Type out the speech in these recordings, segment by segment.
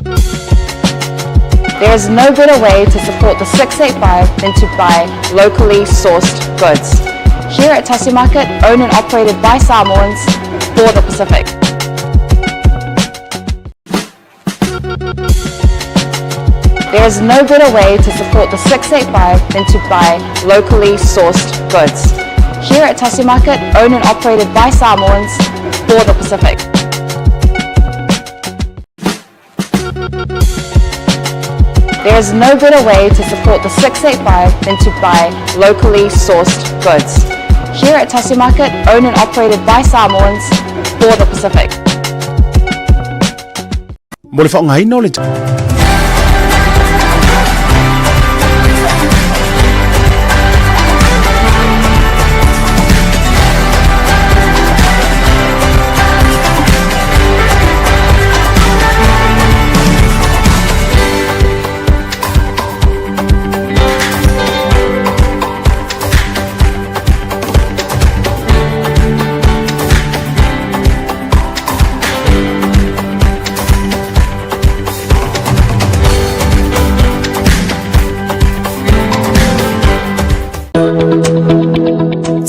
There is no better way to support the 685 than to buy locally sourced goods. Here at Tasi Market, owned and operated by Samoans for the Pacific. There is no better way to support the 685 than to buy locally sourced goods. Here at Tasi Market, owned and operated by Samoans for the Pacific. There is no better way to support the 685 than to buy locally sourced goods. Here at Tasi Market, owned and operated by Samoans for the Pacific. Mo le faaaogaina o le.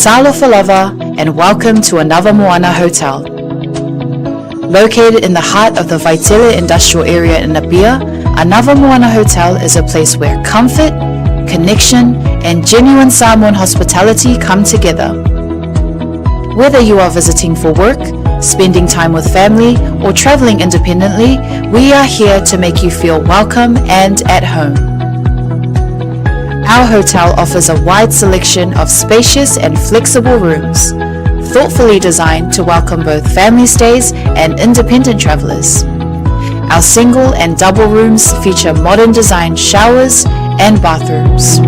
Talofa lava and welcome to Anava Moana Hotel. Located in the heart of the Vaitele Industrial Area in Apia, Anava Moana Hotel is a place where comfort, connection, and genuine Samoan hospitality come together. Whether you are visiting for work, spending time with family, or traveling independently, we are here to make you feel welcome and at home. Our hotel offers a wide selection of spacious and flexible rooms, thoughtfully designed to welcome both family stays and independent travelers. Our single and double rooms feature modern design showers and bathrooms.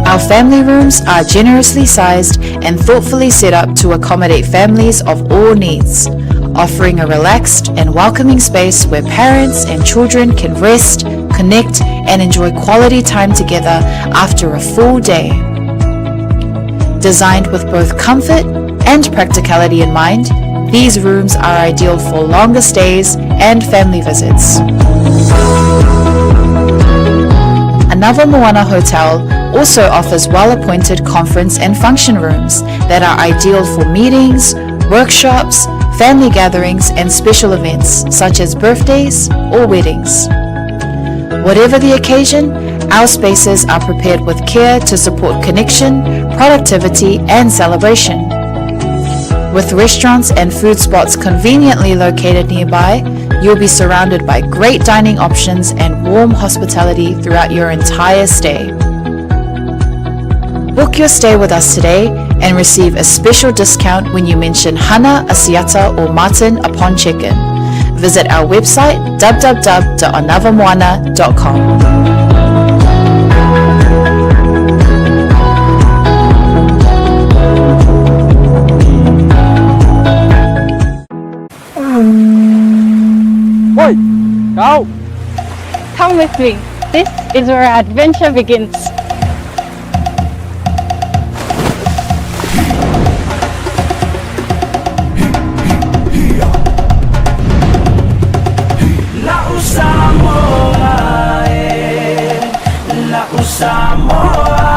Our family rooms are generously sized and thoughtfully set up to accommodate families of all needs, offering a relaxed and welcoming space where parents and children can rest, connect, and enjoy quality time together after a full day. Designed with both comfort and practicality in mind, these rooms are ideal for longer stays and family visits. Anava Moana Hotel also offers well-appointed conference and function rooms that are ideal for meetings, workshops, family gatherings and special events such as birthdays or weddings. Whatever the occasion, our spaces are prepared with care to support connection, productivity and celebration. With restaurants and food spots conveniently located nearby, you'll be surrounded by great dining options and warm hospitality throughout your entire stay. Book your stay with us today and receive a special discount when you mention Hana, Asiata or Martin upon check-in. Visit our website www.anavamoana.com. Oi, go! Come with me. This is where our adventure begins. La'u Samoa e, la'u Samoa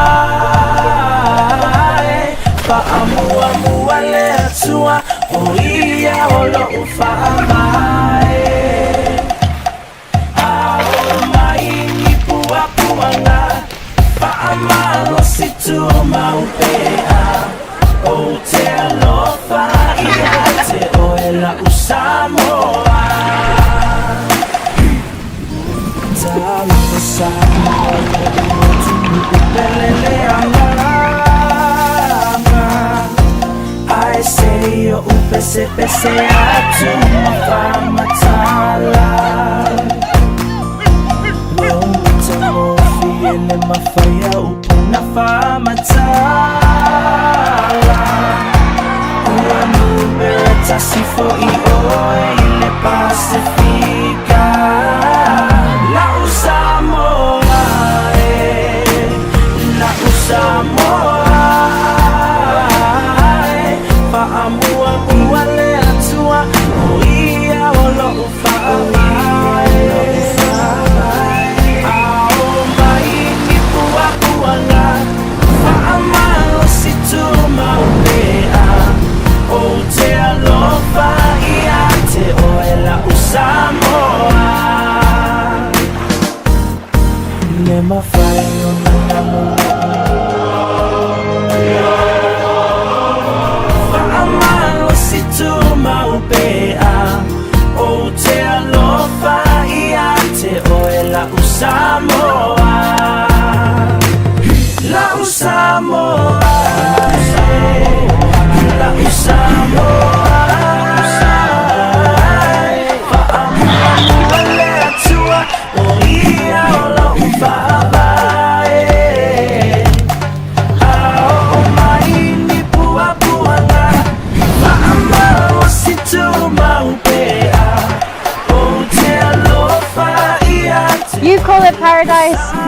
e, Fa'amuamua le Atua, o ia o lo'u fa'amae. Ao mai ni puapuaga, fa'amalosi tumau pea, Ou te alofa ia te oe la'u Samoa. Talofa Samoa lo'u motu pele le agaga. Ae se i o'u pesepese atu ma faamatala. Lou matagofie le mafai a upu na faamatala. Ua numera tasi fo'i oe i le Pasifika. La'u Samoa e,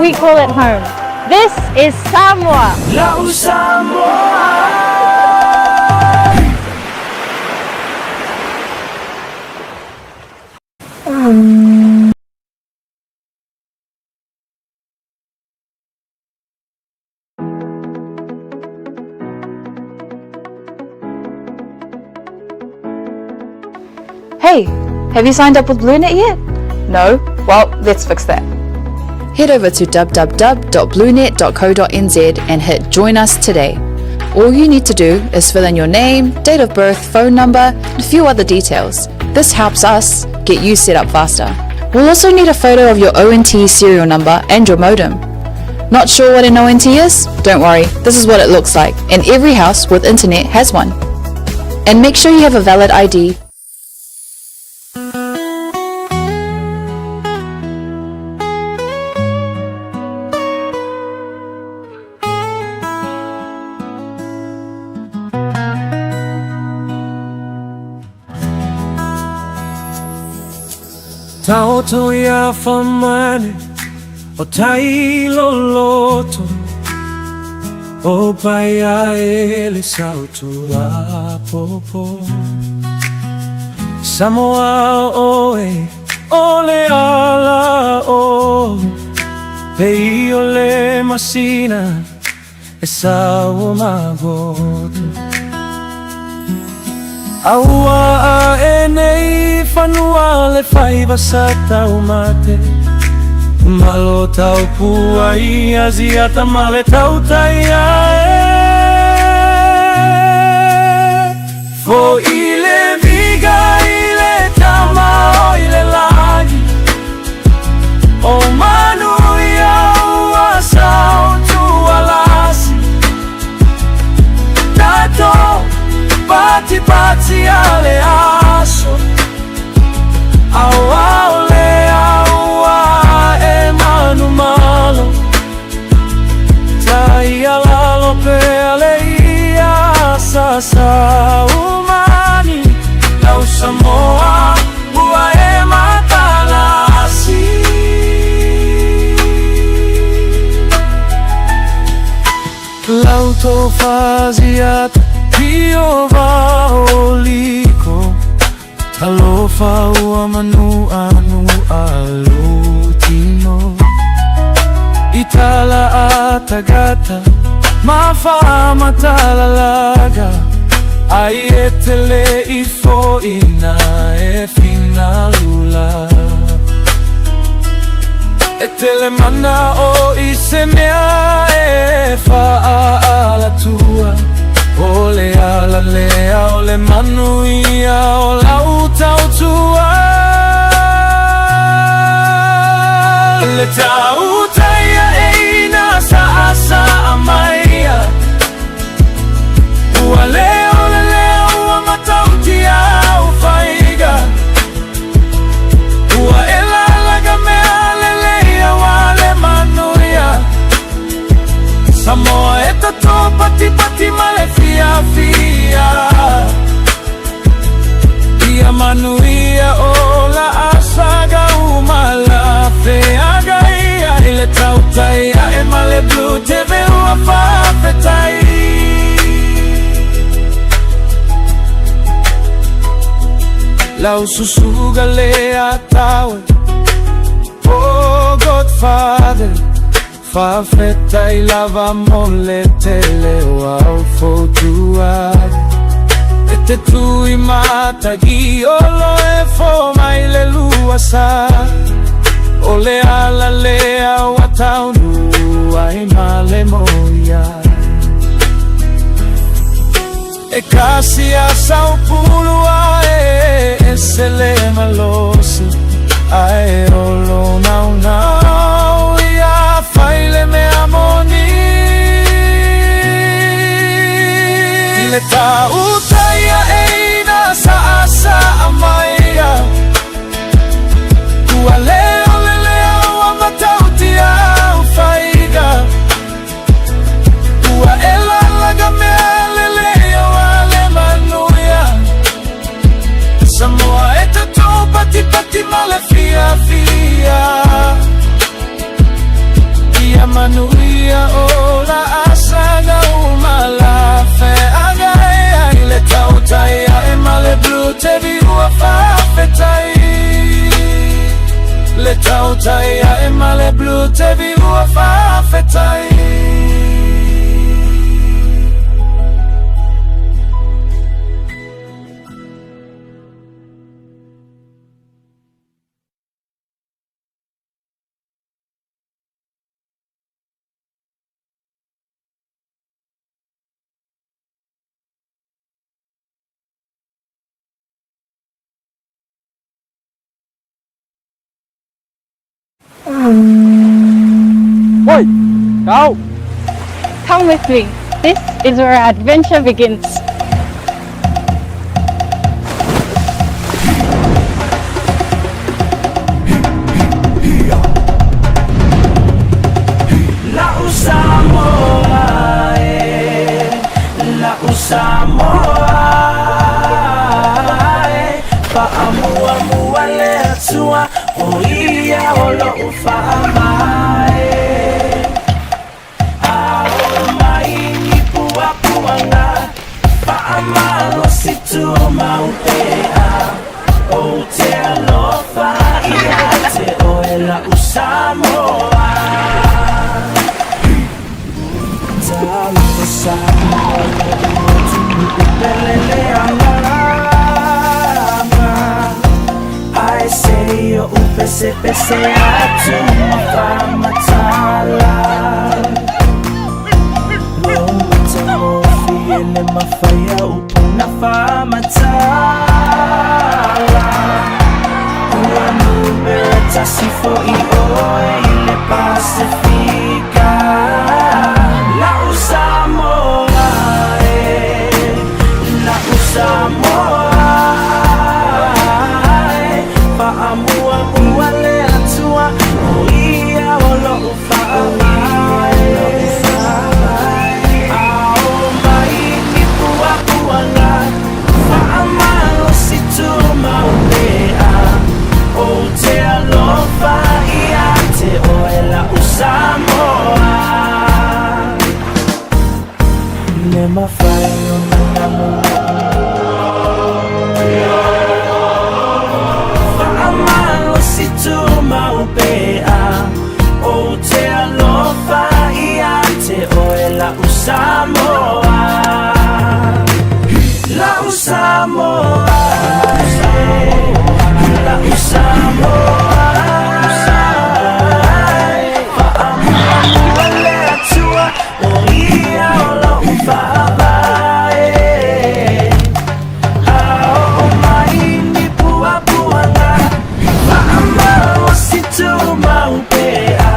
We call it home. This is Samoa. Lau Samoa. Hey, have you signed up with BlueNet yet? No? Well, let's fix that. Head over to www.bluenet.co.nz and hit Join Us today. All you need to do is fill in your name, date of birth, phone number, and a few other details. This helps us get you set up faster. We'll also need a photo of your ONT serial number and your modem. Not sure what an ONT is? Don't worry, this is what it looks like, and every house with internet has one. And make sure you have a valid ID. Taoto ia whamane o tai loloto o pai a ele sautu a popo Samoa oe o le ala o Pei o le masina e sau o magoto Aua a e nei whanua le whaiva sa tau mate Malo tau pua i aziata male tau tai a e Fo i le viga i le tama o i le lagi O manu ia ua sao tualasi Tato pati pati ale aso Au au le aua e manu malo Tai alalo pe ale ia sa sa umani Lau Samoa ua e matalasi Lau tofaziata Piova oliko Talofa ua manu anu alutino Itala atagata Mafa matalalaga Ai etele ifo ina e finalula E tele mana o i se mea e whaalatua O le ala lea o le manu ia o lau tautua Le tautai e ina sa asa amaia Ua leo le leo ua matautia au faiga Ua ela laga mea lelei wale manuia Samoa e tato pati pati male fia fia Ia manuia o la asaga umala Feaga ia ile tautai e male blue teve ua whawhetai Lau susuga le atawe Oh Godfather Fafeta i lava mo le tele o au fotua E te tui matagi o lo e fo mai le lua sa O le ala le au ataunu ai male moia E kasi a saupulu a e e sele malosi Ae olo nau nau ia faile mea moni Le tautai a eina sa asa amaia Ua leo le leo a matauti au faiga Ua ela laga mea lele o ale manuia Samoa e tatou pati pati male fia fia te viua faafetai. Oi! Kau! Come with me. This is where our adventure begins. La'u Samoa e, la'u Samoa e, fa'amuamua le Atua, o ia o lo'u fa'amae. Ao mai ni puapuaga, fa'amalosi tumau pea, ou te alofa ia te oe la'u Samoa. Talofa Samoa lo'u atunuu pele le agaga, ae se i o'u pesepese atu ma faamatala. Lou matagofie le mafai a upu na faamatala. Ua numera tasi fo'i oe i le Pasefika. La'u Samoa e, la'u Samoa e, fa'amuamua le Atua, o ia o lo'u fa'amae. Ao mai ni puapuaga, fa'amalosi tumau pea, ou te alofa ia te oe la'u Samoa. Le mafai ona namu Fa'amalosi tumau pea, ou te alofa ia te oe la'u Samoa. La'u Samoa, la'u Samoa, fa'amuamua le Atua, o ia o lo'u fa'avae. Ao mai ni puapuaga, fa'amalosi tumau pea,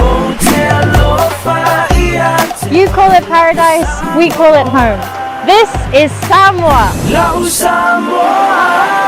ou te alofa ia te You call it paradise, we call it home. This is Samoa. La'u Samoa.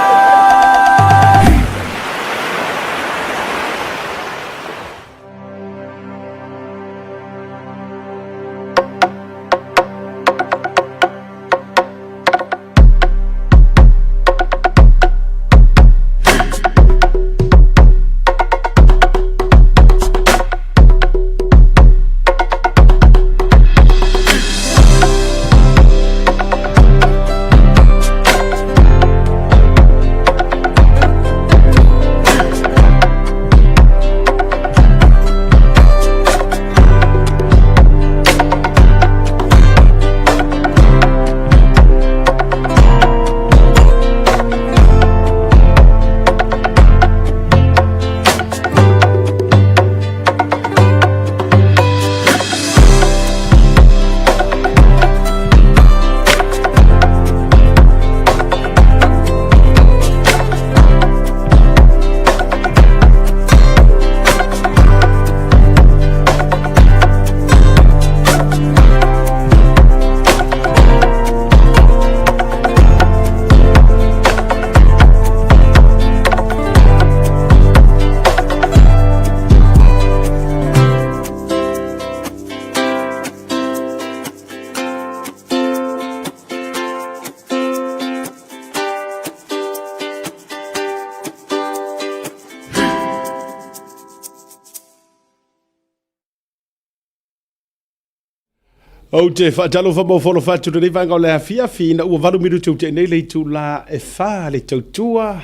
Ou te faatalofa mo folofa atu lenei vaega o le afiafi ina ua 8 minute ua tea nei le itula e 4 le tautua.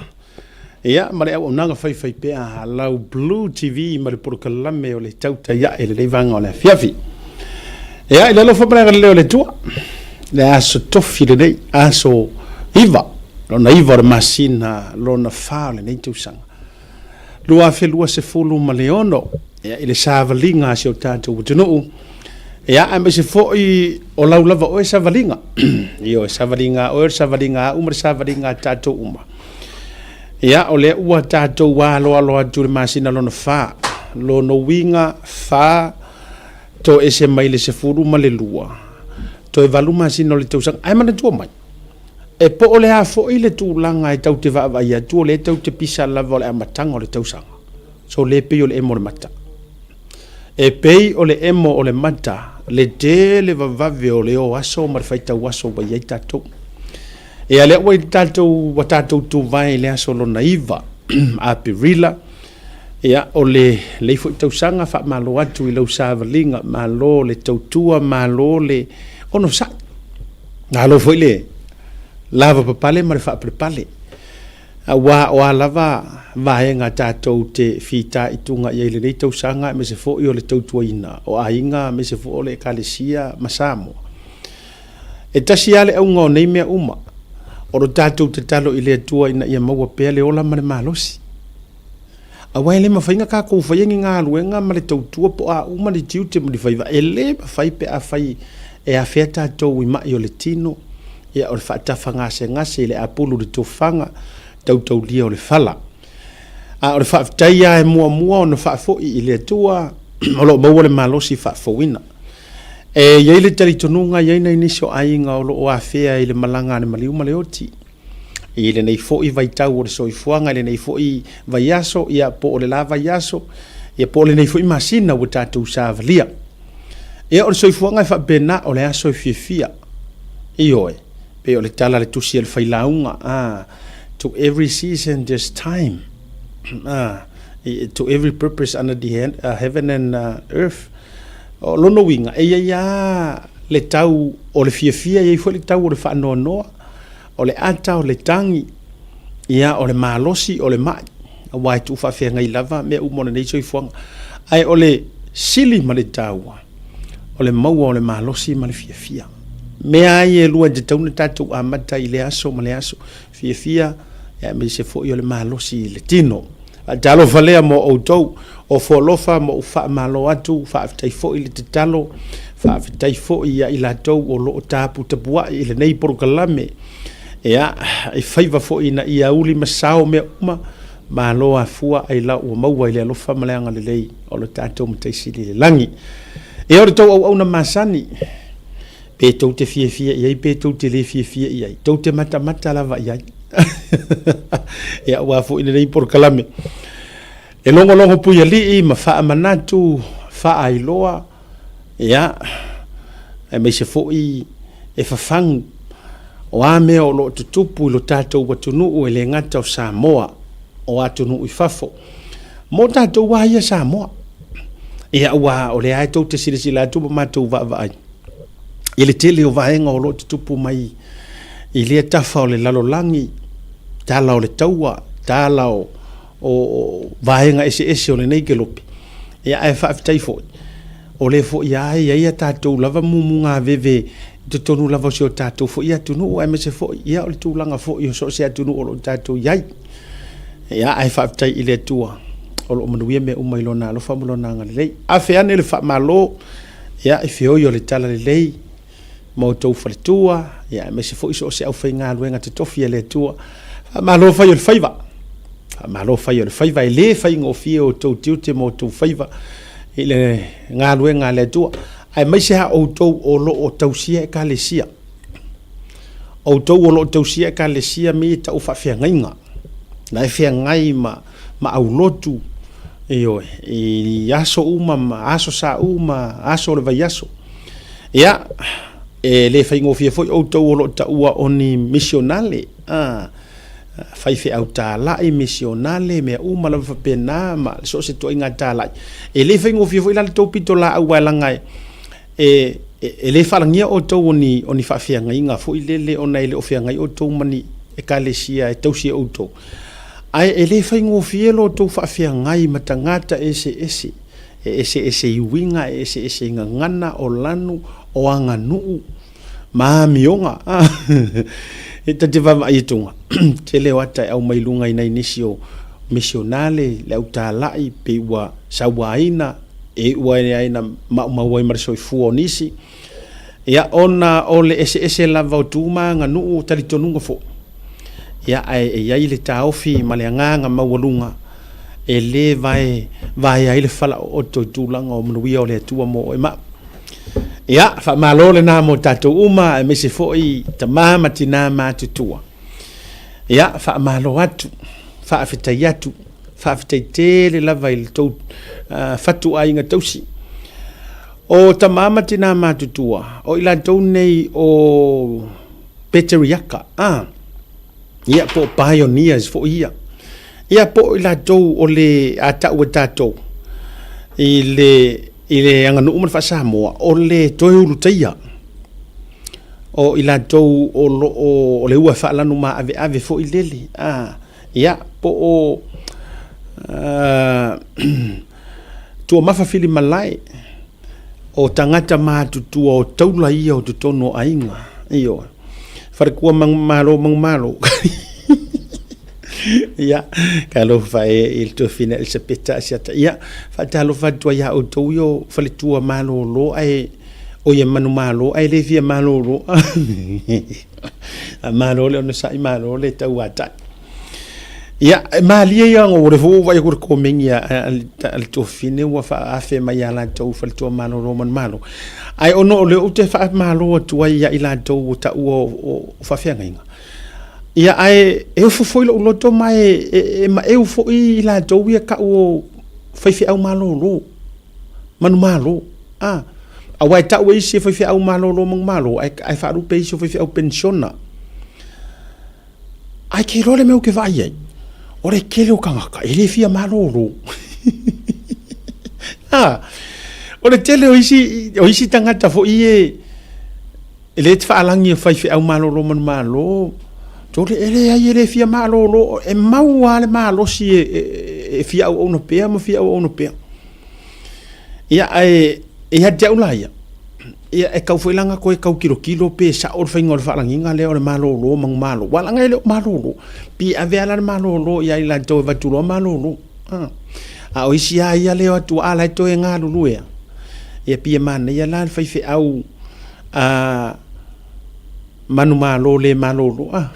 Ia, ma le auaunaga faifaipea a lau Blue TV ma le polokalame o le tautai ae i lenei vaega o le afiafi. Ia, i le alofa ma le agalelei o le Atua, le aso tofi lenei, aso 9, lona 9 o le masina lona 4 o lenei tausaga. 2026, ia, i le savaliga a si o tatou atunuu, ia, aemaise foi o lau lava oe savaliga. Ioe, savaliga a oe, o le savaliga a au ma le savaliga a tatou uma. Ia, o lea ua tatou aloalo atu i le masina lona fa, lona uiga fa toese mai le 12, toe valu masina o le tausaga. Ae manatua mai, E po o le a foi le tulaga e tau te vaavaai atu, o lea e tau te pisa lava o le amataga o le tausaga. So le pei o le emo o le mata. E pei o le emo o le mata le tele vavave o le o aso ma le faitau aso ua i ai tatou. Ia lea ua i tatou, ua tatou tuvae i le aso lona 9 Aperila, ia o le lei foi tausaga faamalo atu i lau savaliga, malo le tautua, malo le onosai. Malo foi le lavapapale ma le faapalepale, aua o a lava vaega tatou te fitaituga i ai i lenei tausaga aemaise foi o le tautuaina o aiga aemaise foi o le Ekalesia ma Samoa. E tasi lava le auga o nei mea uma, o lo tatou tatalo i le Atua ina ia maua pea le ola ma le malosi. Aua e le mafai ona tatou faia ni galuega ma le tautua po o a uma ni tiute ma ni faiva, e le mafai pe afai e afea tatou i mai o le tino, ia o le faatafagasegase i le apulu i le tofaga, tautaulia o le fala. A o le faafetai lava e muamua ona faafoi i le Atua o lo o maua le malosi faafouina. E i ai le talitonuga e i ai nai nisi o aiga o lo o afea i le malaga a le maliu ma le oti. I lenei foi vaitau o le soifuaga, i lenei foi vaiaso, ia po o le la vaiaso, ia po o lenei foi masina ua tatou savalia. Ia o le soifuaga e faapena, o le aso e fiafia. Ioe, pei o le tala a le tusi a le failauga, ah, to every season there's time. Ah, to every purpose under the heaven and earth. O lona uiga, e i ai lava le tau o le fiafia, e i ai foi le tau o le faanoanoa. O le ata, o le tagi, ia, o le malosi, o le mai, aua e tuufaafeagai lava mea uma o lenei soifuaga. Ae o le sili ma le taua, o le maua o le malosi ma le fiafia. Mea ai e lua e tatau ona tatou amata i le aso ma le aso, fiafia, aemaise foi o le malosi i le tino. Talofa lea mo outou, ofo alofa ma ou faamalo atu, faafetai foi le tatalo, faafetai foi ia i latou o lo o taputapuai i lenei polokalame. Ia, e faiva foi ina ia uli ma sao mea uma, malo afua ailao ua maua i le alofa ma le agalelei o lo tatou Matai Sili i le lagi. Ia o le tou auauna masani, pe tou te fiafia i ai pe tou te le fiafia i ai, tou te matamata lava i ai. Ia aua foi lenei polokalame. E logologo puialii ma faamanatu, faailoa, ia, aemaise foi e fafagu o a mea o lo o tutupu i lo tatou atunuu e le gata o Samoa, o atunuu i fafo. Mo tatou lava ia Samoa. Ia aua o lea lava tou te silasila atu ma matou vaavaai i le tele o vaega o lo o tutupu mai i lea tafa o le lalolagi, tala o le taua, tala o, o, o vaega eseese o lenei kelope. Ia ae faafetai foi, o lea foi lava e i ai a tatou lava mumugaveve i totonu lava o si o tatou foi atunuu, aemaise foi ia o le tulaga foi o so o se atunuu o lo o tatou i ai. Ia, ae faafetai i le Atua o lo o manuia mea uma i Lona alofa ma Lona agalelei. Afe ane le faamalo, ia, i feoi o le talalelei ma outou faletua, ia, aemaise foi so o se aufaigaluega totofi a le Atua. Faamalo fai o le faiva. Faamalo fai o le faiva. E le faigofie outou tiute ma outou faiva i le galuega a le Atua, aemaise lava outou o lo o tausia Ekalesia. Outou o lo o tausia Ekalesia me ia tau faafeagaiga, la e feagai ma, ma aulotu, ioe, i aso uma ma aso sa uma, aso o le vaiaso. Ia, e le faigofie foi outou o lo o taua o ni misionale, a, faifeau talai, misionale, mea uma lava faapena ma so o se ituaiga talai. E le faigofie foi la le tou pitolaau aua e leaga e, E, e le faalagia outou o ni, o ni faafeagaiga foi lele ona e le o feagai outou ma ni ekalesia e tausi e outou. Ae e le faigofie lo outou faafeagai ma tagata eseese, e eseese i uiga, e eseese i gagana, o lanu, o aganuu, ma amioga. E ta te vaavaai atu, tele o ata e aumai i luga i nai nisi o misionale, le au talai, pei ua sauaina, e iu ai ina maumau ai ma le soifua o nisi. Ia, ona o le eseese lava o tu ma aganuu, o talitonuga foi. Ia, ae e i ai le taofi ma le agaga maualuga e le vae vaea ai le falaooto i tulaga o manuia o le Atua mo oe ma au. Ia, faamalo lena mo tatou uma, aemaise foi tama ma tina matutua. Ia, faamalo atu, faafetai atu, faafetai tele lava i le tou fatuaiga tausi. O tama ma tina matutua, o i latou nei o Peteriaka, a, ia, po o pioneers foi ia. Ia, po o i latou o le a tau e tatou i le, i le aganuu ma le faa-Samoa, o le toe ulutaia. O i latou o lo o, o le ua e faalanu maaveave foi lele, a, ia, po o, Tuamafa Filimalae, o tagata matutua o taula ia o totonu o aiga. Ioe. Falekua Manumalo Manumalo. Ia, talofa e i le tuafina Elisapeta Asiata. Ia, faatalofa atu ai ia outou ia o faletua malolo ae o ia manumalo ae le fia malolo. Malo le onosai, malo le tauatai. Ia, e malie ia o le fou vai ku komeng ia a le tofine ua faafe mai ia latou faletua malolo manumalo. Ae ona o lea ou te faamalo atu ai ia i latou ua taua o faafeagaiga. Ia, ae e ofo foi lou loto ma e maeu foi i latou ia tau o faifeau malolo, manumalo. A, aua e tau e isi e faifeau malolo manumalo, ae faalupe e isi o faifeau penisiona. Ae ke iloa le mea ou te vaai ai, o le tele o tagata e le fia malolo. A, o le tele o isi, o isi tagata foi e, e le te faalagi e faifeau malolo manumalo, tole e leai e le fia malolo, e mau lava le malosi e, e, e fia auauna pea ma fia auauna pea. Ia, ae ia te au la ia, ia e tau foi la ona toe tau tilotilo pe sao le faiga o le faalagiga lea o le malolo manumalo. Aua leaga e le o malolo, pei e ave lava la le malolo ia i latou e avatu loa malolo. A o isi lava ia lea o atu a la e toe galulue lava. Ia pei e manaia la le faifeau a Manumalo le malolo a.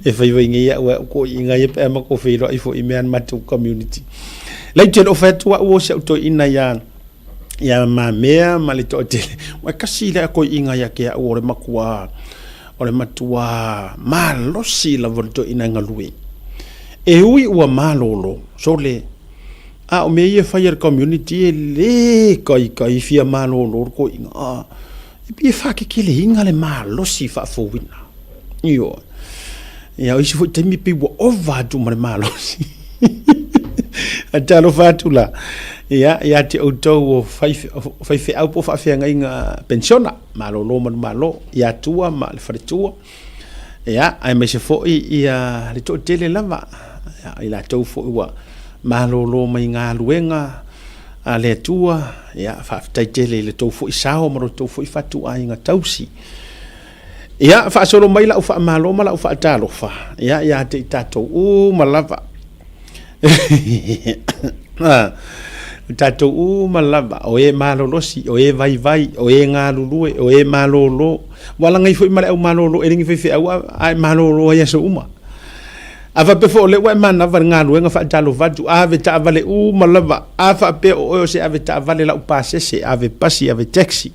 E fai vai nei au au ko inga ia pe ma ko feiloai foi i mea na matou community. Laiti e le o fai atu au o si au toeaina ia ia Mamea ma le toatele. Ua kasi le toeaina ia te au o le matua o le matua malosi lava o le toeaina e galue. E ui ua malolo, sole A o mea ia e fai a le community e le kaikai fia malolo le toeaina. A, e pei e faateteleina le malosi faafouina. Ioe. Ia, o isi foi taimi pei ua ova atu ma le malosi. Ae talofa atu la, ia, ia te outou o faifeau po o faafeagaiga penisiona, malolo manumalo, ia Tua ma le faletua. Ia, aemaise foi ia le toatele lava, ia, i latou foi ua malolo mai galuega a le Atua, ia, faafetai tele i le tou foi sao ma lo tou foi fatuaiga tausi. Ia, faasolo mai lau faamalo ma lau faatalofa, ia, ia te i tatou uma lava. O tatou uma lava, o e malolosi, o e vaivai, o e galulue, o e malolo. Ua lagai foi ma le au malolo e le ni faifeau a e malolo ai aso uma. A faapea foi o lea ua e manava i le galuega faatalofa atu, ave taavale uma lava, a faapea o oe o se ave taavale laupasese, ave pasi, ave taxi.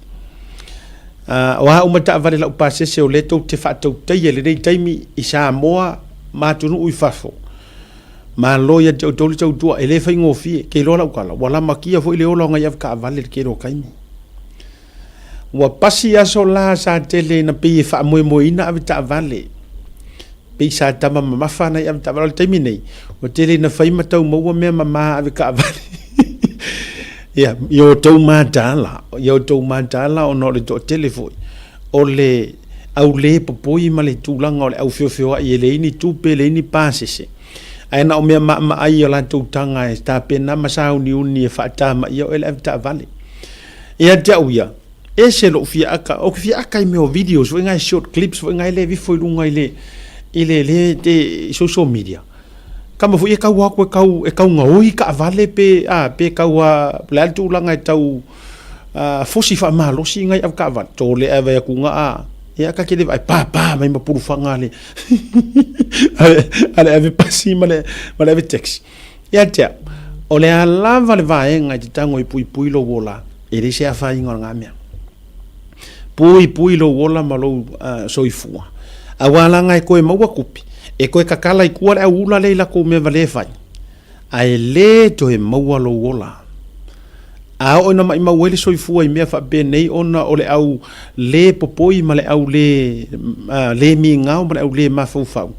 O a uma taavale laupasese o lea tou te faatautaia i lenei taimi i Samoa ma atunuu i fafo, Malo ia te outou le tautua, e le faigofie, ke iloa lau tala, ua lamatia foi le ola o nai avetaavale i le tele o taimi. Ua pasi aso la sa tele ina pei e faamoemoeina avetaavale, pei sa tama mamafa nai avetaavale. O le taimi nei, ua tele ina fai ma tau maua mea mama a avetaavale. Ia, i o outou mataala, i o outou mataala ona o le toatele foi o le au le popoi ma le tulaga o le au feofeoai e leai ni tupe, leai ni pasese. Ae na o mea maamaai i o latou taga e tapena ma sauniuni e faatamaia oe le avetaavale. Ia te au ia, ese lou fia aka, ou te fia aka i mea o videos foi nai short clips foi nai le vifo i luga i le i le le te social media. Kama foi e kau aku e kau e kau gaoi kaavale pe a pe kau a le a le tulaga e tau a fosi faamalosi ngai au kaavale. Tole ave aku nga a ia ka ke le vaai pa pa mai ma pulufaga le ale ave pasi ma le ma le ave taxi. Ia te au, o le a lava le vaega i te tago e puipui lou ola, e leai se afaina o lena mea. Puipui lou ola ma lou soifua. Aua laga e toe maua tupe, e toe tatala i tua le auula lea i latou mea valea e fai, ae le toe maua lou ola. A oo ina maimau ai le soifua i mea faapenei ona o le au le popoi ma le au le, le migao ma le au le mafaufau,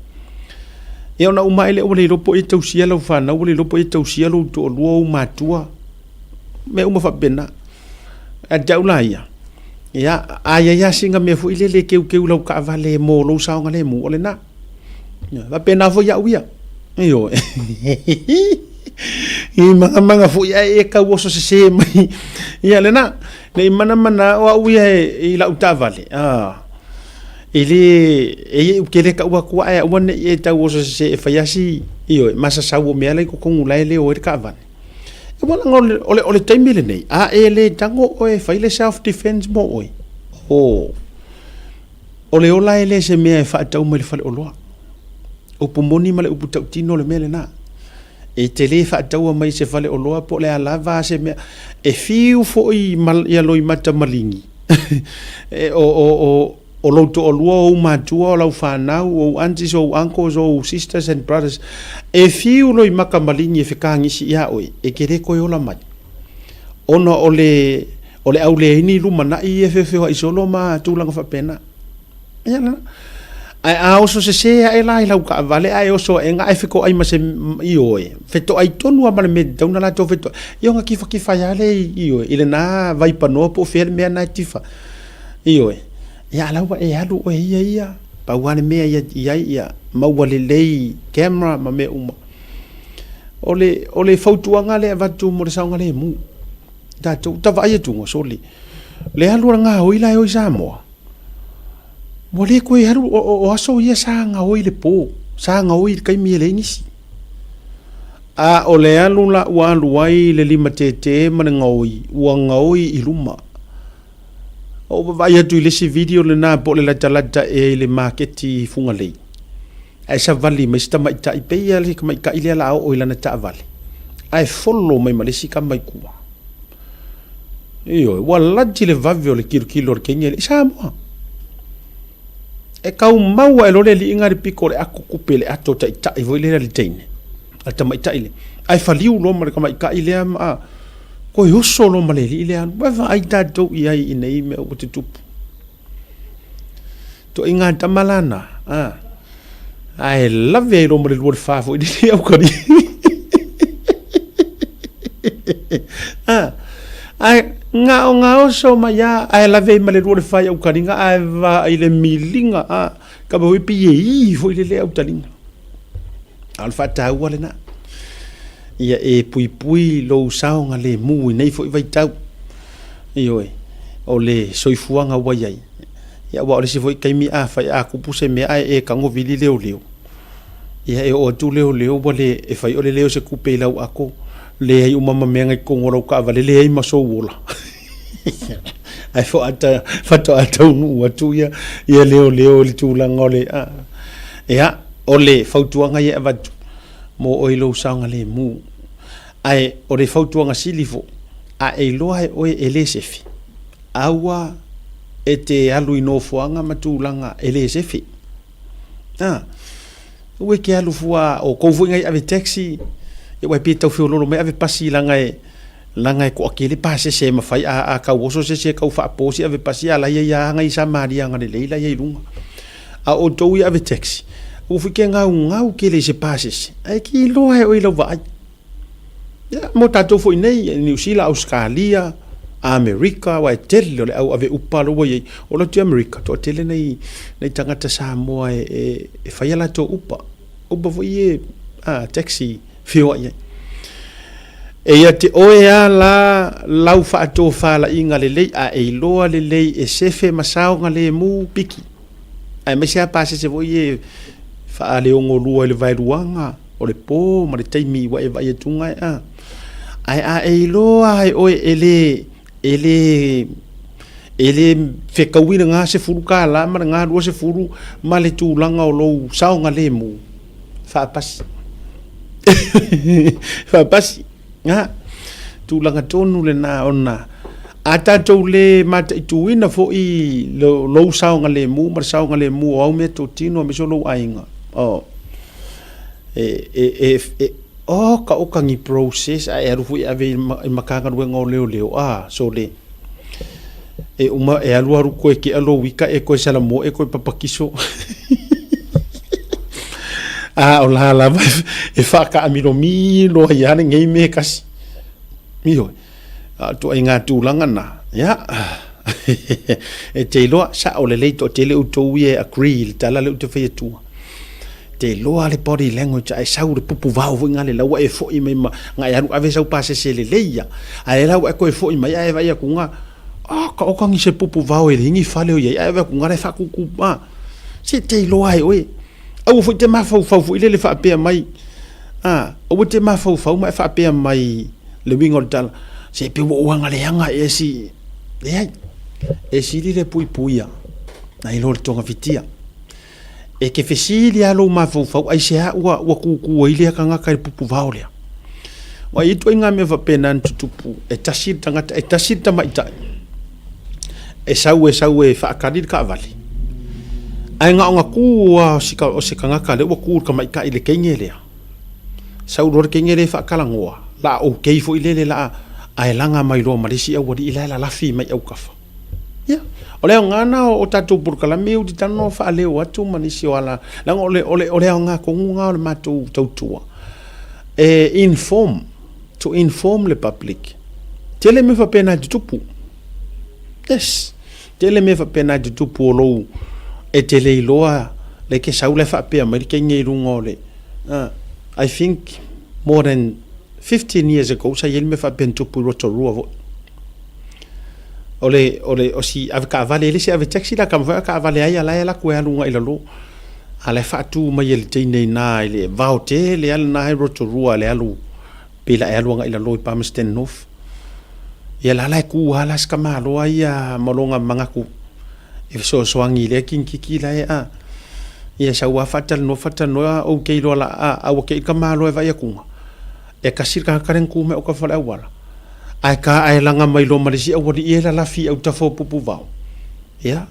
ia ona uma ai lea ua le iloa po o e tausia lau fanau, ua le iloa po o e tausia lou toalua, ou matua, mea uma faapena. Ae te au la ia, ia, a i ai lava sina mea foi lele e keukeu i lau taavale mo lou saogalemu, o lena. Ia, faapena foi au ia. Ioe. I mangamanga foi ae e tau oso sese mai. Ia lena, ne i manamana o au ia i lau taavale. Ah. E le e ia u kele ka ua kua ae aua ne i e tau oso sese e fai asi ioe masasau o mea la i totonu la e le o ai le taavale. E ua laga o le o le taimi lenei, a e le tago oe e fai le self defense mo oe. Oh. O le ola e le se mea e faatau mai le faleoloa. Upu moni ma le upu tautino le mea lena. E te le faataua mai se faleoloa po o le a lava se mea. E fiu foi ia loimata maligi. E, o, o, o, o lou toalua, o ou matua, o lau fanau, o ou aunties, o ou uncles, o ou sisters and brothers. E fiu loimata maligi e fekagisi iā oe, e te le toe ola mai. Ona o le, O le au leai ni lumanai ia feofeoai solo ma tulaga faapena. Ia la. Ae a oso sese ae la i lau taavale ae oso ae ae fetoai ma se ioe. Fetoai tonu lava ma le mea e tatau ona latou fetoai. Ia ona kifakifa ai lava lea ioe i lena vaipanoa po o fea le mea na e tifa. Ioe. Ia a la ua e alu oe ia ia. Pau lava le mea ia i ai ia maua lelei camera ma mea uma. O le, o le fautuaga lea e avatu mo le saogalemu. Tatou ta vaai atu ua sole le alu a le gaoi la e o i Samoa ua le toe alu o aso ia sa gaoi i le po sa gaoi i le taimi e leai nisi a o le alu la ua alu ai le limatete ma le gaoi ua gaoi i luma o vaai atu i le isi video lena po o le latalata ea i le maketi i Fugalei Ae savali mai si tamaitai, pei lava le tamaitai lea la oo i lana taavale, ae follow mai ma le isi tama i tua. Ioe, ua lati le vave o le kilokilo o le teine lea i Samoa. E tau mau ae loa le aliiga i le pito o le ato tupe le ato taitai foi lea le teine, a le tamaitai lea. Ae faliu loa ma le tamaitai lea ma toe oso loa ma le alii lea. Ua vaai tatou i ai i nei mea ua tutupu. Toaiga tama la na, a. Ae lave ai loa ma le lua le fa foi lele au kari. A. Ae nga o nga oso mai a, ae lave ai ma le lua le fa i au kariga, ae vaai le miliga, a. Ka foi pi e i foi lele au taliga. A o le faataua lena. Ia e puipui lou saogalemu i nei foi vaitau. Ioe, o le soifuaga ua i ai. Ia aua o le isi foi taimi afai a tupu se mea ae e tago vili leoleo, ia e oo atu leoleo ua le, e fai o le leo o se tupe i lau ato, leai uma ma mea na i totonu o lau taavale, leai ma sou ola. Ae faatoa taunuu atu ia, ia leoleo i le tulaga o le, a. Ia, o le fautuaga ia e avatu mo oe i lou saogalemu. Ae o le fautuaga sili foi, a e iloa e oe e le sefe, aua e te alu i nofoaga ma tulaga e le sefe. A, aua e te alu fua, o kou foi ngai ave taxi, ia ua e pei e tau feololo mai ave pasi leaga e, leaga e toatele pasese e mafai a, a tau oso se isi e tau faapo si ave pasi a la ia ia ngai Samaria agalelei la ia i luga. A o outou ia ave taxi, aua foi ke gaugau tele i se pasese, ae ke iloa e oe i lau vaai. Ia, mo tatou foi nei, Niu Sila, Ausetalia, Amerika aua e tele o le au ave upa lea ua i ai. O le atu i Amerika, toatele nai, nai tagata Samoa e, e, e fai a latou upa. Upa foi e, a, taxi feoai ai. E ia te oe a la lau faatofalaiga lelei a e iloa lelei e sefe ma saogalemu piki. Aemaise a pasese foi e faaleogolua i le vaeluaga o le po ma le taimi ua e vaai atuga e a. Ae a e iloa ai oe e le e le e le fetaui le $10 ma le $20 ma le tulaga o lou saogalemu, faapasi. Faapasi. Nga. Tulaga tonu lena ona a tatou le mataituina foi lou saogalemu ma le saogalemu o au meatotino aemaise o lou aiga. Oh. E, e, e, e, oka oka ni process a e alu foi e ave i Matagaluega o Leoleo, a, sole. E uma, e alu alu koe kea lou ika e koe salamo e koe papakiso. A o la lava e whakaamilo ai a lenei me kasi. Ioe. A o ituaiga tulaga na, ia, e te iloa, sao lelei toatele outou ia e agree i le tala lea ou te fai atua. Te iloa le body language ae sau le pupu vao foi nga le lau e foi mai ma nga e alu ave sau pasese lelei ia. Ae lau e koe foi mai ae vai aku nga ah ka oka ngi se pupu vao e lingi fale o iai ae vai aku nga le whakuku ma. Se te iloa e oe. Aua foi te mafaufau foi lele faapea mai, a, aua te mafaufau ma e faapea mai le uiga o le tala, se pei ua ou agaleaga ea si, leai, e sili le puipuia nai lo le togafitia. E te fesili lava lou mafaufau, aisea ua, ua kukū ai lea tagata i le pupu vao lea? Ua i ai ituaiga mea faapena na tutupu, e tasi le tagata, e tasi le tamaitai, e sau e sau e faatali le taavale, ae na ona tu lava o se tagata lea ua tu i le tamaitai i le teine lea, sau loa le teine lea e faatalanoa, la a okay foi lele la a, ae laga mai loa ma le isi aualii la e lalafi mai autafa. Ia, o le aoga lena o tatou polokalame ou te talanoa faaleo atu ma nisi o ala, leaga o le, o le, o le aoga tonu lena o le matou tautua, e inform, to inform le public. Tele mea faapena e tutupu. Yes. Tele mea faapena e tutupu o lou e te le iloa le ke sau la e faapea mai le teine i luga o le I think more than 15 years ago sa i ai le mea faapea na tupu i Rotorua foi. O le, o le, o si ave taavale, e le se ave taxi la, tama foi a taavale a ia la e alu atu e alu agai i lalo. A la e faatu mai e le teine i ina i le vao tele lava lena i Rotorua le alu Pei la e alu agai i lalo i Palmerston North. Ia la la e ku lava la si tamaloa ia ma lona manatu e fesoasoani i lea kinititi la e a. Ia sau lava faatalanoa faatalanoa ou te iloa la a a ua te i le tamaloa e vaai atuga. E tasi le tagata lea na tu mai autafa o le auala. Ae ta ae laga mai loa ma le isi aualii e lalafi i autafa o Pupuvao. Ia,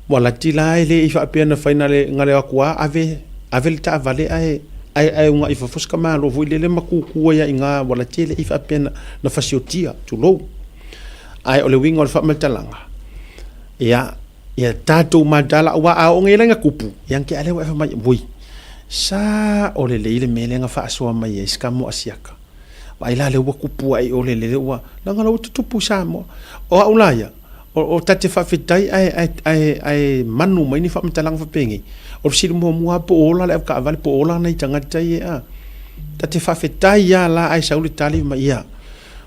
ua lati la e le i faapea na fai na le, na le o atu lava ave, ave le taavale ae, ae, ae unaai i fafo si tamaloa foi lele ma tutu ai lava i ina, ua lati e le i faapea na, na fasiotia, tulou. Ae o le uiga o le faamatalaga, ia, ia tatou mataala, aua a oo nei la ina tupu, ia na tea lea ua e fai mai, ui, sao lelei le mea lea na faasoa mai ai si tama o Asiata. Vaai la lea ua tupu ae i o le lele ua, leaga la ua tutupu i Samoa. O au la ia, O ta te faafetai ae, ae, ae, ae manu mai ni faamatalaga faapenei. O le fesili muamua lava po o ola le avetaavale, po o ola nai tagata ia, a. Ta te faafetai lava la ae sau le tali mai, ia,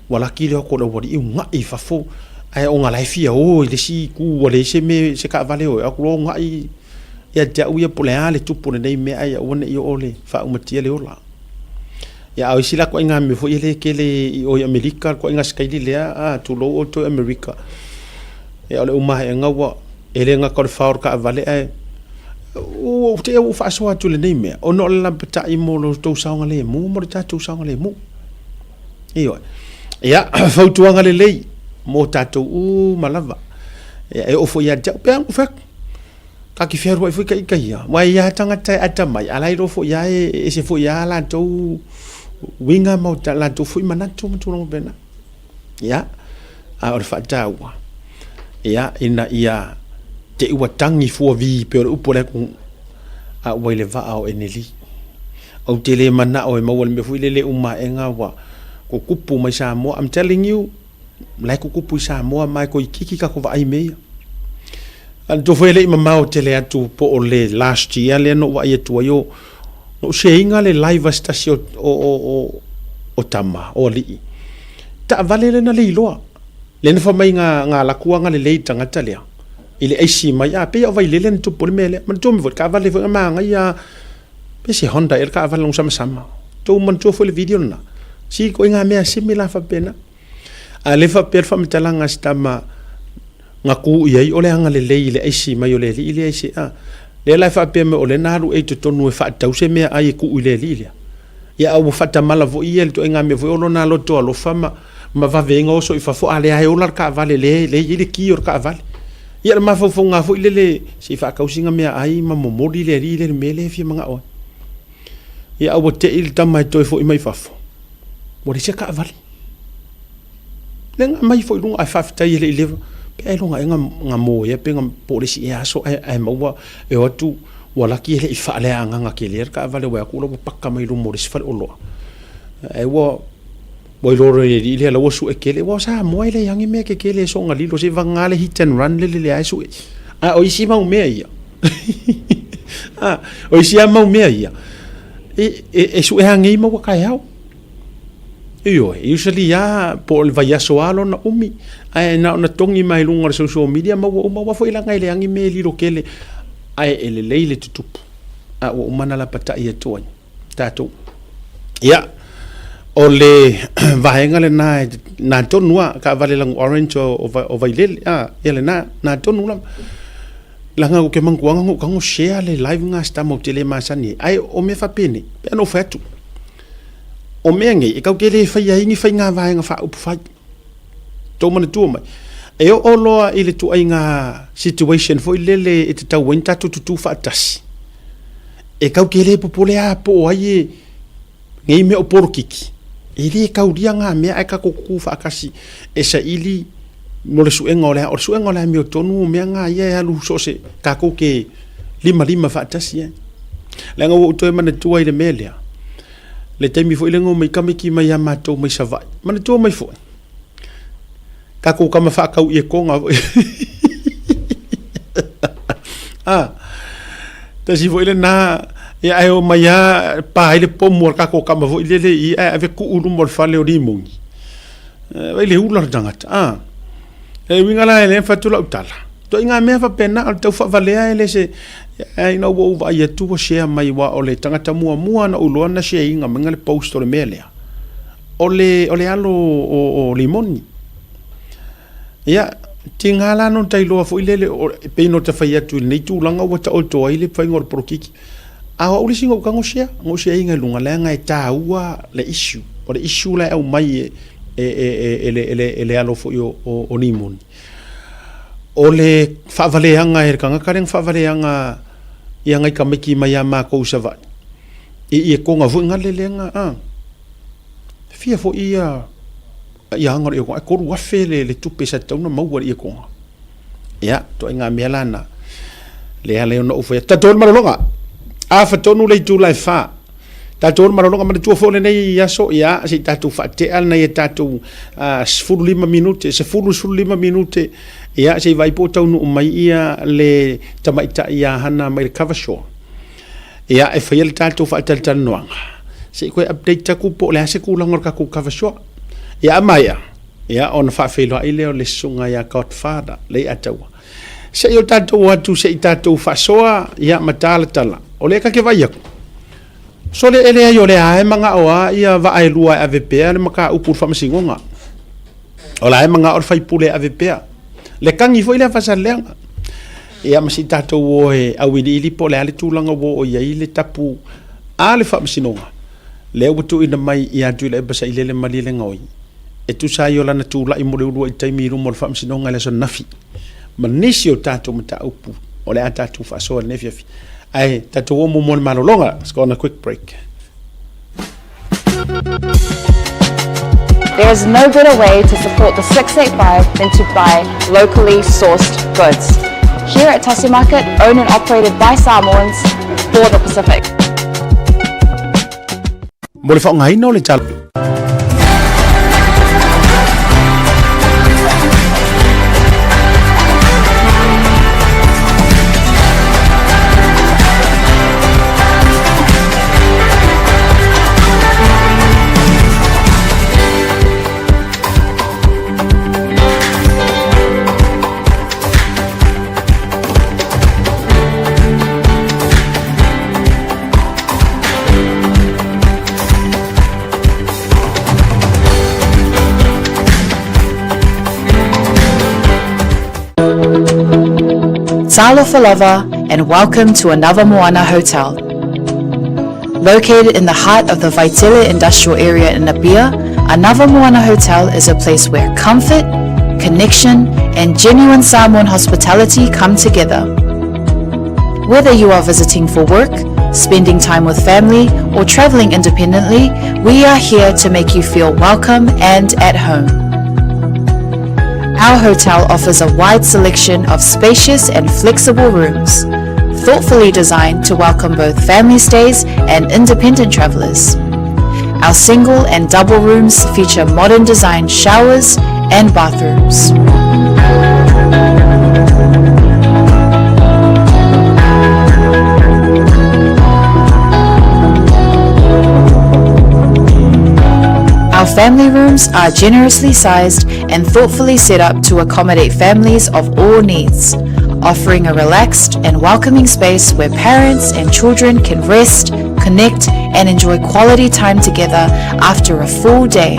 ua laki le oko o le aualii una'i i fafo, ae ona la e fia o i le isi itu ua leai se mea, se taavale o e atu loa una'i ia te au ia po o le a le tupu o lenei mea ae ia aua ne i oo le faaumatia le ola. Ia, a o isi la ituaiga mea foi e le tele i o i Amerika, le ituaiga sikaili lea, a, tulou outou i Amerika. Ia, o le umaeaga ua, e le gata o le fao o le taavale, ae ua ou te i ua ou faasoa atu i lenei mea, ona o le lapatai mo lo outou saogalemu ma lo tatou saogalemu. Ioe. Ia, fautuaga lelei mo tatou uma lava. Ia, e oo foi ia te au, pe a ona ou fai atu. Ka te fealuai foi ta ita ia, aua e i ai lava tagata e atamai, a la e iloa foi lava e ese foi lava latou uiga ma o latou foi manatu ma tulaga faapena. Ia, a o le faataua, ia, ina ia te i ua tagi fuavi pei o le upu a le atunuu, a ua i le vaa o Eneli. Ou te le manao e maua i le mea foi lele umaega ua tutupu mai Samoa. I'm telling you. La e tutupu i Samoa ma e toeitiiti tatou vaai i mea ia. Manatua foi e le i mamao tele atu po o le last year lea na ou vaai atu ai o na ou share ina le live a se tasi o tama, o alii. Taavale lea na le iloa. Lea na fai mai na alu atu agalelei i le tagata lea i le aisi mai, a pei lava o Vailele na tupu ai le mea lea. Manatua mai foi le taavale foi na manaia pe se Honda ea le taavale na samasama. Tou manatua foi le video lena. Si ituaiga mea similar faapena. A le faapea le faamatalaga a se tama na tu i ai o le agalelei i le aisi mai o le alii lea i se a. Lea la e faapea mai o lea na alu ea i totonu e faatau se meaai e tuu i le alii lea. Ia a ua faatamala foi ia i le ituaiga mea foi o lona loto alofa ma ma vave ai ona oso i fafo, a lea e ola le taavale lea e i ai le ki o le taavale. Ia o le mafaufauga lava foi lele se i faatau sina meaai ma momoli le alii lea i le mea lea e fia manao ai. Ia a ua te i le tama e toe foi mai fafo, ua leai se taavale. Lea na aumai foi i luga, ae faafetai e le i leva, pe ailoga ea na moea pe na po o le isi ea aso ae maua e o atu ua laki e le i faaleagaga tele le taavale ua o atu la ua paka mai luma o le isi faleoloa. Ae ua ua iloa loa e le alii lea la ua sue tele, aua o Samoa e leai lava ni mea tetele e soona lilo seiavagana le hit and run lele lea e sue. A o isi mau mea ia, o isi lava mau mea ia, e sue lava nei ma ua taeao. Ioe, usually lava po o le vaiaso lava lona umi, ae na ona togi mai luga o le social media ma ua uma, aua foi leaga e leai ni mea e lilo tele, ae e lelei le tutupu, a ua uma ona lapatai atu ai tatou. Ia, o le vaega lena, na tonu lava, taavale lanu orange o Vailele, a, ia lena, na tonu lava. Leaga ou te manatuaga na ou tago share le live lena a si tama ou te le masani ai, ae o mea faapenei, pei ona ou fai atu, O mea nei, e tatou te le faia ai ni faiga vaega faaupufai. Tou manatua mai, e oo loa i le tuaiga situation foi lele e tatau ai ona tatou tutu faatasi, e tatou te le popole lava po o ai e nei mea o polokiki, e le taulia na mea ae tatou tutu faatasi e saili mo le suega o le a, o le suega o le amiotonu o mea na ia e alu so o se tatou te limalima faatasi ai. Leaga ua ou toe manatua i le mea lea, le taimi foi lea na omai tamaiti mai ia matou mai Savaii, manatua mai foi, tatou tama faatau ietoga foi. Ah, tasi foi lena, ia ae omai lava pa ai le pomu a le tatou tama foi lele i i ae ave tuu i luma o le fale o Rimoni. Vai le ula le tagata. Ah, e uiga la e le fai atu lau tala. Ituaiga mea faapena o le tau faavalea e le se ae ina ua ou vaai atu ua share mai aua o le tagata muamua na ou iloa na share ina mai le post o le mea lea o le o le alo o Limoni. Ia, tiga la ona ta iloa foi lele e pei ona ta fai atu i lenei tulaga ua taoto ai le faiga o le polokiki. A o au le isi na ou tago share, na ou share ina i luga leaga e taua le issue. O le issue la e aumai e le alo foi o Limoni. O le faavaleaga e le tagata lea na faavaleaga ia nai tamaiti mai ia matou i Savaii, i ietoga foi na lele na, a, fia foi ia ia aga o le ietoga, e 3,000 le tupe sa tatau ona maua i le ietoga. Ia, ituaiga mea la na, lea ala ai ona ou fai atu, tatou o le malologa, afa tonu le itula e fa. Tatou o le malologa manatua foi lenei aso, ia, se i tatou faatea nai a tatou 15 minute, 10 15 minute, ia, se i vaai po o taunuu mai ia le tamaitai ia Hana mai le Cover Shore. Ia, e faia le tatou faatalatalanoaga, se i toe update atu po o le a se tulaga o le tatou Cover Shore. Ia, a maea, ia, ona faafeiloai lea o le susuga ia Godfather Leiataua. Se i o tatou o atu se i tatou faasoa, ia, ma talatala. O lea ta te vaai atu, sole e leai o lea lava e manao lava ia vaa e lua e ave pea le mataupu i le faamasinoga. O la e manao le faipule e ave pea. Le tagi foi lea Faasaleleaga. Ia ma se i tatou o e auiliili po o le a le tulaga ua oo i ai le tapu a le faamasinoga lea ua tuuina mai ia Tuilaepa Sailele Malielegaoi e tusa ai o lana tulai mo le uluai taimi i luma o le faamasinoga i le aso ananafi ma nisi o tatou mataupu o le a tatou faasoa i lenei afiafi. Ae tatou o muamua i le malologa. Let's go on a quick break. There is no better way to support the 685 than to buy locally sourced goods. Here at Tasi Market, owned and operated by Samoans for the Pacific. Mo le faaaogaina o le tala. Talofa and welcome to another Moana Hotel. Located in the heart of the Vaitele Industrial Area in Apia, Another Moana Hotel is a place where comfort, connection, and genuine Samoan hospitality come together. Whether you are visiting for work, spending time with family, or traveling independently, we are here to make you feel welcome and at home. Our hotel offers a wide selection of spacious and flexible rooms, thoughtfully designed to welcome both family stays and independent travelers. Our single and double rooms feature modern design showers and bathrooms. Our family rooms are generously sized and thoughtfully set up to accommodate families of all needs, offering a relaxed and welcoming space where parents and children can rest, connect, and enjoy quality time together after a full day.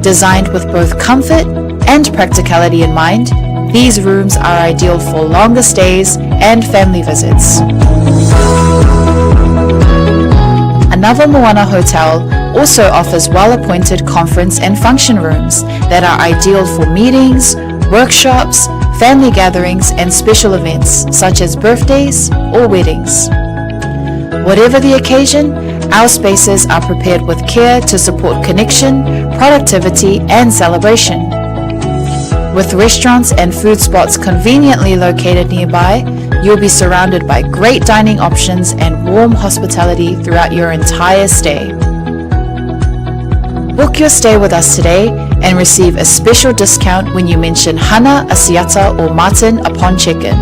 Designed with both comfort and practicality in mind, these rooms are ideal for longer stays and family visits. Another Moana Hotel also offers well-appointed conference and function rooms that are ideal for meetings, workshops, family gatherings and special events such as birthdays or weddings. Whatever the occasion, our spaces are prepared with care to support connection, productivity and celebration. With restaurants and food spots conveniently located nearby, you'll be surrounded by great dining options and warm hospitality throughout your entire stay. Book your stay with us today and receive a special discount when you mention Hana, Asiata or Martin upon check-in.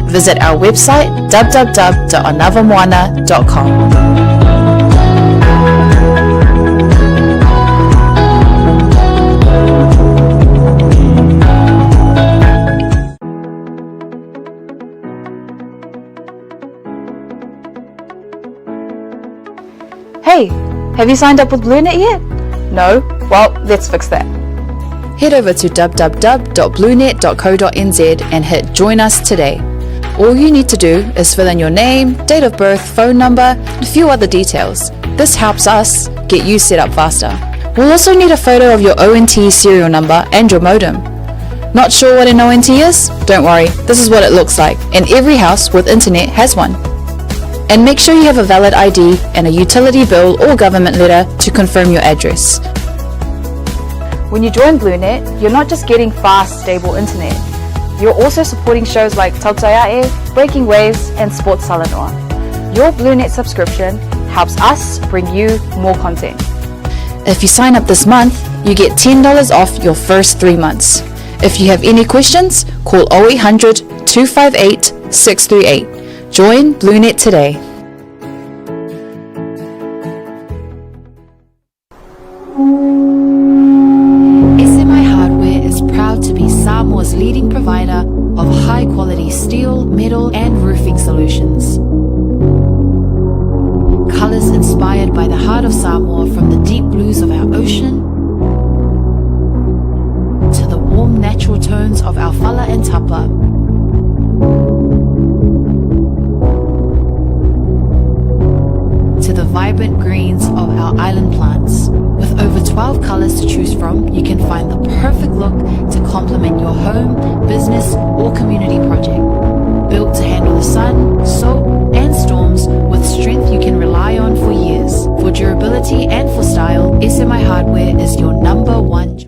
Visit our website www.anavamoana.com. Hey, have you signed up with BlueNet yet? No? Well, let's fix that. Head over to www.bluenet.co.nz and hit Join Us today. All you need to do is fill in your name, date of birth, phone number, and a few other details. This helps us get you set up faster. We'll also need a photo of your ONT serial number and your modem. Not sure what an ONT is? Don't worry, this is what it looks like, and every house with internet has one. And make sure you have a valid ID and a utility bill or government letter to confirm your address. When you join BlueNet, you're not just getting fast, stable internet. You're also supporting shows like Tautaiae, Breaking Waves, and Sports Salanoa. Your BlueNet subscription helps us bring you more content. If you sign up this month, you get $10 off your first three months. If you have any questions, call 0800 258 638. Join BlueNet today. SMI Hardware is proud to be Samoa's leading provider of high quality steel, metal, and roofing solutions. Colors inspired by the heart of Samoa from the deep blues of our ocean to the warm natural tones of our fala and tapa. To the vibrant greens of our island plants. With over 12 colors to choose from, you can find the perfect look to complement your home, business, or community project. Built to handle the sun, salt, and storms with strength you can rely on for years. For durability and for style, SMI Hardware is your number one.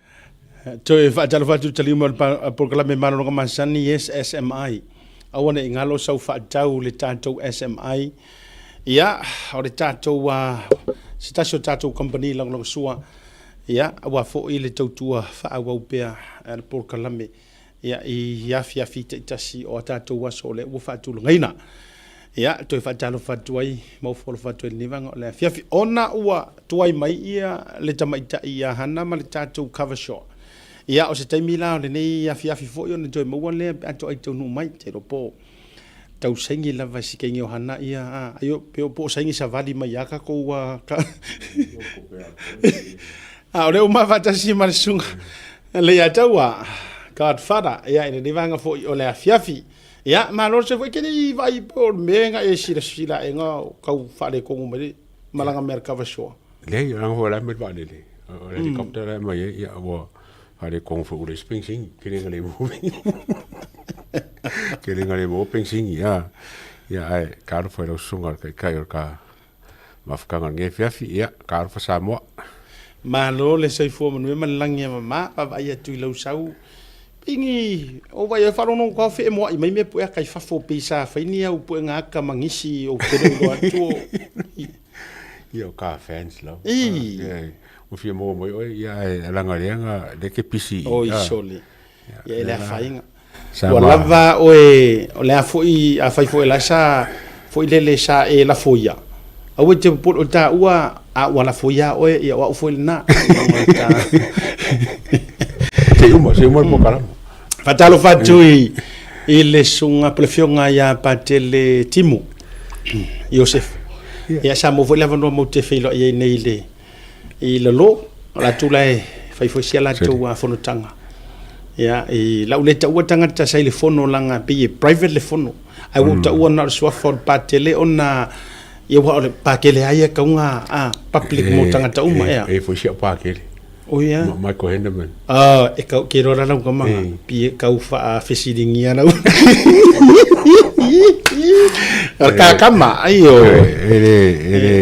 Toe faatalofa atu taliuma o le polokalame malologa masani yes SMI. Aua ne i galo sau faatau le tatou SMI. Ia, o le tatou uh, se tasi o tatou company lagolagosua. Ia, aua foi le tautua faaauau pea le polokalame ia i afiafi taitasi o a tatou aso o lea ua faatulagaina. Ia, toe faatalofa atu ai ma ofo alofa atu ai lenei vaega o le afiafi. Ona ua tuai mai ia le tamaitai ia Hana ma le tatou cover shot. Ia, o se taimi la o lenei afiafi foi ona toe maua lea pe a toai taunuu mai, te iloa po o tau saini lava i si kenge o Hana ia, a, aio, pe o po o saini savali mai ia kakou a ka. A o lea ua mafaatasi ma le susuga Leiataua. Godfather, ia, i lenei vaega foi o le afiafi. Ia, malo le soifua. E te le i vaai po o le mea na e silasila aega o tau faaletonu mai le malaga mai a le kava soa. Leai, o lana foi o la e aumai le vaalele. O le helicopter la e aumai ai, ia, ua faaletonu foi ua leai se penisini. Tele ina le maua Tele ina le maua penisini, ia. Ia, ae talofa i lau susuga i le Taitai o le ta mafutaga o lenei afiafi, ia, talofa Samoa. Malo le soifua manuia ma le lagi e mama, vaavaai atu i lau sau. Pei ni o vai e faalogo ka fe moai mai mea puea kai fafo pei sa fai ni au puega aka ma nisi o te le iloa atu o. Ia o ka fans lava. Ii. Ua fia maua mai oe, ia ae laga lea na lea ke pisi. Oi sole. Ia e le afaina. Ua lava oe, o le a foi, afai foi o la sa foi lele sa e lafoia, aua e te popole, o taua a ua lafoia oe, ia o au foi lena. Se i uma, se i uma le polokalame. Faatalofa atu i, i le susuga po o le afioga ia Patele Timu Iosefo. Ia sa maua foi le avanoa matou te feiloai ai nei i le i lalo, o latou la e fai foi sia latou fonotaga. Ia, i lau le taua tagata sa i le fono laga pei e private le fono. Ae ua ou taua na o le suafa o le Patele ona ia aua o le Pakele lava ia e tatau ona public mo tagata uma ea. E foi si au Pakele. Oh ia. Michael Henderman. Ah, e kau ke roa lau kamanga. Pi e kau whaafesiligia lau. O ka kama, ai o. E le, e le,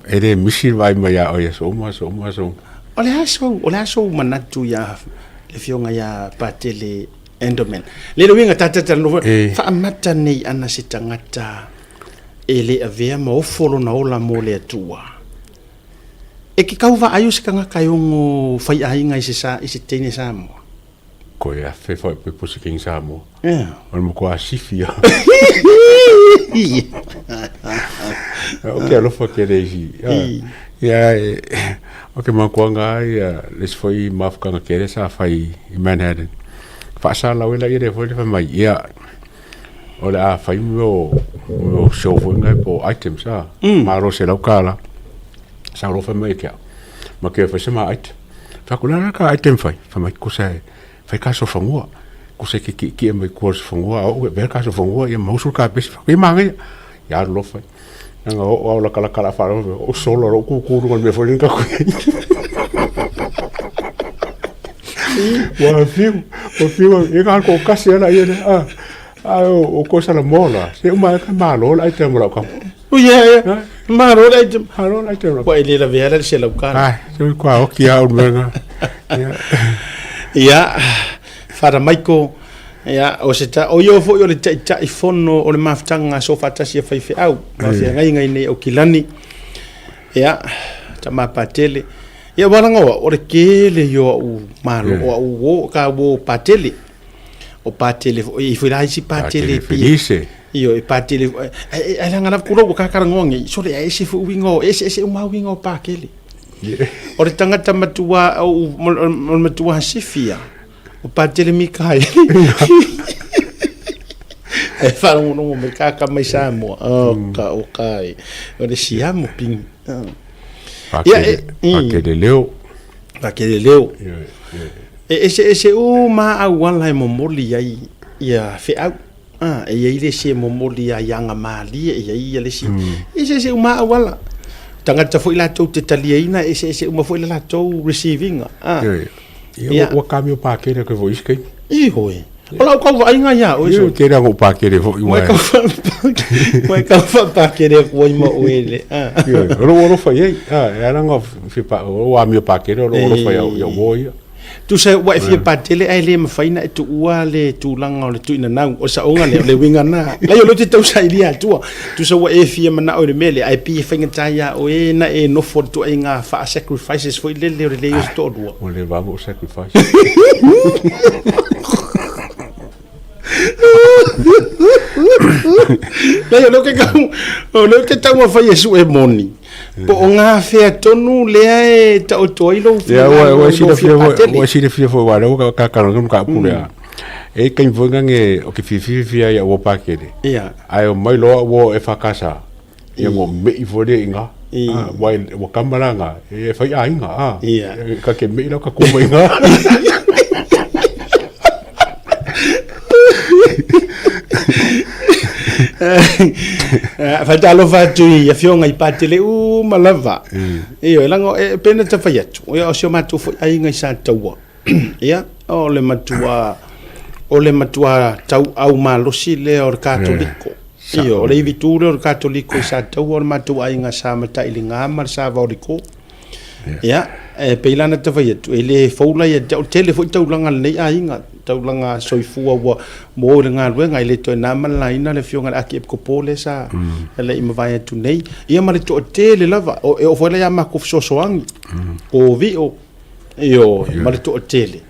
e le misi le vaai mai ia oe i aso uma, aso uma, aso uma. O le a sou, o le a sou manatu ia le afioga ia Patele Enderman. Le le uiga tata talanoa foi, faamata nei ana se tagata e le avea ma ofo lona ola mo le Atua. E ke kau vaai o se tagata e ono faiaiga i se sa i se teine Samoa. Koe afe foi pe po se king Samoa. Yeah. O le matua sifi a. O ke alofa ke le isi. Ia o ke makuanga ia le isi foi mafukanga kele sa fai i Manhattan. Faasalau e la ia le foi le fai mai ia o le a fai mo mo show foi ngai po items a. Malo $100. Sa alofa mai ke au. Ma ke fai se ma item. Fa ku la ka item fai. Fa mai ko sa fai ka so fangua. Ko se ke ki ki mai ko so fangua o be ka so fangua ia mau ka pes. Fa ma ngai. Ya lo fai. Nga o o la kala kala fa o solo ro ku ku ro me foi ka ku. Wa fiu, o fiu e ka ko kasi ala ia a. A o ko sala mola. Se uma ka malo la item la ka. O ia ia. Malo la item. Malo la item. Ua e le lavea la le $100. Ai, se kua oki au le mea. Ia, Father Michael, ia, o se ta, o ia foi o le Taitaifono o le mafutaga a Soofaatasi a Faifeau, ma feagaiga i nei Aukilani. Ia, tama Patele. Ia, ua laga o le tele ia o au malo, o au uo, ka uo Patele. O Patele foi, e foi la isi Patele. Patele Felice. Ioe, e Patele, ai laga lava kulou ua kakalanoa nei, sole ae ese foi uiga o, ese ese uma uiga o Pakele. O le tagata matua, o le matua sifia, o Patele Mikaele. Ae faalogologo mai kaka mai Samoa, o ka, o ka e, o le siamu ping. Pakele, Pakele leo. Pakele leo. E ese ese uma auala e momoli ai ia feau. A, e i ai le isi e momoli ai aga malie, e i ai ia le isi, e eseese uma lava auala. Tagata foi latou te taliaina, e eseese uma foi le latou receiving. A, Ia, ia, ua kamio pakele koe foi isi taimi. Ioe. O lau kau vaaiga ia oe. Ia, tele lava ou pakele foi. Ua e kau ua e kau faapakele atu ai ma oe le. Ioe, o lou alofa i ai. A, e ala ona fia pa, o lou amio pakele, o lou alofa i au uo ia. Tusa ua e fia patele ae le mafai na e tuua le tulaga o le tuinanau. O le saoga lea, o le uiga na. Leai o lea ou te tausaili atua. Tusa ua e fia manao i le mea lea, ae pei e faigata ia oe na e nofo i le ituaiga faa-sacrifices foi lele o le leai o se toalua. Ua leva lava ou sacrifice. Leai o lea ou te tau, o lea ou te taumafai e sue moni. Po o gafea tonu lea e taoto ai lou Ia, ua ua silafia foi, ua silafia foi aua o lea ua kakalanoa ma mataupu lea. E i ai taimi foi nage o ke fiafia fia ai ua pakele. Ia. Ae omai loa ua e whakasa. Ia ngo mei foi lea i ngā. Ah, wai ua kama la ngā. E whai aiga. Ah. Ia. Ka ke mei lau ka kuma i ngā. Faatalofa atu i afioga i Patele uma lava. Ioe, leaga e pei ona ta fai atu, ia o si o matou foi aiga i Sataua, ia, o le matua, o le matua tauau malosi lea o le Katoliko. Ioe, o le ivitu lea o le Katoliko i Sataua, o le matou aiga sa Matailiga ma le Sa Vaoliko. Ia, e pei la ona ta fai atu, e le fou la ia te au, tele foi taulaga a lenei aiga, taulaga soifua ua mo le galuega, e le toe na ma le laina le afioga i le Akiepikopo lea sa le i mavae atu nei. Ia ma le toatele lava, o, e oo foi la ia matou fesoasoani, o vio, ioe, ma le toatele.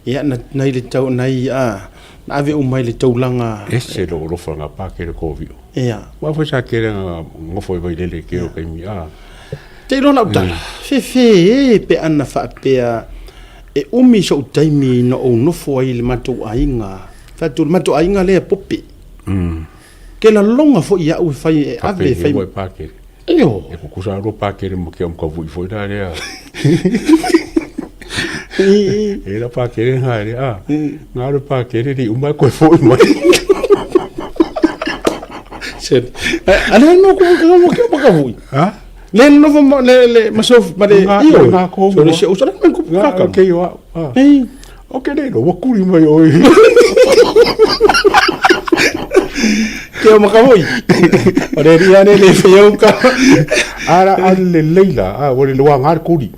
Ia, na, nai le tau, nai, a, na ave uma i le taulaga. Ese lou alofa nga pa kele ko vio. Ia. Wa foi sa kele nga ngofo i Vailele ke o kaimi a. Te iloa lau tala, fefe e pe ana faapea e umi so'u taimi na ou nofo ai i le matou aiga, fai atu le matou aiga lea e pope. Ke laloga foi iaʻu e fai e ave e fai. Faapea pakele. Io. E kukusa alo pakele ma ke om ka vui foi la lea. E la pakele nga le a. Nga le pakele li uma koe foi mai. Se ale no ko ko ko ko ka vui. Ha? Le no ma le le ma so ma le io. Nga ko. So le se usa le ko ka ka. Ke yo a. Ei. O ke le ua kuri mai oi. Ke o makavoi. O le ria ne le whiau ka. Ara a le leila, a ua le loa ngā kuri.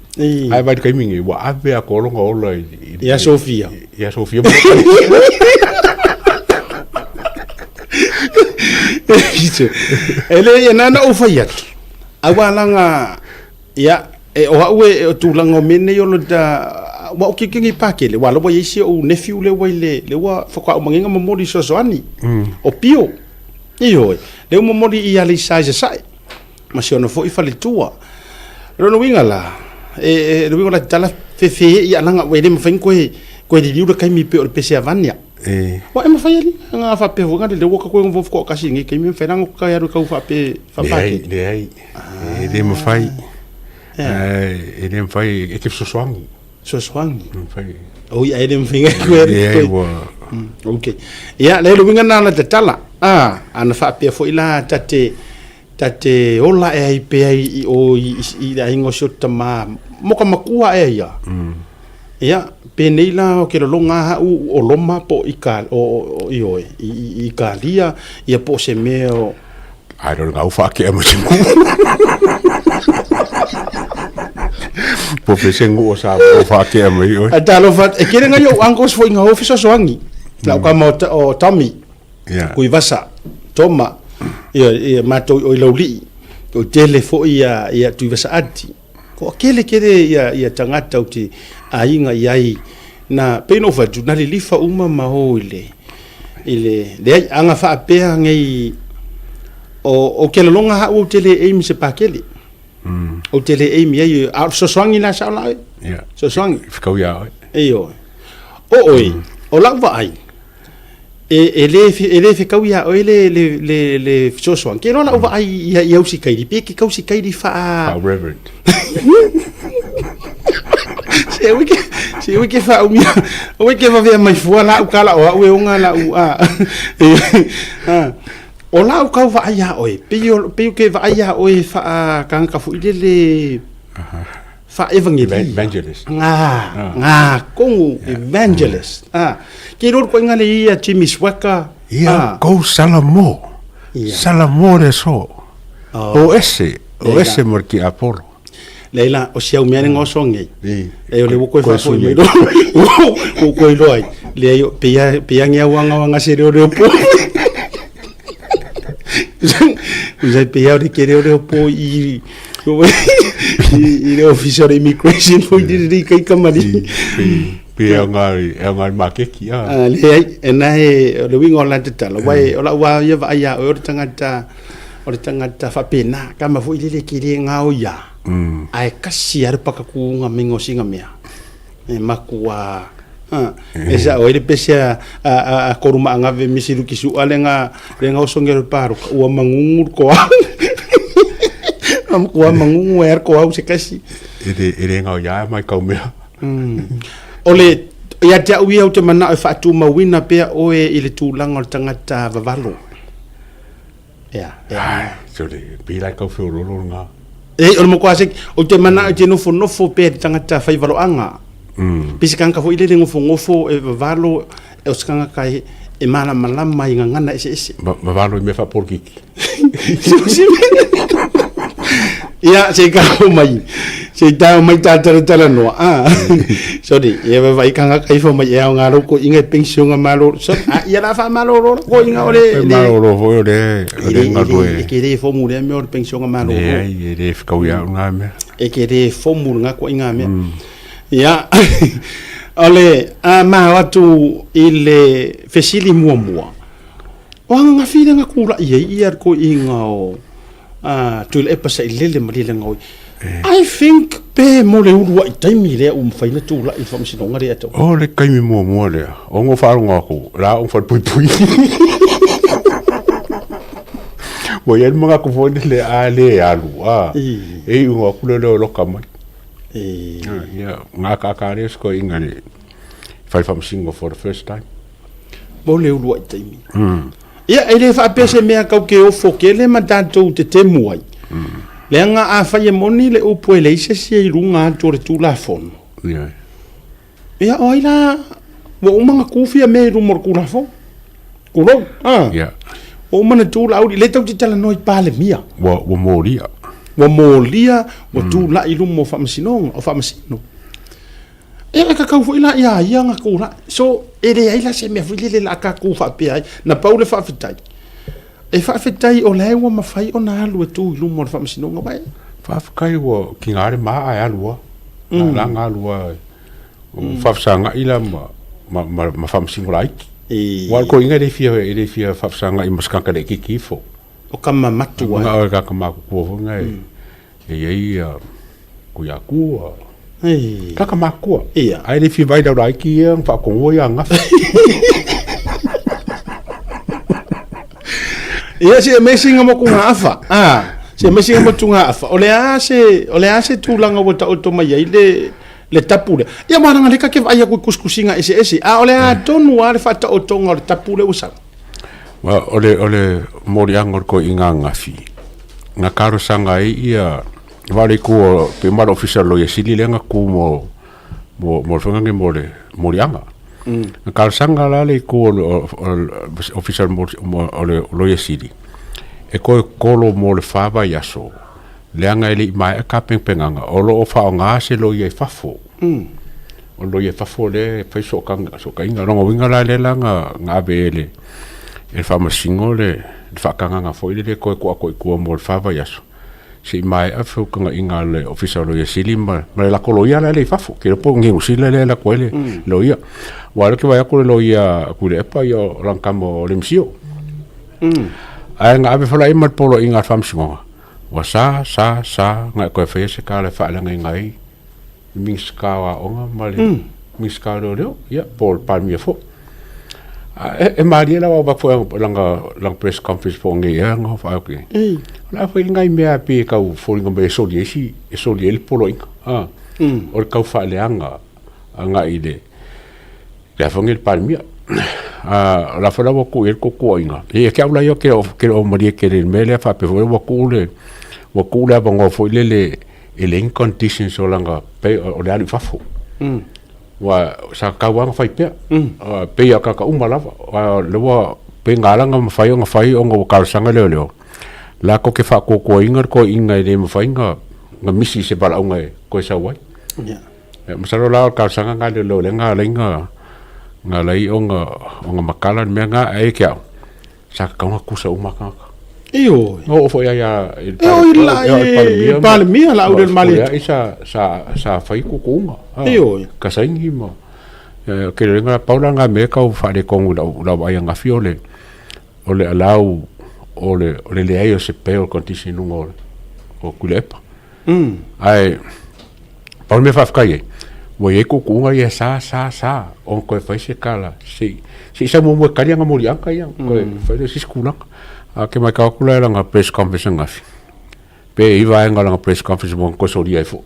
Ai vai kai mingi, ua ave a kolonga ola i... Ia Sofia. Ia Sofia. E le ia nana o whai atu. Aua langa, ia, e o au e o tulaga o mea nei o lo ta ua o kikini pakele wa lava isi o nephew le ua le le ua whakau manginga momoli sosoani o pio ioe le momoli i ale sai sai ma si ona foi faletua lona uiga la e le uiga la tala fefe i alanga ua le mafai koe koe liliu le kaimi pe o le pese avania E. Wa e mafai ali nga faapea foi nga le ua ka koe ngofofu ko kasi ngi kaimi mafai langa ka alu kau faape faapake. Leai, leai. E le mafai. E le mafai e te fesoasoani. Fesoasoani. Mafai. Oi ai le mafai ngai koe. Leai ua. Okay. Ia le le uiga na la tatala. Ah, ana faapea foi la tate tate ola e ai pea i o i i le aiga o si o tama mo ka makua ea ia. Ia, penei la o ke lologa ha'u o Loma po i ka o o ioe i i Ikalia ia po o se mea o Ai lo ngau whaakea mo se ngu. Po fe se ngu o sa po whaakea mai oi. A talofa, e kere ngai ou uncles foi nga o fesoasoani. Lau kama o Tommy. Yeah. Kuivasa, Toma, ia, ia matou o i Laulii, o tele foi ia, ia Tuivasa Ati. Ko kele kele ia, ia tagata o te aiga i ai, na, pei no whatu, na lilifa uma ma o i le, i le, leai, anga whaapea ngei, o, o ke lalonga hau o tele eimi se pakele. O tele eimi ai, a sosoangi la sao la oe. Yeah. Sosoangi. Whikau ia oe. E oe. O oe, o lau vaai, E, e le, e le fekau ia oe le, le, le, le fesoasoani. Ke loa lau vaai i, i au sikaili, pe ke kau sikaili faa... Faa reverend. Se ui ke, se ui ke faaumia, ui ke vavea mai fua lau kala o au e onga lau a. A. O lau kau vaai ia oe, pe o, pe o ke vaai ia oe faa kangaka foi lele faa-evangelia. Evangelist. Ngā, ngā kongu, evangelist. Ah. Ke roro koe ngale ia Jimmy Swagger. Ia Ah. kou Salamo. Ia. Salamo le so. Oh. O ese, o Leila. ese mo ki Apollo. Leila, o si au mea le ngoso ngei. I. E o le wo koe Koe whafoi sui mai ro. O koe loa ai. Le ai, pe ia, pe ia ngia wanga wanga se reo reo po. Usai pe ia o le ke reo reo po i i le office o le immigration foi di ri kai kamari. Pe e ngā e ngā makeki a. Ah, le ai, e na e, o le winga o la te tala, wai, o la ua ia vaai ia, o le tangata, o le tangata whapena, ka ma foi lele ki le ngā o ia. Ai kasi a le pakakuunga mingo singa mea. E makua, e sa o le pese a a a, a koruma angave misiru ki su ale nga le nga osonge le paro ua mangungu ko au. Am kua mangungu e ko au se kasi. E le ngau ia mai kau mea. O le ia te au ia o te mana o whaatumauina pea oe i le tūlanga o le tangata vavalo. Ia, ia. So le pei la kau feololo lena. E, o le matua se, ou te manao i te nofonofo pea le tagata fai valoaga. Pe se tagata foi lele nofonofo e vavalo, o se tagata e, e malamalama i gagana eseese. Vavalo i mea faapolokiki. Ia, se i tau mai, se i tau mai tā talatalanoa. Ah, sorry, ia vaavaai tagata ifo mai e aoga lou toeaina i penisiona malolo. Sorry, a ia la faamalolo la toeaina o le... E malolo foi o le o le galue. E te le fomu lea mea o le penisiona malolo. Leai, e le fetaui au lena mea. E te le fomu lena toeaina mea. Ia, o le a ma o atu i le fesili muamua. O ananafi lea na tula'i ai ia le toeaina o Tuilaepa Sailele Malielegaoi. I think pe mo le ulua'i taimi lea ua mafai ona tula'i i le faamasinoga lea tau. O le taimi muamua lea, o na faalogo atu, la o falepuipui. Ua i ai le manatu foi lele a le alu, a, e iu atu le leo loka mai. Ia, na akaaka lea si toeaina i le fale faamasino for the first time. Mo le ulua'i taimi. Ia, e le faapea se mea kau ke ofo kele ma tatou tetemu ai. Leaga afai e moni le upu e leai se isi e i luga atu o le Tulafono. Ia, o ai la, ua uma ona tu Fiame i luma o le Tulafono. Tulou, a. Ua uma ona tu Laauli, lea tatou te talanoa i Palemia. Ua molia. Ua molia, ua tulai i luma o Faamasinoga, o Faamasino. Ia e tatau foi la ia ia na tula'i. So, e leai la se mea foi lele la tatou faapea ai. Na pau le faafetai, e faafetai o la ua mafai ona alu e tu i luma o le faamasinoga aua e. Faafetai ua tiga le ma ae alu lava. La na alu lava faafesagai la ma faamasino laiti. Aua o le toeaina e le fia faafesagai ma se tagata laitiiti ifo. O tama matua. Na o le tagata matutua foi lena e i ai Tuiatua. Tagata matutua. Ae le fia vaai i lau laiti ia na faatonua ia ananafi. Ia se amazing mo tugaafa. Ah, se amazing mo tugaafa. O le a se o le a se tulaga ua taoto mai ai le le tapu lea. Ia ma langa le ka ke vaai aku i kusikusiga eseese. A o le a tonu lava le faataotoga o le tapu lea ua sau. O le o le moliaga o le toeaina ananafi, na talosaga ai ia va le itu o pe ma le ofisa o le Loia Sili lea na tu mo mo mo le faiga lenei mo le moliaga. Na talosaga la le itu o le ofisa o le Loia Sili e toe tolo mo le fa vaiaso leaga e le i maea tapenapenaga o lo o faaaoga se loia i fafo. O le loia i fafo lea e fai sootaiga. O lona uiga la lea la na ave e le Faamasino le faatagaga foi lele e toe tuu atu i tua mo le fa vaiaso se i maea feutagaiga a le Ofisa o Loia Sili ma le latou loia la lea i fafo. Ou te iloa po o Niu Sila lea e alu atu ai le loia. Aua o lea ou te vaai atu o le loia a Tuilaepa ia o lana tama o Lemisio. Ae na ave foi la i ai ma le poloaiga a le Faamasinoga, ua sa, sa, sa na e toe faia se tala e faaleagaina ai le Minisita o Aoga ma le Minisita o Leoleo, ia, po o le Palemia foi. E malie la au foi lana lana press conference po o nei ea na fai atu ai. O le a foi nai mea pei e tau foliga mai e soli ai si e soli ai le poloaiga. O le tau faaleaga agai i le le a foi nei le Palemia. O la foi la ua tuu i ai le tuutuuaiga. Ia te au la ia ke le o malie tele i le mea lea faapea foi ua tuu le ua tuu le avanoa foi lele e leai ni conditions o lana pei o le alu i fafo. Ua sa tatau lava ona fai pea. Pei lava o tagata uma lava. Aua o lea ua pei na ala ona mafai ona fai ona ua talosaga leoleo, latou te faatuatuaina le toeaina e le mafai ona misi i se valaauga e toe sau ai. Masalo la o le talosaga lena a leoleo lea na ala ai na ala ai ona matala le mea lena. Ae ia te au, sa tatau ona tutusa uma lava tagata. Ioe. Na oo foi lava i le Palemia. Palemia la au le mali. Sa sa sa fai tuutuuga. Ioe. Ka saini ma ke le nga pau la nga me kau faaletonu i lau vaai ananafi o le o le allow o le o le leai o se bail condition i luga o Tuilaepa. Ae pau le mea faafetai ai, ua i ai tuutuuga ia sa sa sa ona toe fai se tala se i se i sau muamua e tali ana moliaga ia ona toe fai lea o se isi tulaga. Ae ou te matau atu la i lana press conference ananafi, pe i ai vaega o lana press conference mo toe solia ai foi.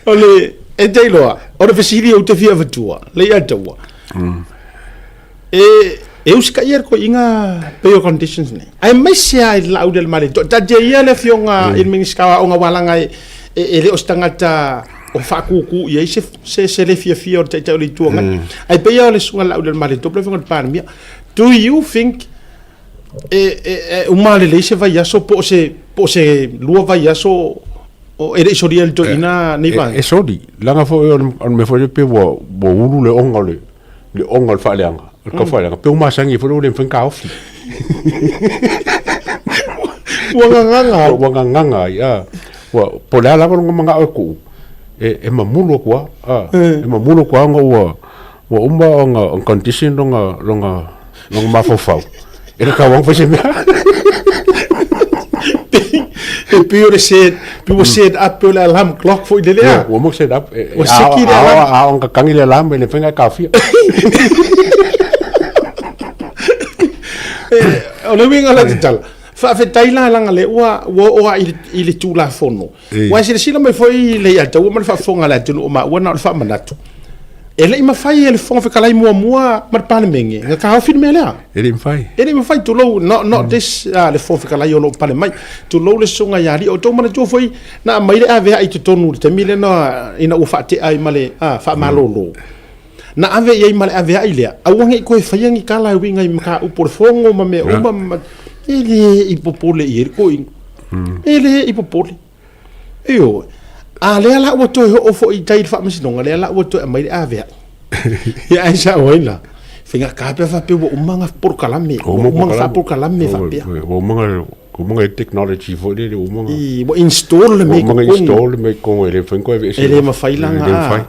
O le, e te iloa, o le fesili ou te fia avatua, le ia taua. E e usitaia le toeaina pei o conditions nei. Aemaise lava i le Laauli a le Malietoa. Taatia ia le afioga i le Minisita o Aoga aua leaga e e le o se tagata o faatūtū i ai se se se le fiafia o le Taitai o le Itu Agai. Ae pei lava o le Susuga i le Laauli a le Malietoa po o le afioga i le Palemia, do you think e e e uma lelei se vaiaso po o se po o se lua vaiaso o e le i solia e le toeaina nei vaega? E soli, leaga foi o le mea foi lea pei ua ulu le oga o le le oga o le faaleaga, o le tau faaleaga, pe ua masani ai foi ua le mafai ona taofi. Ua gagaga ai. Ua gagaga ai, a. Ua, po o le a lava lona manao e tuu, e, e mamulu atu lava, a. E mamulu atu lava ona ua, ua uma ona condition lona, lona, lona mafaufau. E tatau lava ona fai se mea. E pei o le set, pei ua set up pei o le alarm clock foi lele a. Ua uma set up. Ua seki le alarm. A ona kakangi le alarm e le mafai ona e taofia. O le uiga o lau tatala, faafetai la leaga lea ua oo lava i le Tulafono. Ua e silasila mai foi le Alataua ma le faafofoga a le atunuu o maua na o le faamanatu. E le i mafai e le Fofoga Fetalai muamua ma le Palemene na taofi le mea lea. E le i mafai. E le i mafai, tulou, not, not this, le Fofoga Fetalai o lo o pale mai. Tulou le Susuga ia Alii. O outou manatua foi na aumai le aveai i totonu i le taimi lea na, ina ua faatea ai ma le faamalolo. Na ave i ai ma le aveai lea, aua ne i toe faia ni tala e uiga i mataupu o le Fono ma mea uma. Ma, e le i popole i ai le toeaina. E le i popole. Ioe. A lea la ua toe oo foi i tai i le faamasinoga, lea la ua toe aumai le aveai. Ia ae sao ai la, faigata pe a faapea ua uma ona polokalame, ua uma ona faapolokalame faapea. Ua uma ona ua uma ona technology foi lele, ua uma ona Ua install le mea i ua uma ona totonu. install le mea i totonu e le mafai ona toe aveese. E le mafai la E le ona mafai.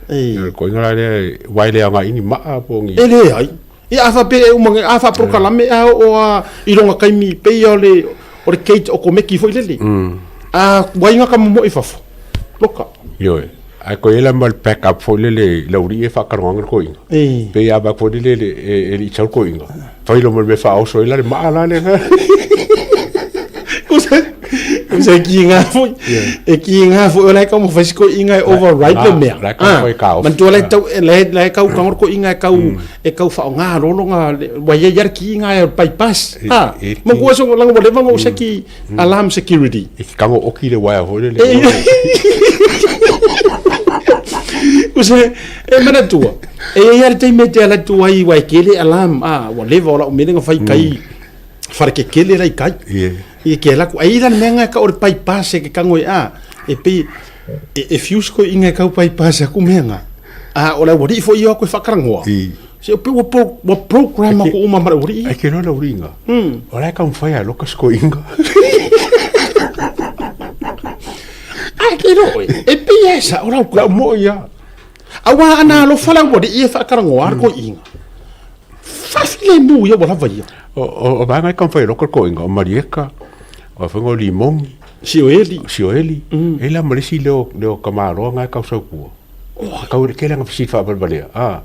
O le koiga la lea, aua e le aoga i ni maa po o ni E leai. Ia a faapea e uma a faapolokalame a oo a i lona taimi pei o le o le gate okomeki foi lele. A ua inga ka momoe i fafo. Loka. Ioe. Ae koe i ai la ma le back up foi lele i lau alii e faataloga le toeaina. Pei a vaai foi lele e le i sau le toeaina, fai loa ma le mea e faaoso ai la le maa la lea. Kusa e kiga foi. E kiga foi o la e taumafai si toeaina e override le mea. La e taumafai e taofi. Manatua la e tau la e tau tago le toeaina e tau e tau faaaoga loa lona ua i ai lava le kiga e bypass. Manatua so leaga ua leva ona ou seki alarm security. E te tago oki le uaea foi lele. Kusa e manatua e i ai lava le taimi e te alu atu ai aua e tele alarm ua leva o lau mea lea na fai i tai farakekele la i tai. Ia ke ala atu, ai la le mea nga e kau o le bypass e ke tango e a, e pei, e fuse koe inga e kau bypass aku mea nga. A o le aualii foi ia o aku e whakarangoa. Se o pe ua, pro, ua program aku uma ma le aualii. Ai ke loa le aualii nga. O la e taumafai a loka se koiga. Ai ke loa e, e pei e sa o lau Lau moi ia. Aua ana alofa le aualii e whakarangoa ar koiga. Faafilemu ia ua lava ia. O vaega e taumafai e loka le toeaina, o Marieka, o a foi o Limogi, Sioeli, Sioeli, e la ma le isi leo, leo tamaloa na e tau sau tua. Tau le tele ana fesili faavalevalea, a,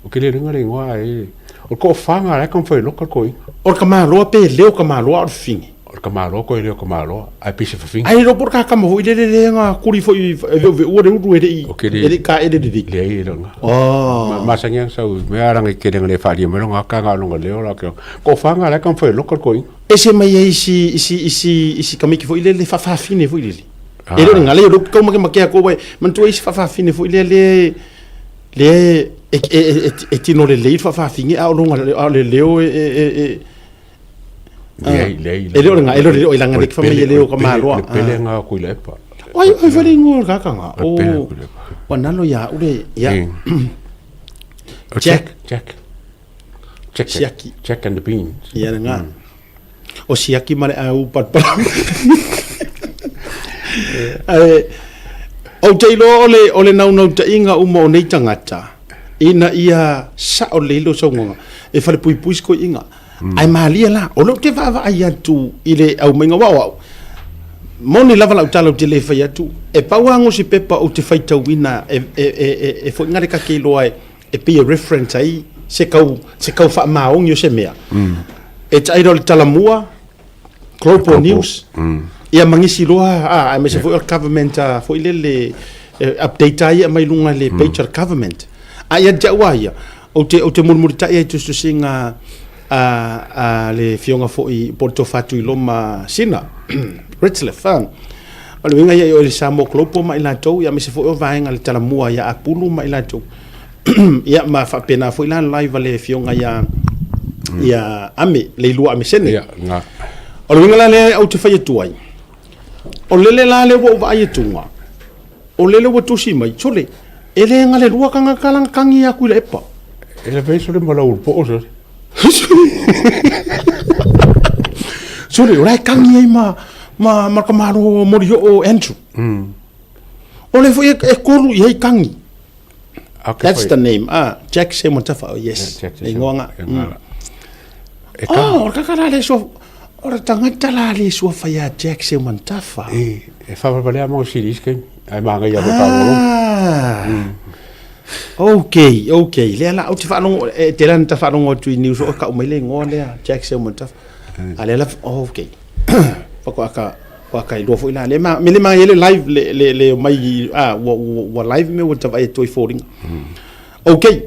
o ke le iloa le igoa ae, o le toafa na la e taumafai e loka le toeaina. O le tamaloa pe leo tamaloa a o le fafine? O le tamaloa koe leo tamaloa, ae pei se fafine. Ae le iloa po o le kakama foi lele lea na kuli foi e veuveua le ulu e le i, e le i taele lelei. Leai e le o lena. Oh. Masani lava ona sau i mea leaga e tele ina le faaalia mai lona ata na o lona leo la ke. Toafa na la e taumafai e loka le toeaina. Ese mai ai isi isi isi isi tamaiti foi lele faafafine foi lele. E le o le gala ia o lea ou te taumakemakeina atu aua e manatua isi faafafine foi lea lea lea e e e tino lelei le faafafine a o lona a o le leo e e Leai, leai. E le o le e le o le langa le fa mai le o ka maloa. Le pele nga ku le pa. Oi oi fa le ngo ka ka nga. O. Wa nalo ya ule ya. Jack Jack. Jack Siaki. Jack and the Beans. Ya nga. O siaki ma le au pat pat. Ai ou te iloa o le o le naunautaiga uma o nei tagata ina ia sao lelei lou saunoaga e falepuipui si toeaiina. Ae malie la, o lea ou te vaavaai atu i le aumaiga aua o au, moni lava lau tala ou te le fai atu, e pau lava ngo se pepa ou te faitauina e, e, e, e, e foi ngale ka ke iloa e, e pei e reference ai se kau, se kau faamaoni o se mea. E tailo le talamua, Global News, ia ma nisi loa, a, aemaise foi o le government foi lele, e update ai ia mai luga i le page a le government. A ia te au a ia, Ou te, ou te mulimulitai ai i tusitusiga a, a le Afioga foi po o le Tofa Tuiloma Sina, Retzlaff, a. O le uiga ia i o i le Samoa Global ma i latou, ia aemaise foi o vaega le Talamua ia Apulu ma i latou. Ia ma faapena foi la live a le Afioga ia, ia Ame, Leilua Ame Sene. Ia, nga. O le uiga la lea ou te fai atu ai, o lele la lea ua ou vaai atuga, O lele ua tusi mai, sole, e le galelua tagata la tagi atu i le epa. E le fai sole ma lau poo sole. Sole, o la e tagi ai ma, ma, ma ka malo moli o Andrew. O le foi e kolu i ai tagi. Okay, That's the name. Ah, Jack Semontafa. Oh, yes. Jack Le ingoa nga. E kagi. Oh, o le kaka la le sua, o le tagata la le sua fai a Jack Semontafa. E, e whawhawalea mo siri iske, ai maanga ia mo whawhawalo. Ah. Okay, okay. Lea la, ou te faalogo, e te lana ta faalogo atu i news o kau mai le ingoa lea, Jack Semontafa. A lea la, oh, okay. Whako aka, whaka i lua foi la, le ma, me le ma ele live, le, le, le mai, ah, ua, ua, ua live me ua tawai e toi fōringa. Okay,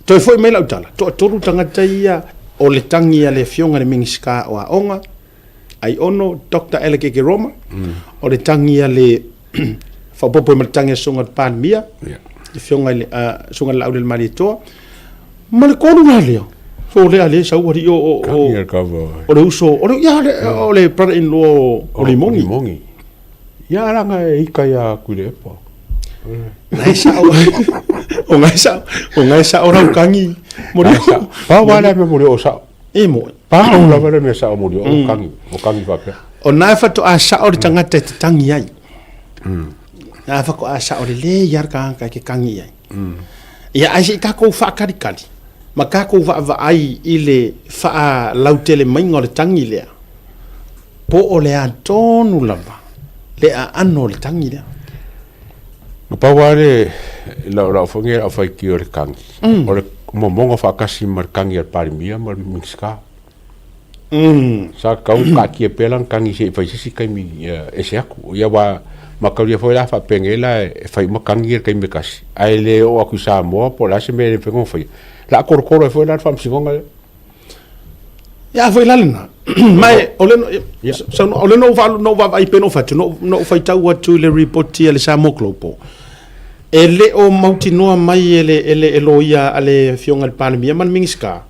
toe foi mai lau tala, toatolu tagata ia o le tagi a le Afioga i le Minisita o Aoga, Aiono Doctor Alec Ekeroma, o le tagi a le faaopoopo ma le tagi a Susuga i le Palemia, le Afioga i le Susuga i le Laauli Malietoa, ma le tolu la lea. So lea lea sau alii o o le uso, o le, ia, o le brother-in-law o Limogi. Limogi. Ia alanga e ika ia Kuilepa. Ngai sao. O ngai sao. O ngai sao rau kangi. Mo le. Pa wa le me mo le o sao. E mo. Pa o lava le me sao mo le o kangi. O kangi pa pea. O nai whato a sao le tangata e te tangi ai. Nai whako a sao le le iar ka ka ke kangi ai. Ia ai se i kākou whaakarikari. Ma kākou vaavaai i le wha lautele mainga o le tangi lea. Po o le a tonu lava le aano o le tagi lea. Na pau lava le lau foi lenei lau faitio i le tagi, o le momoga faatasi ma le tagi a le Palemia ma le Minisita. Sa tatau ona taatia pea lana tagi se i fai se isi taimi ese atu. Ia aua mataulia foi la faapenei la e fai uma tagi ia i le taimi e tasi, ae le oo atu i Samoa po o le a se mea e le mafai ona faia, o le a tolotolo ai foi la le faamasinoga lea. Ia foi la lena. Mai o le so o le no va no va vai pe no fatu no no faitau atu i le report a le Samoa Global. E le o mautinoa mai e le e le e loia a le Afioga i le Palemia ma le Minisita.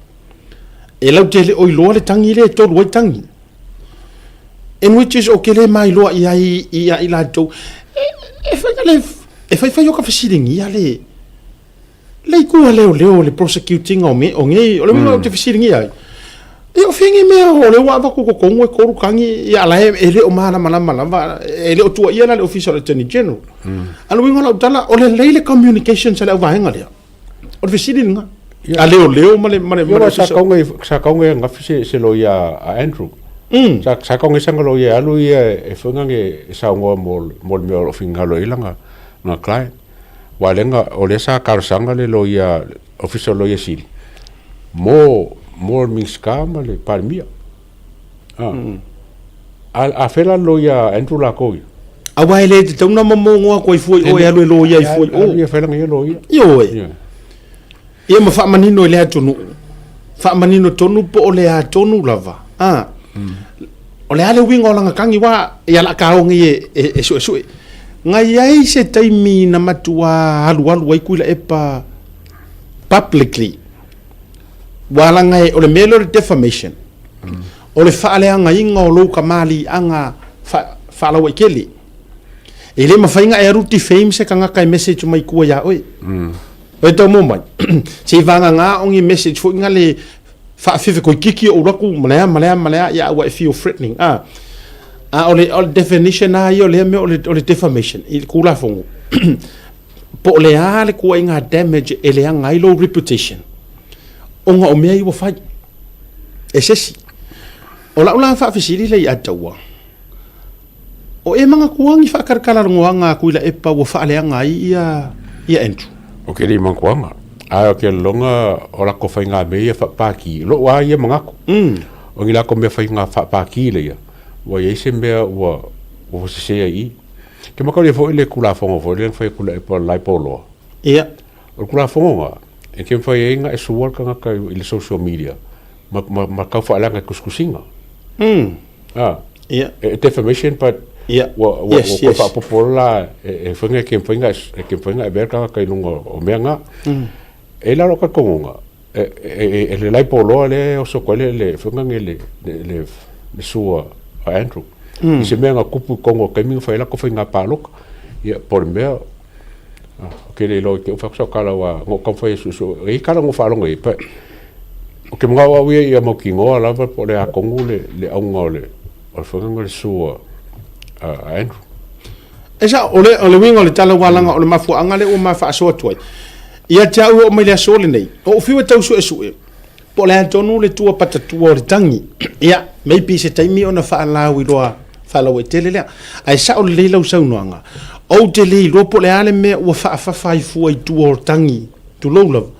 E lau te le o iloa le tangi le e tolu ai tangi. In which is o ke le mai loa i ai i a i latou. E, e fai le e fai fai o ka fesiligia le Le itu a leoleo le prosecuting o me o ngei o le uiga ou te fesiligia ai. Ia o fea ngei mea o lea ua avatu i totonu e tolu tagi ia la e le o malamalama lava e le o tuuaia la le Ofisa o le Attorney General. A o le uiga o lau tala o lelei le communications a le auvaega lea. O le fesili lena. A leoleo ma le ma le ma le Sa tau sa tau ngai angafi se se loia a Andrew. Sa sa tau ngai sanga loia e alu ia e foi ngange e saunoa mo mo le mea o lo o finagalo ai lana lana client. Aua o lea na, o lea sa talosaga le loia, Ofisa o le Loia Sili mo, mo le Minisita ma le Palemia. A, a, a fea la le loia a Andrew latou ia? Aua e le tatau ona momono atu ai fua i o e alu e loia ai fua i o. Alu ia fai lana ia loia. Ioe. Ia ma faamanino i le atunuu. Faamanino tonu po o le a tonu lava. A. O le a le uiga o lana tagi wa ia la kaogi e, e, e suesue. Ngai ai se taimi na matua alualu ai Tuilaepa publicly. Ua laga e, o le mea lea o le defamation. O le faaleagaina o lou kamaliiaga fa, faalauaitele. E le mafai ona e alu defame se tagata e message mai tua ia oe. Oe tau mo mai. Se i vagana o ni message foi na le faafefe koikiki o ulaku ma lea ma lea ma lea ia ua e feel threatening. Ah. A o le, o le definition a ia o lea mea o le, o le defamation i le Tulafono. Po o le a le tuuaiga damage e leaga ai lou reputation ona o mea ia ua fai e se isi. O lau la faafesili lea ia Taua, O e manatua ni faatalatalanoaga a Tuilaepa ua faaleaga ai ia ia Andrew? O ke lei manatuaga, ae o ke lologa o latou faiga mea ia faapaki, lou a ia manatu. O ni latou mea faiga faapaki lea ia, ua iai se mea ua ua sese ai i. Ke mataulia foi le Tulafono foi lea na fai e Tuilaepa o le lae poloa. Ia. O le Tulafono na, E ke mafai ai ona e sua le tagata i le social media ma ma ma tau faaleaga i tusitusiga. A. Ia. E defamation but Ia. ua ua Yes, ua yes. faaopoopo la e e fai e ke mafai ona e ke mafai ona avea le tagata i luga o mea na. E i ai la lou talitonuga e e e le laipoloa lea e oso atu ai le le faiga lenei le le le sua a Andrew i se mea na tupu i totonu o le taimi na fai ai latou faiga palota. Ia po o le mea Ou te le iloa i te i fai atu sau tala aua na ou taumafai e suesue, e i ai tala na ou faalogo i ai, but ou te manao au ia ia mautinoa lava po o le a tonu le, le auga o le, o le faiga o le sue a, a Andrew. E sao, o le, o le uiga o le tala ua laga o le mafuaaga lea ua ma faasoa atu ai. Ia te au e oo mai le aso lenei, o ou fiu e tau suesue, po o le a tonu le tua patatua o le tagi. Ia, maybe se taimi ona faalauiloa faalauaitele lea. Ae sao lelei lau saunoaga, ou te le iloa po o le a le mea ua faafafa ai fua i tua o tagi, tulou lava.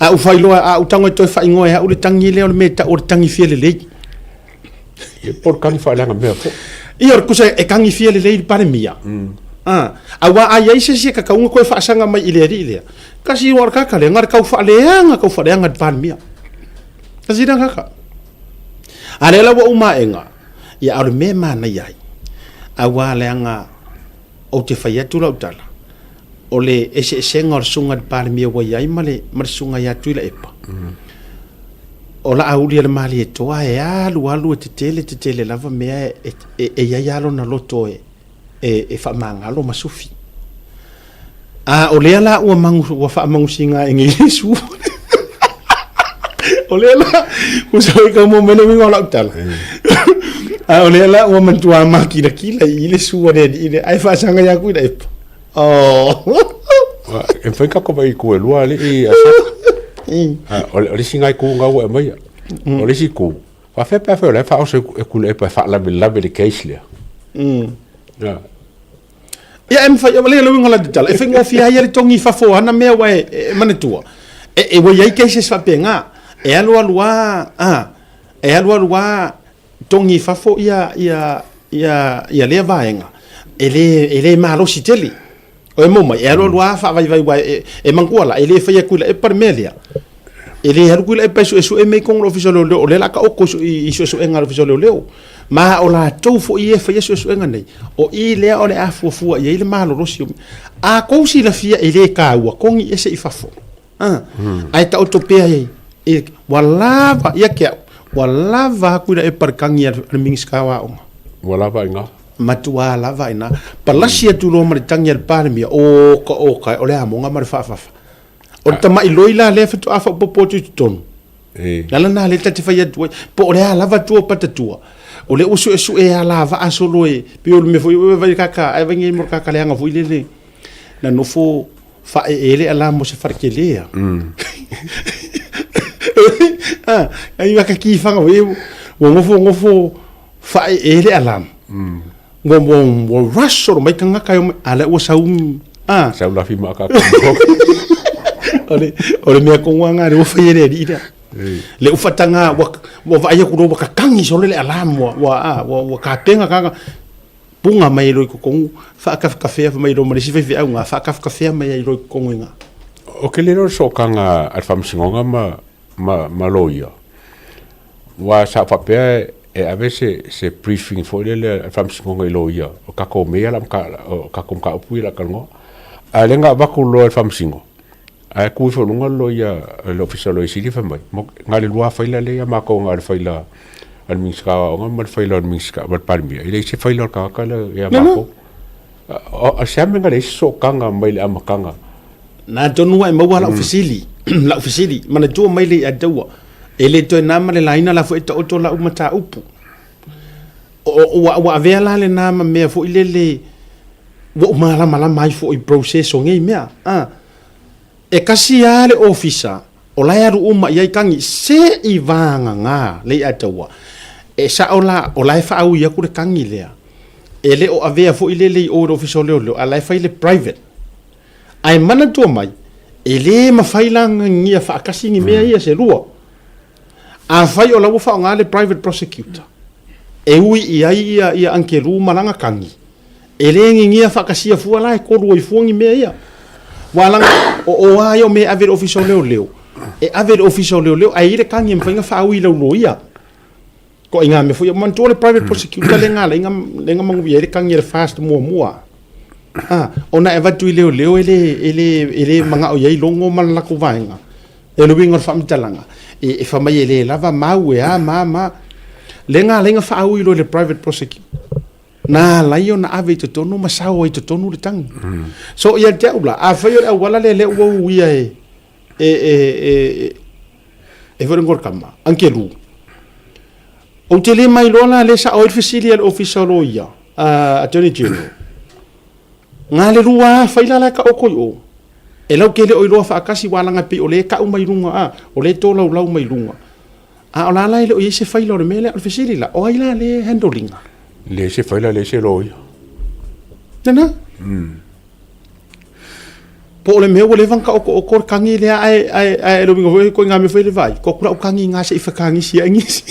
A ou faailoa, a ou tago e toe faaigoa e au le tagi lea o le mea e tau o le tagi fia lelei. Ia, po o le tagi faaleaga mea foi. Ia, o le tusa e tagi fia lelei le Palemia. Ah, aua a i ai se isi e tatau ona toe faasaga mai i le alii lea, kasi o le kaka lea, na o le tau faaleaga, tau faaleaga i le Palemia. Kasi lea kaka. A lea la ua uma aega, ia a o le mea e manaia ai, aua leaga ou te fai atu lau tala, o le eseesega o le susuga i le Palemia ua i ai ma le, ma le susuga ia Tuilaepa, o Laauli a le Malietoa e alu alu e tetele tetele lava mea e, e, e i ai lava lona loto e, e, e faamagalo ma sufi. A o lea la ua magu, ua faamagusiga e nei Iesu. O lea la, ua sau i ka mo mai le uiga o lau tala. A o lea la ua matua makilakila i le sua le alii lea, ae faasaga ia ku i la epa. Oh. E mafai ona tatou vaai i itu e lua alii Aseta. O le isi na itu na ua e aumaia. O le isi itu, faafefea pe afai o la e faaoso e Tuilaepa e faalavelave i le case lea. Ia e mafai, o le uiga o la tala, e faigofie ai le togi i fafo o ana mea aua e manatua, e ua i ai cases faapena, e alu alu lava, a, e alu alu lava togi i fafo ia, ia, ia, ia lea vaega, e le, e le malosi tele. O e maua mai, e alu alu lava faavaivai, aua e, e manatua la, e le faia e Tuilaepa le mea lea. E le alu Tuilaepa e suesue mea i totonu o le Ofisa o Leoleo, o lea o le a taoto i suesuega a le Ofisa o Leoleo. Ma o latou foi ia e faia suesuega nei, o i lea o le a fuafua i ai le malolosi o mea. A tou silafia e le taua, togi ese i fafo. A, ae taoto pea i, i, ua lava, ia te au, ua lava atu i Tuilaepa le tagi a le Minisita o Aoga. Ua lava i ina. Matua lava i ina. Palasi atu loa ma le tagi a le Palemia, oka oka, o le amoga ma le faafafa. O le tamai loi la lea faatoa faaopoopo atu i totonu. Le ala lena lea ta te fai atu ai, po o le a lava tua o patatua, o lea ua suesue alavaa solo e, pei o le mea foi ua vai kaka, ai vai nei mo le kaka leaga foi lele, na nofo faaeele ala mo se fale tele a. Ah, ai waka ki whanga foi, ua nofo nofo faaeele ala. Ua ua ua rush solo mai kangaka e o mai, a lea ua sau, ah. Sau lafi ma ka O le, o le mea kongo anga le ua fai e le alii lea. Le ufatanga ua, ua vaai aku loa ua kakangi solo le alarm ua, ua, ah, ua, ua kapenga kaka. Punga mai e loi kokongu, whaakawhakawhea mai lo ma le isi faifeau ngā, whaakawhakawhea mai ai loi kokongu i ngā. O ke le sootaga a le Faamasinoga ma, ma, ma loia, Aua sa ou faapea e ave se, se briefing foi lele a le Faamasinoga i loia, o tatou mea ia o le a, o tatou mataupu ia o le a talanoa. A o lea na avatu loa e le Faamasino, ae tu ifo i luga le loia, le Ofisa o le Loia Sili fai mai, na o le lua faila lea ia matou na o le faila a le Minisita o Aoga ma le faila o le Minisita ma le Palemia, e leai se faila o le tagata lea ia matou. O se a mea na leai se sootaga mai le amataga? Na tonu lava e maua lau fesili, lau fesili, manatua mai le ia taua, E le toe na ma le laina la foi e taoto lau mataupu. Ua, ua avea la lena ma mea foi lele ua ou malamalama ai foi i process o nei mea. Ah. E kasi lava le ofisa o la e alu uma i ai tagi se i vagagā le i'a taua. E sao la o la e faaui atu le tagi lea. E le o avea foi lele i o i le ofisa o leoleo a o la e fai le private. Ae manatua mai, e le mafai la ona faatasi ni mea ia se lua. Afai o la ua faaaoga le private prosecutor e ui i ai ia, ia Angelu ma lana tagi, e le gigia faatasia fua la e kolu ai fua ni mea ia. Ua laga o o a ia o mea e ave i le Ofisa o Leoleo, e ave i le Ofisa o Leoleo ae i ai le tagi e mafai ona faaui i lau loia. Ituaiga mea foi ia. Manatua le private prosecutor lea na ala ai na manuia ai le tagi a le FAST muamua. A, ona e avatu i leoleo e le, e le, e le manao i ai logo ma le latou vaega. E le uiga o le faamatalaga, e, e fai mai e le lava mau e a ma ma. Lea na ala ai ona faaui loa i le private prosecutor. Na ala ai ona ave i totonu ma sao ai i totonu le tagi. So ia te au la, afai o le auala lea lea ua uia e, e, e, e, e foi le igoa o le tama, Angelu. Ou te le mailoa la lea sao ai le fesili a le Ofisa o Loia, a Attorney General. Nga le lua a fai la la e taoto i o. E lau te le o iloa faatasi ua laga pei o lea e tau mai luga a, o lea e tolaulau mai luga. A o la la e le o i ai se faila o le mea lea. O le fesili la, o ai la lea e handle ina? Leai se faila, leai se loia. Lena? Po o le mea ua leva ona taotooto le tagi lea ae, ae, ae le uiga foi ituaiga mea foi le vaai, ko atu la au tagi ina se i fetagisi ai nisi.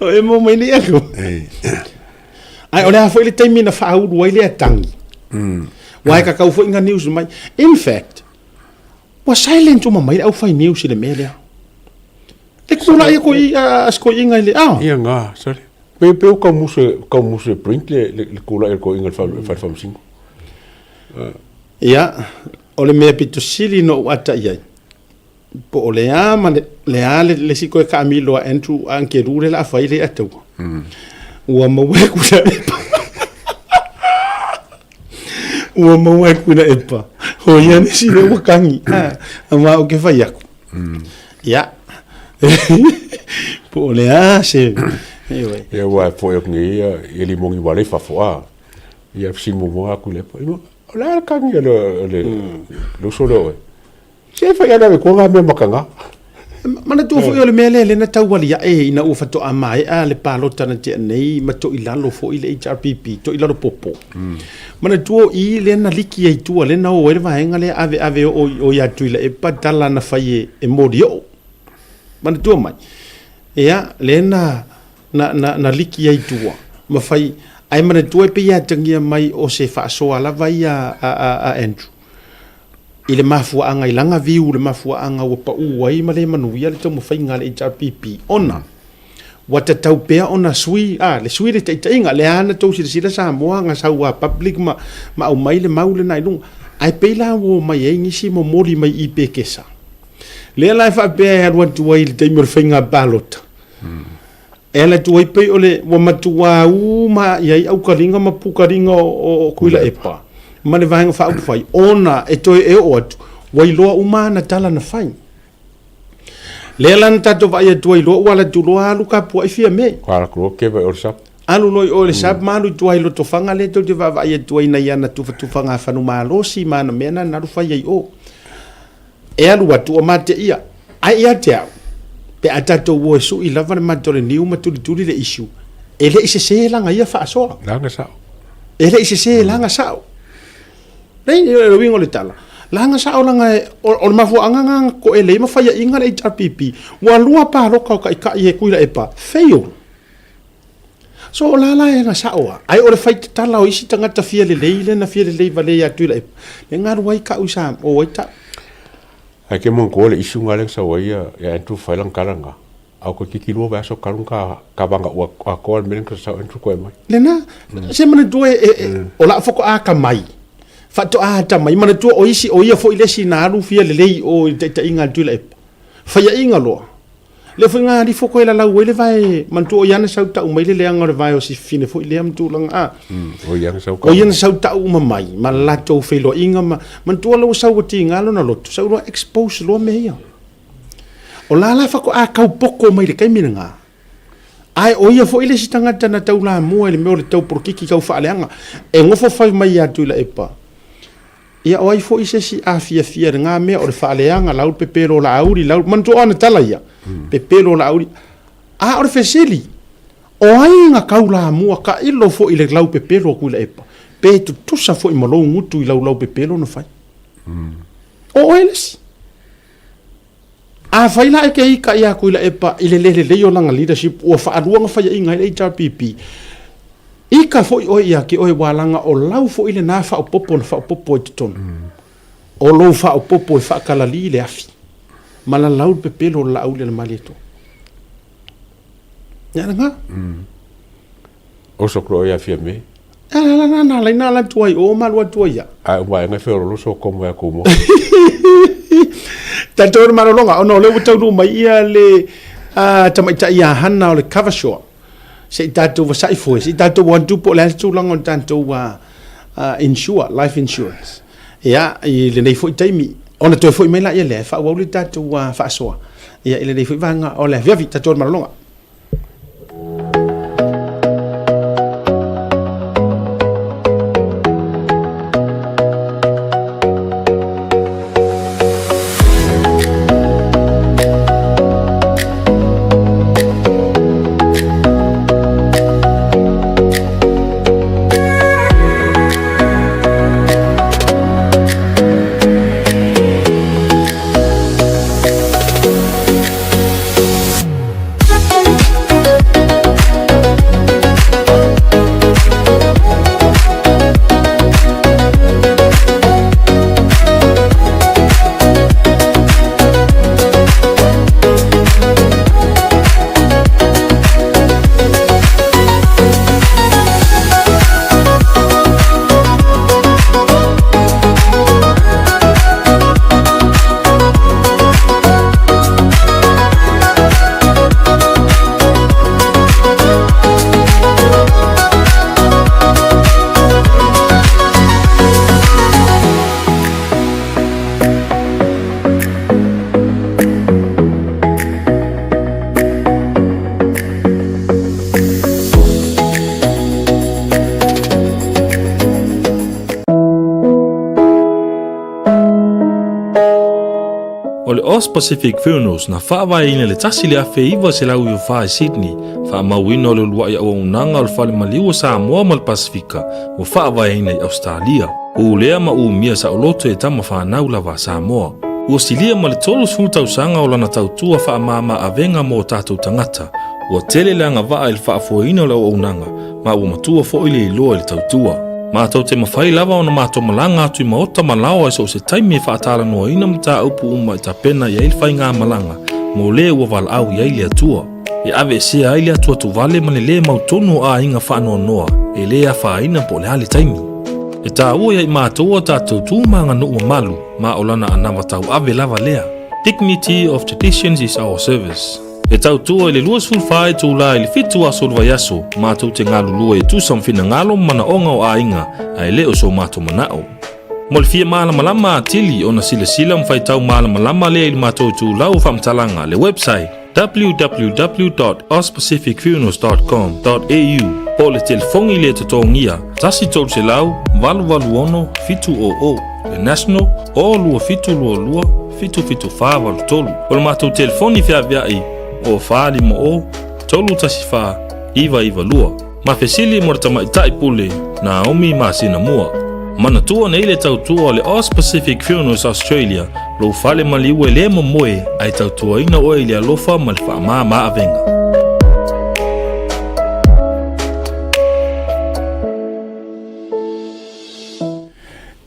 O e mo mai nei atu. Ae o le a foi le taimi na faaulu ai lea tagi. Ua e kakau foi ngā news mai. In fact, ua silent uma mai le aufai news i le mea lea. Le kula ia ko i a sko inga i le a. Ia ngā, sorry. Pe pe o kau musu kau musu e print le le, le kula e ko inga le fa fa fa msingo. Ia, o le mea pito sili no u ata i ai. Po o le a ma le, le a le, le si koe kaamilo a Andrew a Ankeru le la fai le ataua. Ua maua e kula epa. Ua maua e kula epa. Ho ia ni si le ua kangi. Ah, ma o ke fai aku. Ia. Po o le a se... Anyway. Ia ua foi aku nei ia ia limongi wale fafo a. Ia simu mo aku le. O le a kangi le le le uso le oe. Se fai ana ko ngā mea makanga. Manatua foi o le mea lea lea na tauali ae ina ua faatoa maea le palota na tea nei ma toilalo foi le HRPP, toilalo popo. Manatua o i lea na liki ai tua lea na o ai le vaega lea ave ave o o ia Tuilaepa tala na fai e, e Molioo. Manatua mai. Ia, lea na na na na liki ai tua ma fai ae manatua e pei e atagia mai o se faasoa lava ia a, a, a Andrew. I le mafuaaga i lana view le mafuaaga ua pau ai ma le manuia le taumafaiga a le HRPP ona ua tatau pea ona sui a le sui le taitaiga lea na tou silasila Samoa na sau a public ma ma aumai le mau lena i luga ae pei la ua omai ai nisi momoli mai i Pekesa lea la e faapea e alu atu ai i le taimi o le faiga palota e ala atu ai pei o le ua matuā uma i ai aukaliga ma pukaliga o Tuilaepa ma le Vaega Faaupufai ona e toe e oo atu ua iloa uma ana tala na fai. Lea la na tatou vaai atu ai loa ua alu atu loa alu kapua'i Fiame. Ua alu atu loa keva i o le sap. Alu loa i o i le sap ma alu i tua i Lotofaga lea tou te vaavaai atu ai nai ana tufatufaga fanumalosi ma ana mea na na alu fai ai i o. E alu atu o mateia. Ae ia te au, pe a tatou o e sui lava le mata o le niu ma tulituli le issue, e le i sese laga ia faasoa. Laga sao. E le i sese laga sao. Nei, o le uiga o le tala, laga sao laga e, o le mafuaaga na na toelei ma faiaina le HRPP, ua lua paloka o taitai e Tuilaepa, fail. So o la la e aga sao a, ae o le fai tatala o isi tagata fia lelei lea na fia lelei valea ia Tuilaepa, le galu ai kau i sa, o ai tau. Ai ke manatua le issue nga lea na sau ai ia ia Andrew fai lana tala lena, a o toeitiiti lua vaiaso talu na ta vaga ua atoa le mea lea na sau Andrew toe mai. Lena, se manatua e, e, o la'u faatoa atamai, faatoa atamai, manatua o isi, o ia foi le isi na alu fia lelei i o i le taitaiga a le Tuilaepa. Faiaina loa. Lea foi na alifo koe lalau ai le vae, manatua o ia na sau tau mai le leaga o le vae o si fafine foi lea ma tulaga a. O ia na sau tau. O ia na sau tau uma mai ma le latou feiloaiga ma, manatua la ua sau ua tiga lona loto, sau loa expose loa mea ia. O la la faatoa tau poko mai le taimi lena. Ae o ia foi le isi tagata na taulamua i le mea o le tau polokiki tau faaleaga. E nofo fai mai ia Tuilaepa. Ia o ai foi se isi a fiafia i lena mea o le faaleaga lau le pepelo o Laauli, lau, manatua o ana tala ia, pepelo o Laauli. A o le fesili, o ai na taulamua tailo foi i le lau pepelo a Tuilaepa, pe tutusa foi ma lou gutu i lau lau pepelo na fai? O oe le isi. Afai la e te ika ia Tuilaepa i le le lelei o lana leadership ua faalua ona faiaina ai le HRPP, Ika foʻi ʻoe iā ke ʻoe wālaga o lau foʻi lenā faaopopo na faaopopo i totonu. O lou faaopopo e faakalalī le afi, ma lalau le pepelo o le laauli a le Malietoa. Ia lagā. Oso klo ia fia me. Ala la na na lai na ala atu ai o ma alu atu ai ia. Ae uma e fe olo so komo ya kumo. Tatou le malologa ona o lea ua taunuu mai ia le tamaitai ia Hana o le cover shore. Se i tatou vasaʻi foe, se i tatou o atu po o le a le tulaga o le tatou insure, life insurance. Ia, i lenei foi taimi, ona toe foi mai laia lea e faaauau le tatou faasoa. Ia, i lenei foi vaega o le afiafi, tatou le malologa. O le Aus Pacific Funerals na faavaeina i le 1994 i Sydney, faamauina o le uluai auaunaga o le Fale Maliu o Samoa ma le Pasefika ua faavaeina i Ausetalia. Ulea ma umia saoloto e tama fanau lava a Samoa. Ua silia ma le 30 tausaga o lana tautua faamama avega mo o tatou tagata. Ua tele le agavaa i le faafoeina o le auaunaga, ma ua matua foi le iloa i le tautua. Matou te mafai lava ona matou malaga atu i maota ma laoa i so o se taimi e faatalanoaina mataupu uma e tapena i ai le faigamalaga mo le ua valaau i ai le Atua. E aveesea ai le atuatuvale ma le lē mautonu o aiga faanoanoa e lē afaina po o le a le taimi. E taua ia i matou a tatou tu ma aganuu mamalu ma o lana anava tauave lava lea. Dignity of traditions is our service. E tautua i le 24 itula i le 7 aso o le vaiaso, matou te galulue e tusa ma finagalo ma manaoga o aiga, ae le o so matou manao. Mo le fia malamalama atili ona silasila ma faitau malamalama lea i le matou itulau o faamatalaga, le website www.auspacificfunerals.com.au po o le telefoni le totogia 1 300 886 700, le national o 2722 77483. O le matou telefoni feaveai o 450 314 992. Ma fesili mo le tamaitai pule Naomi masina mua. Manatua nei le tautua o le Aus Pacific Funerals Australia, lou fale maliu e le momoe ae tautuaina oe i le alofa ma le faamama avega.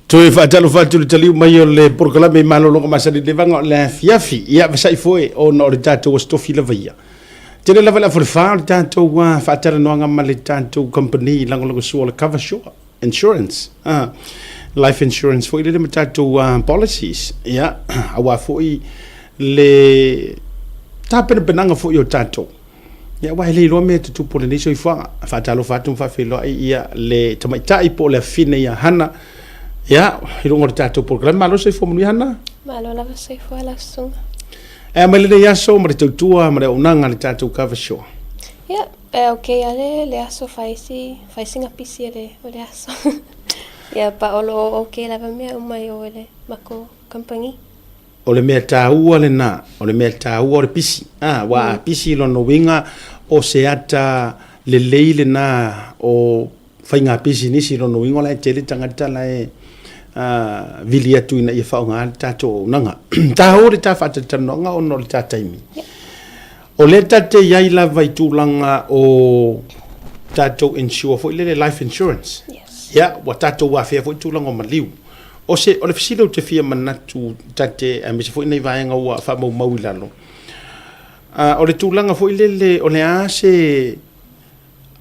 Toe faatalofa atu i le taliu mai o le polokalame i malologa masani i le vaega o le afiafi. Ia, vasaʻi foe ona o le tatou aso tofi lava ia. Tele lava le afolefa o le tatou faatalanoaga ma le tatou company lagolagosua o le Cover Sure Insurance. Life insurance foi lele ma tatou policies. Ia, aua foi le tapenapenaga foi o tatou. Ia, aua e le iloa mea e tutupu o lenei soifuaga. Faatalofa atu ma faafeiloai ia le tamaitai po o le afine ia Hana. Ia, i luga o le tatou polokalame. Malo soifua manuia Hana. Malo lava soifua lau susuga. E a mai lenei aso ma le tautua ma le auaunaga a le tatou Cover Sure. Ia, e okay a le, le aso fai si, fai sina pisi o le, o le aso. Ia, pa o lo o okay lava mea uma i o i le makou company. O le mea taua lena, o le mea taua o le pisi. A, ua a pisi lona uiga o se ata lelei lena o faiga pisinisi lona uiga o la e tele tagata la e vili atu ina ia faaaoga le tatou auaunaga. Taua le ta faatalatalanoaga ona o le ta taimi. O lea ta te i ai lava i tulaga o. tatou insure foi lele life insurance. Yes. Ia, ua tatou afea foi tulaga o maliu. O se, o le fesili ou te fia manatu tate aemaise foi nei vaega ua faamaumau i lalo. O le tulaga foi lele o le a se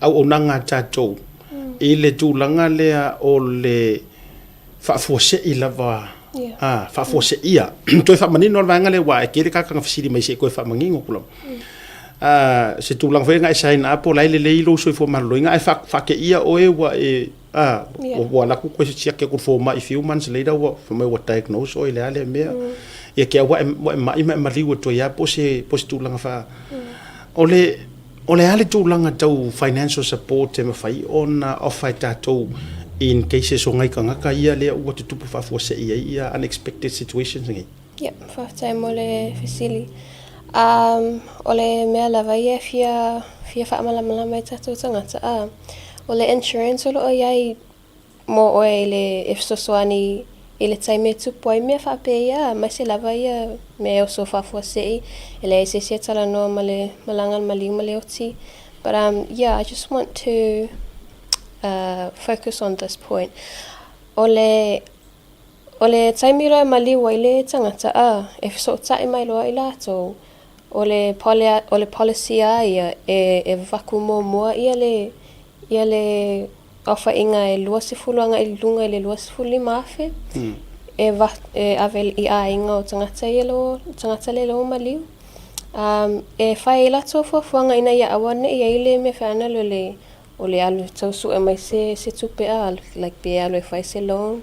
auaunaga a tatou i le tulaga lea o le faafuasei lava a faafuaseia. Toe faamanino le vaega lea aua e tele tagata na fesili mai se i toe faamanino atu lava. Se tulaga foi lea na e sign up o la e lelei lou soifua maloloina ae faateia oe ua e ua alu atu toe siaki atu i le fomai few months later ua fai mai ua diagnose oe i le a lea mea. Ia te au ua e mai ma e maliu atu ai lava po o se tulaga faa... O le O le a le tulaga tau financial support e mafai ona offer e tatou in cases o nai tagata ia lea ua tutupu faafuasei ai ia unexpected situations nei? Ia, faafetai mo le fesili. O le mea lava ia e fia, fia faamalamalama i tatou tagata, o le insurance o lo o i ai mo oe i le e fesoasoani i le taimi e tupu ai mea faapea, aemaise lava ia mea e oso faafuasei, e leai se isi e talanoa ma le malaga le maliu ma le oti. But yeah, I just want to focus on this point. O le o le taimi loa e maliu ai le tagata a, e fesootai mai loa i latou, o le o le policy a ia e e vaku muamua ia le ia le aofaiga e 20 agai i luga i le 25,000 e e ave i aiga o tagata ia lo tagata le lo maliu. E fai ai latou fuafuaga ina ia aua ne i i ai le mea feana le le o le alu tau sue mai se se tupe a like pe alu e fai se loan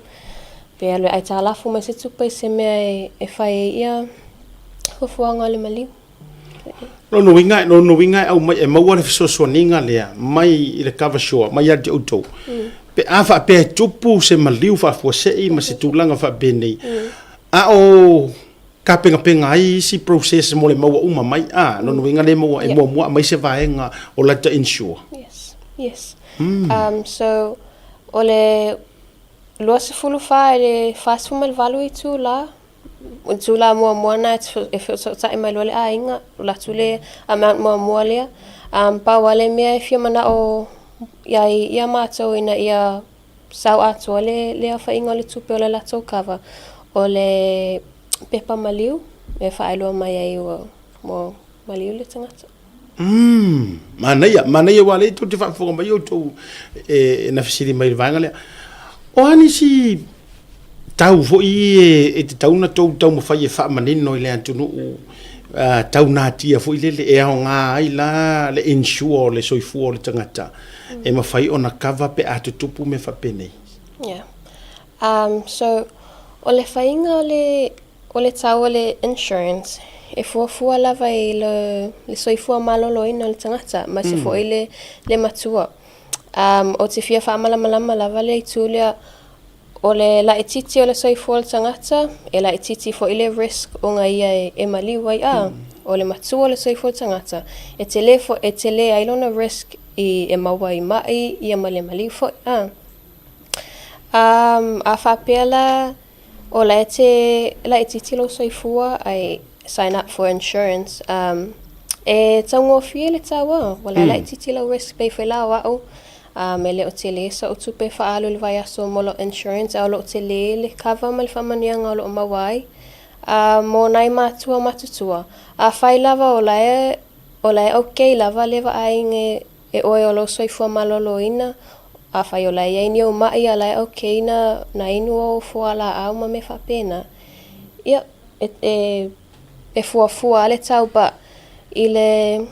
pe alu e aitalafu mai se tupe i se mea e e fai ai ia fuafuaga o le maliu. Lona uiga, lona uiga e aumai e maua le fesoasoaniga lea mai i le cover sure mai ia te outou. Pe a faapea e tupu se maliu faafuasei ma se tulaga faapenei, a o tapenapena ai isi process mo le maua uma mai, a, lona uiga lea e maua e muamua aumai se vaega o lata insure. Yes, yes. So, o le 24 i le 48 itula O le tula muamua lena e fesoosootai mai loa le aiga, alu atu le amount muamua lea. Pau lava le mea e fia manao i ai ia matou ina ia sao atoa le aofaiga o le tupe o le latou cover, o le pepa maliu e faailoa mai ai ua maliu le tagata. Umm, manaia, manaia aua o lea tou te faafofoga mai outou e na fesili mai i le vaega lea. O a nisi tau foi e tatau ona tou taumafai e faamanino i le atunuu tau natia foi lele e aoga ai la le insure o le soifua o le tagata e mafai ona cover pe a tutupu mea faapenei? Yeah. So, o le faiga o le O le tau o le insurance, e fuafua lava i le soifua maloloina o le tagata, aemaise foi le le matua. Ou te fia faamalamalama lava le itu lea, o le laitiiti o le soifua o le tagata, e laitiiti foi le risk ona ia e maliu ai. A, o le matua o le soifua o le tagata, e tele foi, e tele ai lona risk i e maua ai mai ia ma le maliu foi. A, a faapea la, O la e te laitiiti lou soifua ae sign up for insurance um e taugofie le tau a ua la laitiiti lau risk pei foi la o a'u um e le o tele sa'u tupe faaalu i le vaiaso mo la'u insurance ae o lo'o tele le cover ma le faamanuiaga o lo'o maua ai um mo nai matua matutua afai lava o la e o la e okay lava le vaaiga E oe o lou soifua maloloina, afai o la e i ai ni ou maʻi a la e okay na na inu ou fualaau ma mea faapena, ia, e, e, e fuafua lava le tau but i le,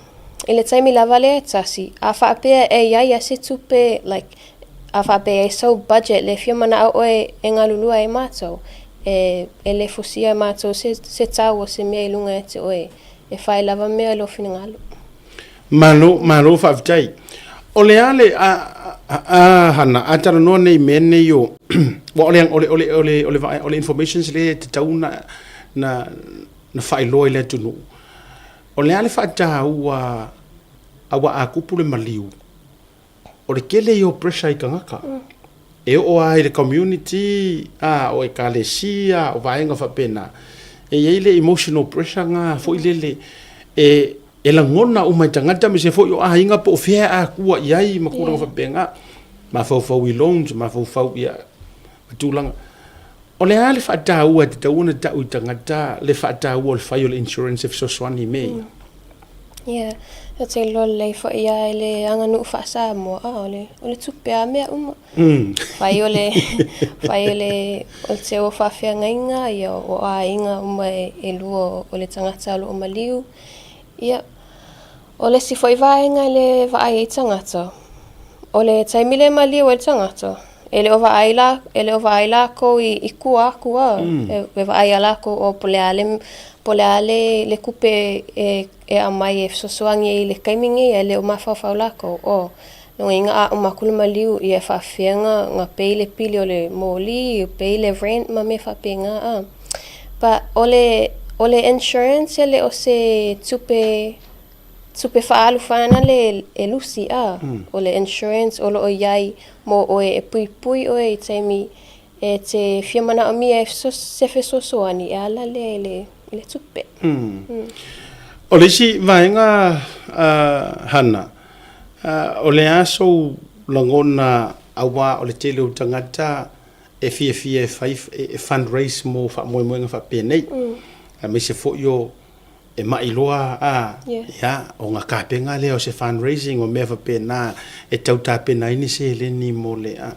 i le taimi lava lea e tasi, a faapea e i ai lava se tupe like, a faapea e i ai sou budget lea e fia manao oe e galulue ai matou, e, e le fusia e matou se, se tau o se mea i luga ia te oe, e fai lava mea i lou finagalo. Malo, malo faafetai. O le a le a a Hana, a talanoa nei i mea nei o aua o le o le o le o le o le o le informations lea e tatau ona na na faailoa i le atunuu. O le a le faataua aua a tupu le maliu, o le tele ia o pressure i tagata. E oo lava i le community, a, o ekalesia, o vaega faapena, e i ai le emotional pressure na foi lele e e lagona uma e tagata aemaise foi o aiga po o fea e akua i ai ma tulaga faapena, mafaufau i loans, mafaufau ia ma tulaga. O le a le faataua e tatau ona tau i tagata le faataua o le fai o le insurance e fesoasoani i mea ia? Yeah, ou te iloa lelei foi lava i le aganuu faa-Samoa, a o le, o le tupe lava mea uma. Fai o le, fai o le, o le teu o faafeagaiga, ia, o aiga uma e, e lua o le tagata o lo o maliu. Ia, o le isi foi vaega i le vaai ai tagata, o le taimi le maliu ai le tagata, e le o vaai la, e le o vaai lākou i, i tua atu a, e, e vaai lava lākou o po o le a le, po o le a le, le tupe e, e aumai e fesoasoani ai i le taimi nei, ae le o mafaufau lākou, oh, lona uiga a uma atu le maliu, ia e faapefea ona, ona pay le pili o le moli, pay le rent ma mea faapena a. But o le, o le insurance e le o se tupe, tupe faaalu fana le e lusi a. O le insurance o lo o i ai mo oe e puipui oe i taimi e te fia manaomia e se fesoasoani e ala lea i le, i le tupe. O le isi vaega Hana, o le a sou lagona auā o le tele o tagata e fiafia e fai e fundraise mo faamoemoega faapenei, aemaise foi o e ma'i loa a, ia, o ga kapega lea o se fundraising o mea faapena e tau tapena ai ni seleni mo le a.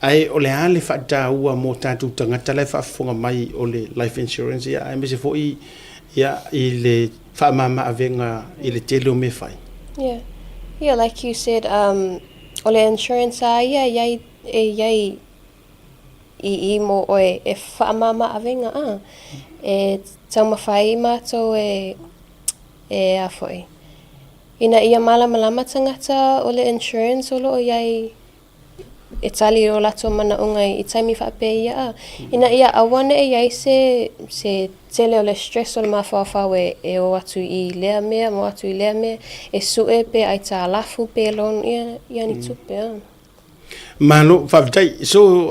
Ae o le a le faataua mo tatou tagata la e faafofoga mai o le life insurance, ia, aemaise foi ia, i le faamama-avega i le tele o mea fai? Yeah. Yeah, like you said, um, o le insurance a ia e iai, e iai i i mō oe e whaamāmā awenga a. E taumawhai mātou e, e a foi. Ina ia malamalama tangata o le insurance o lo o iai e tali o latou manaʻoga i taimi faapea a. Ina ia aua neʻi i ai se, se tele o le stress o le mafaufau e, e o atu i lea mea ma o atu i lea mea, e suʻe pe aitalafu pe loan, ia, ia ni tupe a. Malo, faafetai. So,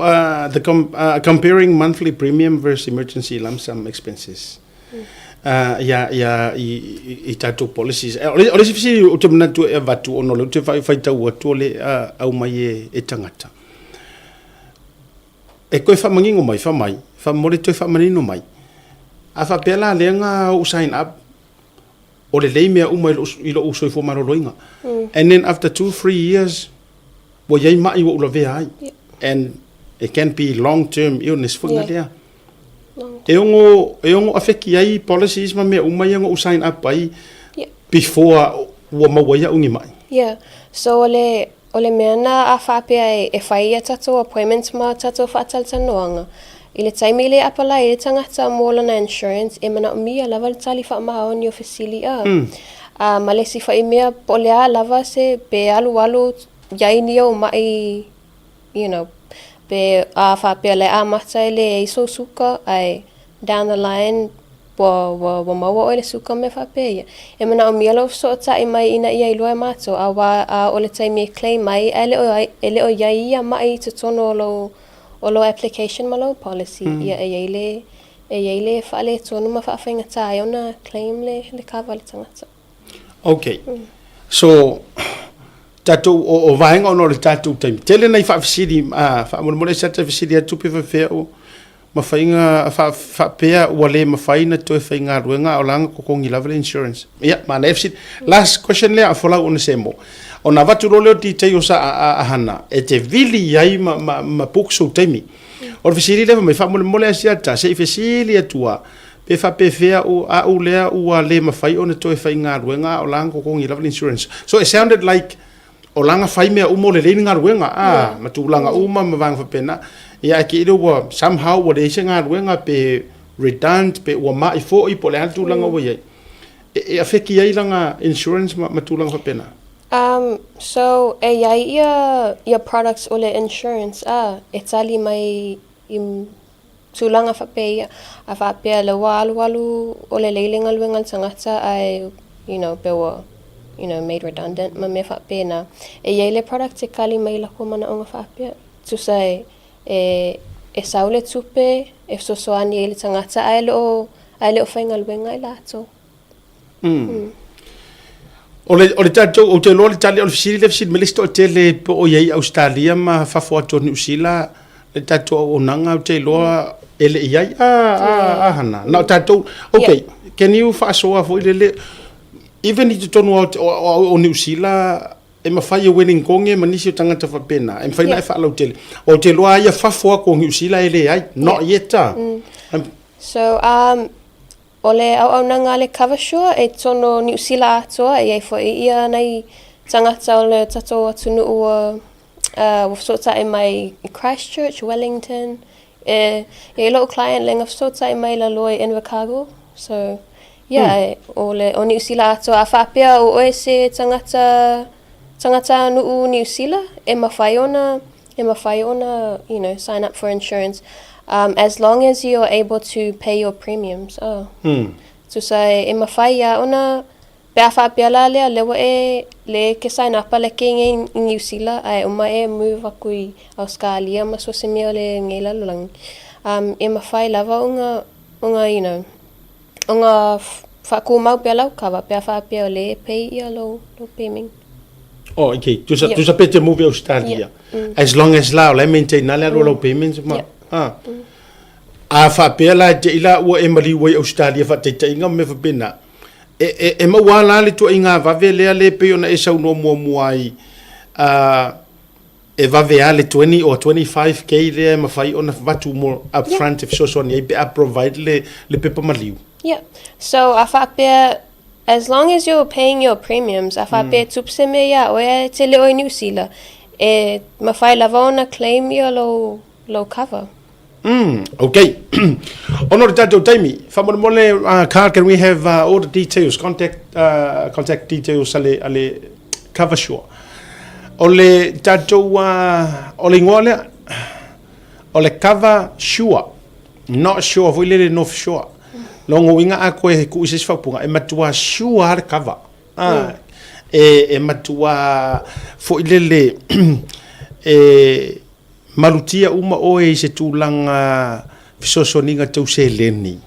the com, comparing monthly premium versus emergency lump sum expenses. Ia, ia, i, i, i tatou policies. O le, o le isi fesili ou te manatu e avatu ona o lea ou te faitau atu o le aumai e, e tagata. E toe faamanino mai, faamai, faamolemole toe faamanino mai. A faapea la lea na ou sign up, o lelei mea uma i lou, i lou soifua maloloina. And then after 2, 3 years, ua i ai mai ua ou lavea ai. And it can be long term illness foi na lea. E ono, e ono afeki ai policies ma mea uma ia na ou sign up ai before ua maua ai au ni mai. Yeah. So o le, o le mea na a faapea e, e fai ia tatou appointments ma tatou faatalatalanoaga, i le taimi le apalai ai le tagata mo lana insurance, e manaomia lava le tali faamaoni o fesili a. A ma le isi foi mea, po o le a lava se, pe alualu iai ni ou mai you know, pe a faapea le amata e leai sou suka ae down the line ua, ua, ua maua ʻoe le suka mea faapea ia. E manaʻomia lou fesootai mai ina ia iloa e mātou, a wā, a o le taimi e claim ai, ae le o, e le o i ai ia maʻi i totonu o lou, o lou application ma lou policy, ia e i ai le, e i ai le faaletonu ma faafaigata ai ona claim le, le kava a le tagata. Ok. So, tatou, o, o vaega ona o le tatou taimi. Tele nai faafesili, a, faamolemole se ata fesili atu pe faapefea o mafai fa, faapea ua le mafai na toe faigaluega a o la na totogi lava le insurance. Ia, manaia fesili. Last question lea a folau ona se mo. Ona avatu loa lea o details a, a, a Hana, e te vili ai ma, ma, ma book sou taimi. O le fesili lea fai mai, faamolemole a Asiata, se i fesili atu a, Pe faapefea o a'u lea ua le mafai ona toe faigaluega a o la na totogi lava le insurance. So it sounded like o la na fai mea uma o lelei le galuega a ma tulaga uma ma vaega faapena. Ia ae kei le ua somehow ua leai se galuega pe redund pe ua ma'i foi po o le a le tulaga ua i ai. E, e afeki ai lana insurance ma, ma tulaga faapena? So e i ai ia, ia products o le insurance a e tali mai i Tulaga faapea ia, a faapea le ua alualu o lelei le galuega a le tagata ae you know pe ua you know made redundant ma mea faapena. E i ai le product e kali mai i lakou manaoga faapea. Tusa e e e sau le tupe e fesoasoani ai i le tagata ae le o ae le o faigaluega i latou. Mm. O le, o le tatou, ou te iloa le tali, o le fesili lea fesili mai le isi toatele po o i ai i Ausetalia ma fafo atu o Niu Sila le tatou auaunaga, ou te iloa e le i ai. A, a, a Hana, na o tatou, okay, can you faasoa foi lele, even i totonu o, o, o, o Niu Sila, e mafai e Welingkoge ma nisi o tagata faapena, e mafai ona e faalautele. Ou te iloa lava ia fafo atu o Niu Sila e leai, not yet a. So, O le auaunaga a le Coversure e tono Niu Sila atoa e i ai foi ia nai tagata o le tatou atunuu ua ua fesootai mai i Christchurch, Wellington, e i ai lo'u client lea na fesootai mai i lalo i Invercargill. So yeah, o le o Niu Sila atoa a faapea o oe se tagata tagatanuu Niu Sila e mafai ona e mafai ona you know sign up for insurance um as long as you are able to pay your premiums oh tusa e mafai ia ona pe a faapea la lea lea ua e le ke sign up a le ke i Niu Sila ae uma e move aku i Australia ma so o se mea o lenei lalolagi um e mafai lava ona ona you know Ona faatumau pea lau kava pe a faapea o lea e pay ia lou payment. Oh, okay. Tusa, yeah. Tusa pe te move Australia. Yeah. As long as la, o la e maintain na le alu lau payments ma. Yeah. Ah. A faapea la te ila ua e maliu ai Australia faataitaiga ma mea faapena. E, e, e maua la le tuaiga vave lea le pei ona e saunoa muamua ai. E vave lava le 20 or 25K lea e mafai ona avatu mo upfront e fesoasoani ai pe a provide le, le pepa maliu. Yeah. So a faapea, as long as you're paying your premiums, a faapea e tupu se mea iā oe ae te le o i Niu Sila, e mafai lava ona claim ia lou, lou cover. Okay. Ona o le tatou taimi, faamolemole, Carl, can we have all the details, contact, contact details a le, a le Coversure. O le tatou, o le igoa lea, o le Cover Sure, not sure foi lele North Shore. Lona uiga a koe tuu i se isi faaupuga, e matua sure lava le cover. E, e matua foi lele, e, Malutia uma oe i se tulaga fesoasoaniga tau seleni.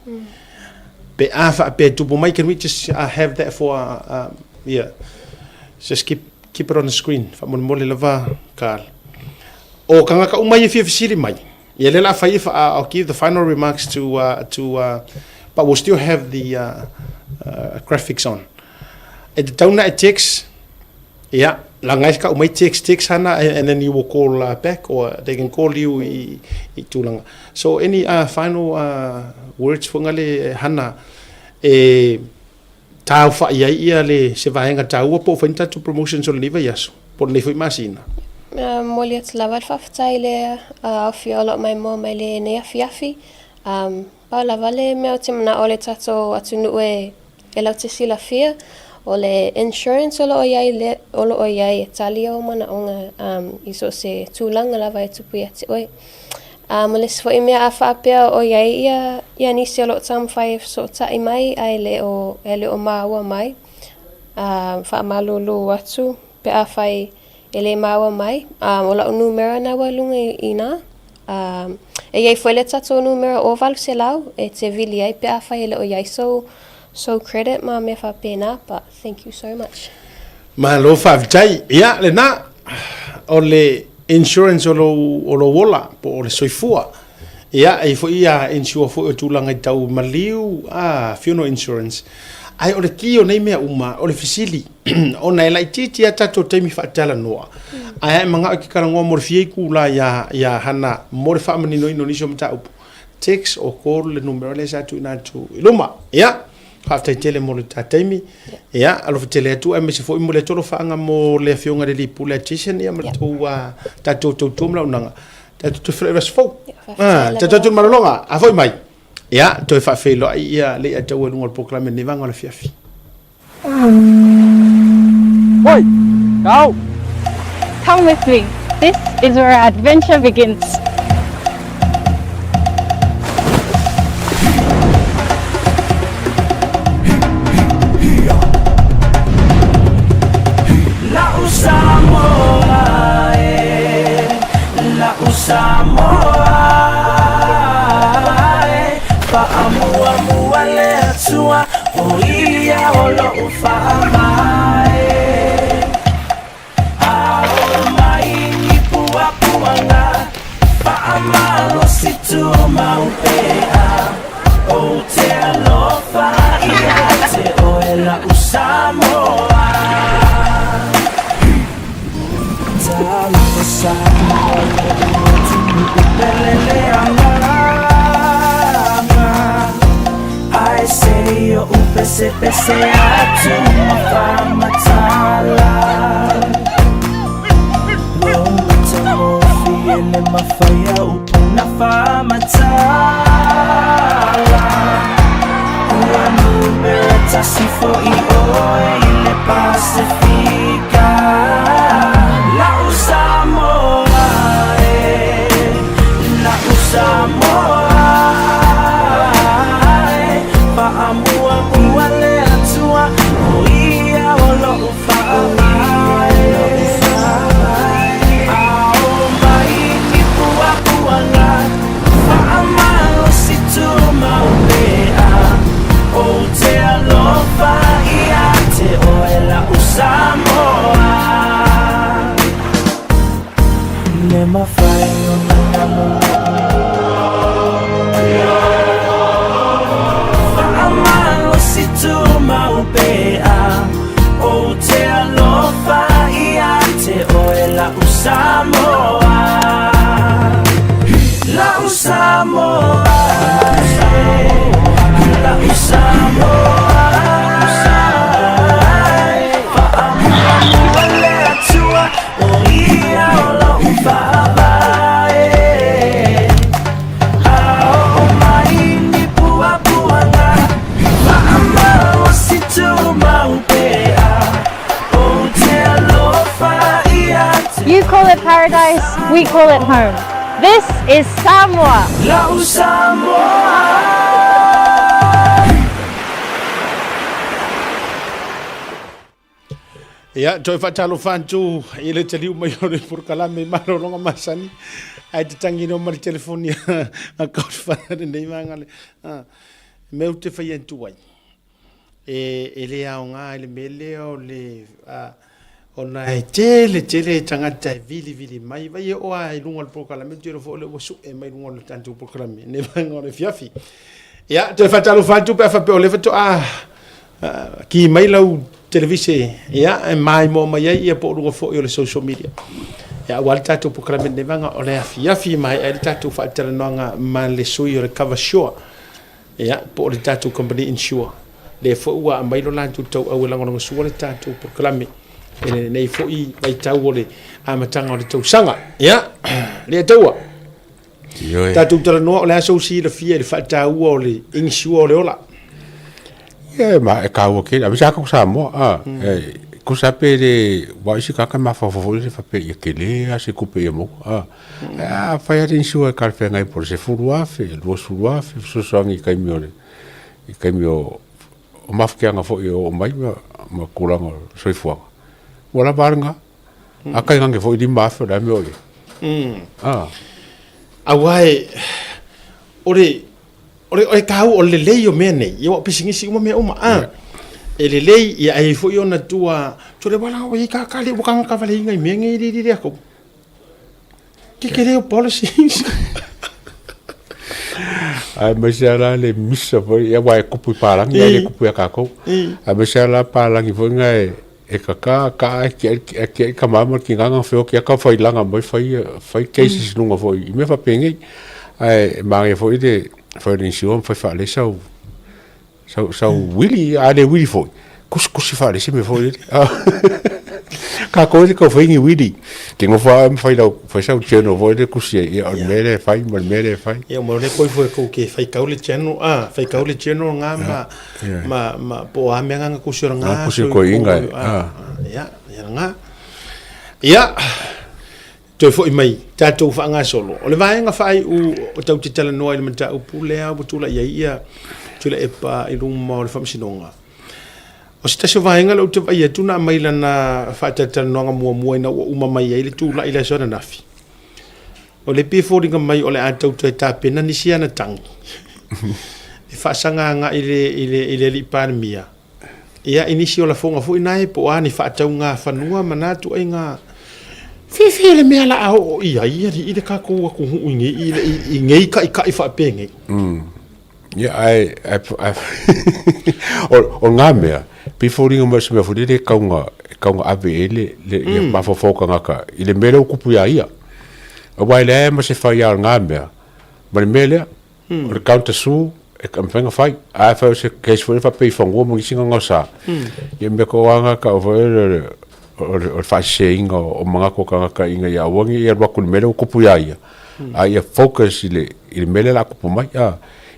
Pe a faapea e tupu mai, can we just have that for yeah, just keep, keep it on the screen, faamolemole lava Carl. O kangaka uma ia e fia fesili mai, ia lea o le a fai, I'll give the final remarks to, to, but we'll still have the graphics on. E tatau na e text, Ia, laga ai kau mai text text hana and then you will call back or they can call you i, i tulaga. So any final words fo ngale hana e tāuwhai ai ia le se vaega tāua po o whai ni tātou promotions o lenei vaiaso, po o lenei foi masina. Momoli atu lava le faafetai i le aofia o loo maimoa mai lenei afiafi. Pau lava le mea o te manao o le tatou atunuu e E lau te silafia, o le insurance o lo o i ai le, o lo o i ai e tali ou manaʻoga um, i so o se tulaga lava e tupu iā te ʻoe. Um, o le isi foʻi mea a faapea o i ai ia, ia nisi o lo o taumafai e fesootaʻi mai a e le o, e le o māua mai, um, faamalulu atu pe afai E le māua mai, o la'u numera na ua i luga i ina. E i ai foi le tatou numera o 800 e te vili ai pe afai e le o i ai sou, sou credit ma mea faapena, but thank you so much. Malo faafetai. Ia, lena, o le insurance o lou, o lou ola, po o le soifua. Ia, e i ai foi ia insure foi o tulaga i tau maliu, a, funeral insurance. Ae o le ki o nei mea uma, o le fesili, ona e laitiiti lava tatou taimi faatalanoa, ae a e manao e ke talanoa mo le fia itula iā, iā Hana mo le faamaninoina o nisi o mataupu, text or call le numera lea sa tuuina atu i luma. Ia, faafetai tele mo le ta taimi. Ia, alofa tele atu aemaise foi mo le atu alofaaga mo le Afioga i le Alii Pule a Jason ia ma le tou tatou tautua ma le auaunaga. Tatou toe feiloai i le aso fou. Tatou atu i le malologa, a foi mai. Ia, toe faafeiloai ia le ia taua i luga o le polokalame i lenei vaega o le afiafi. Oi! Kau! Come with me. This is where our adventure begins. La'u Samoa e, la'u Samoa e, Faamuamua le Atua, o ia o lo'u faamae. Se o upese pese atu ma faamatala Lou matagofie le mafai a upu na faamatala Ua numera tasi fo'i oe i le Pasefika La'u Samoa e La'u Samoa e Faamuamua le Atua O ia o lo'u faavae A oo mai i puapuaga Faamalosi tumau pea Ou te alofa ia te oe la'u Samoa Le mafai ona namu Faamalosi tumau pea Ou te alofa ia te oe la'u Samoa La'u Samoa La'u Samoa Faamuamua le Atua O ia o lo'u faavae A oo mai ni puapuaga Faamalosi tumau pea Ou te alofa ia te You call it paradise, we call it home. This is Samoa. La'u Samoa. Ia, toe faatalofa atu i le taliu mai o le polokalame i malologa masani, ae te tangi noa ma le telefoni a Godfather lenei vaega le, a, mea ou te fai atu ai. E, e le aoga i le mea lea o le, a, ona e tele tele tagata e vilivili mai, vai e oo lava i luga o le polokalame, ou te iloa foi o lea ua sue mai luga o le tatou polokalame i lenei vaega o le afiafi. Ia, toe faatalofa atu pe a faapea o lea faatoa ki mai lau televise, ia, e maimoa mai ai ia po o luga foi o le social media. Ia, aua le tatou polokalame i lenei vaega o le afiafi, e maea ai le tatou faatalanoaga ma le sui o le Cover Sure. Ia, po o le tatou company insure. Lea foi ua aumai lo latou tauau e lagolagosua le tatou polokalame i lenei foi vaitau o le amataga o le tausaga. Ia, le taua. Ioe. Tatou talanoa o le a sou silafia i le faataua o le insure o le ola. Ia, ma e kāua tele. A sa ko Samoa, a, e, ko sa pe le, wa isi kaka mafaufau foi le faapea ia tele a se tupe ia maua, a. A fai a le insure e talafeagai po o le 10,000, 20,000 fesoasoani i taimi o le, i taimi o, o mafatiaga foi e oo mai ma, ma tulaga o le soifuaga. Ua lava a lena. A tainane foi 5,000 o le a mea o i ai. A. Aua e, o le, o le, o le taua o le lelei o mea nei, ia aua o pisinisi uma mea uma, a. E lelei, ia e i ai foi ona tua, tole wala o i ka ka le ua kanga ka vale inga i mea nei li li li ako. Ke ke leo policies. Ai mai se ala le misa foi, ia wa e kupu i pālangi, ai le kupu ia kākou. Ai mai se ala pālangi foi nga e, e kaka ka e kia e kia ka mama ki nganga feo kia ka whai langa mai whai whai cases lunga foi i mea whapengi. Ai mange foi le whai le insure whai whaale sau Sau, sau wili, a le wili foi. Kusi kusi whaare se me foi. Ka koe te kau whaingi wili. Te ngo wha whai lau, whai sau channel foi le kusi e, ia, o le mea le whai, ma le mea le whai. Ia, mo le koi foi kou ke whai kau le channel, a, whai kau le channel ngā ma, ma, ma, po a mea ngā kusi o ngā. Ngā kusi o koe inga e, a. Ia, ia ngā. Ia, Toe foi mai, tatou faagasolo. O le vaega faaiu o tatou te talanoa i le mataupu lea ua tulai ai ia Tuilaepa i luma o le Faamasinoga. O se tasi o vaega lea ou te vaai atu na aumai lana faatalatalanoaga muamua ina ua uma mai ai le tulai i le aso ananafi. O le pei e foliga mai o le a tau toe tapena nisi ana tagi e faasaga agai i le, i le, i le alii Palemia. Ia, i nisi o lafoga foi nae po o a ni faatauga fanua ma na tuaiga fefe le mea la a oo i ai alii le tatou atunuu i nei, i, i nei taitai faapenei. Ia, ae, ae, ae o, o ngā mea, pei foliga mai o se mea foi lele e kauga, e kauga ave i ai le, le, ia mafaufau o tagata i le mea lea ua tupu iā ia. Aua e leai ma se fai a o ngā mea, ma le mea lea, o le counter sue, e mafai ona fai. Ae afai o se case foi lea faapea i fanua ma nisi gaogaosa, ia mea ko aga tau foi lea o le faaseseina o manatu o tagata ina ia aua ne i alu atu i le mea lea ua tupu ia ia, a ia focus i le mea lea o le a tupu mai.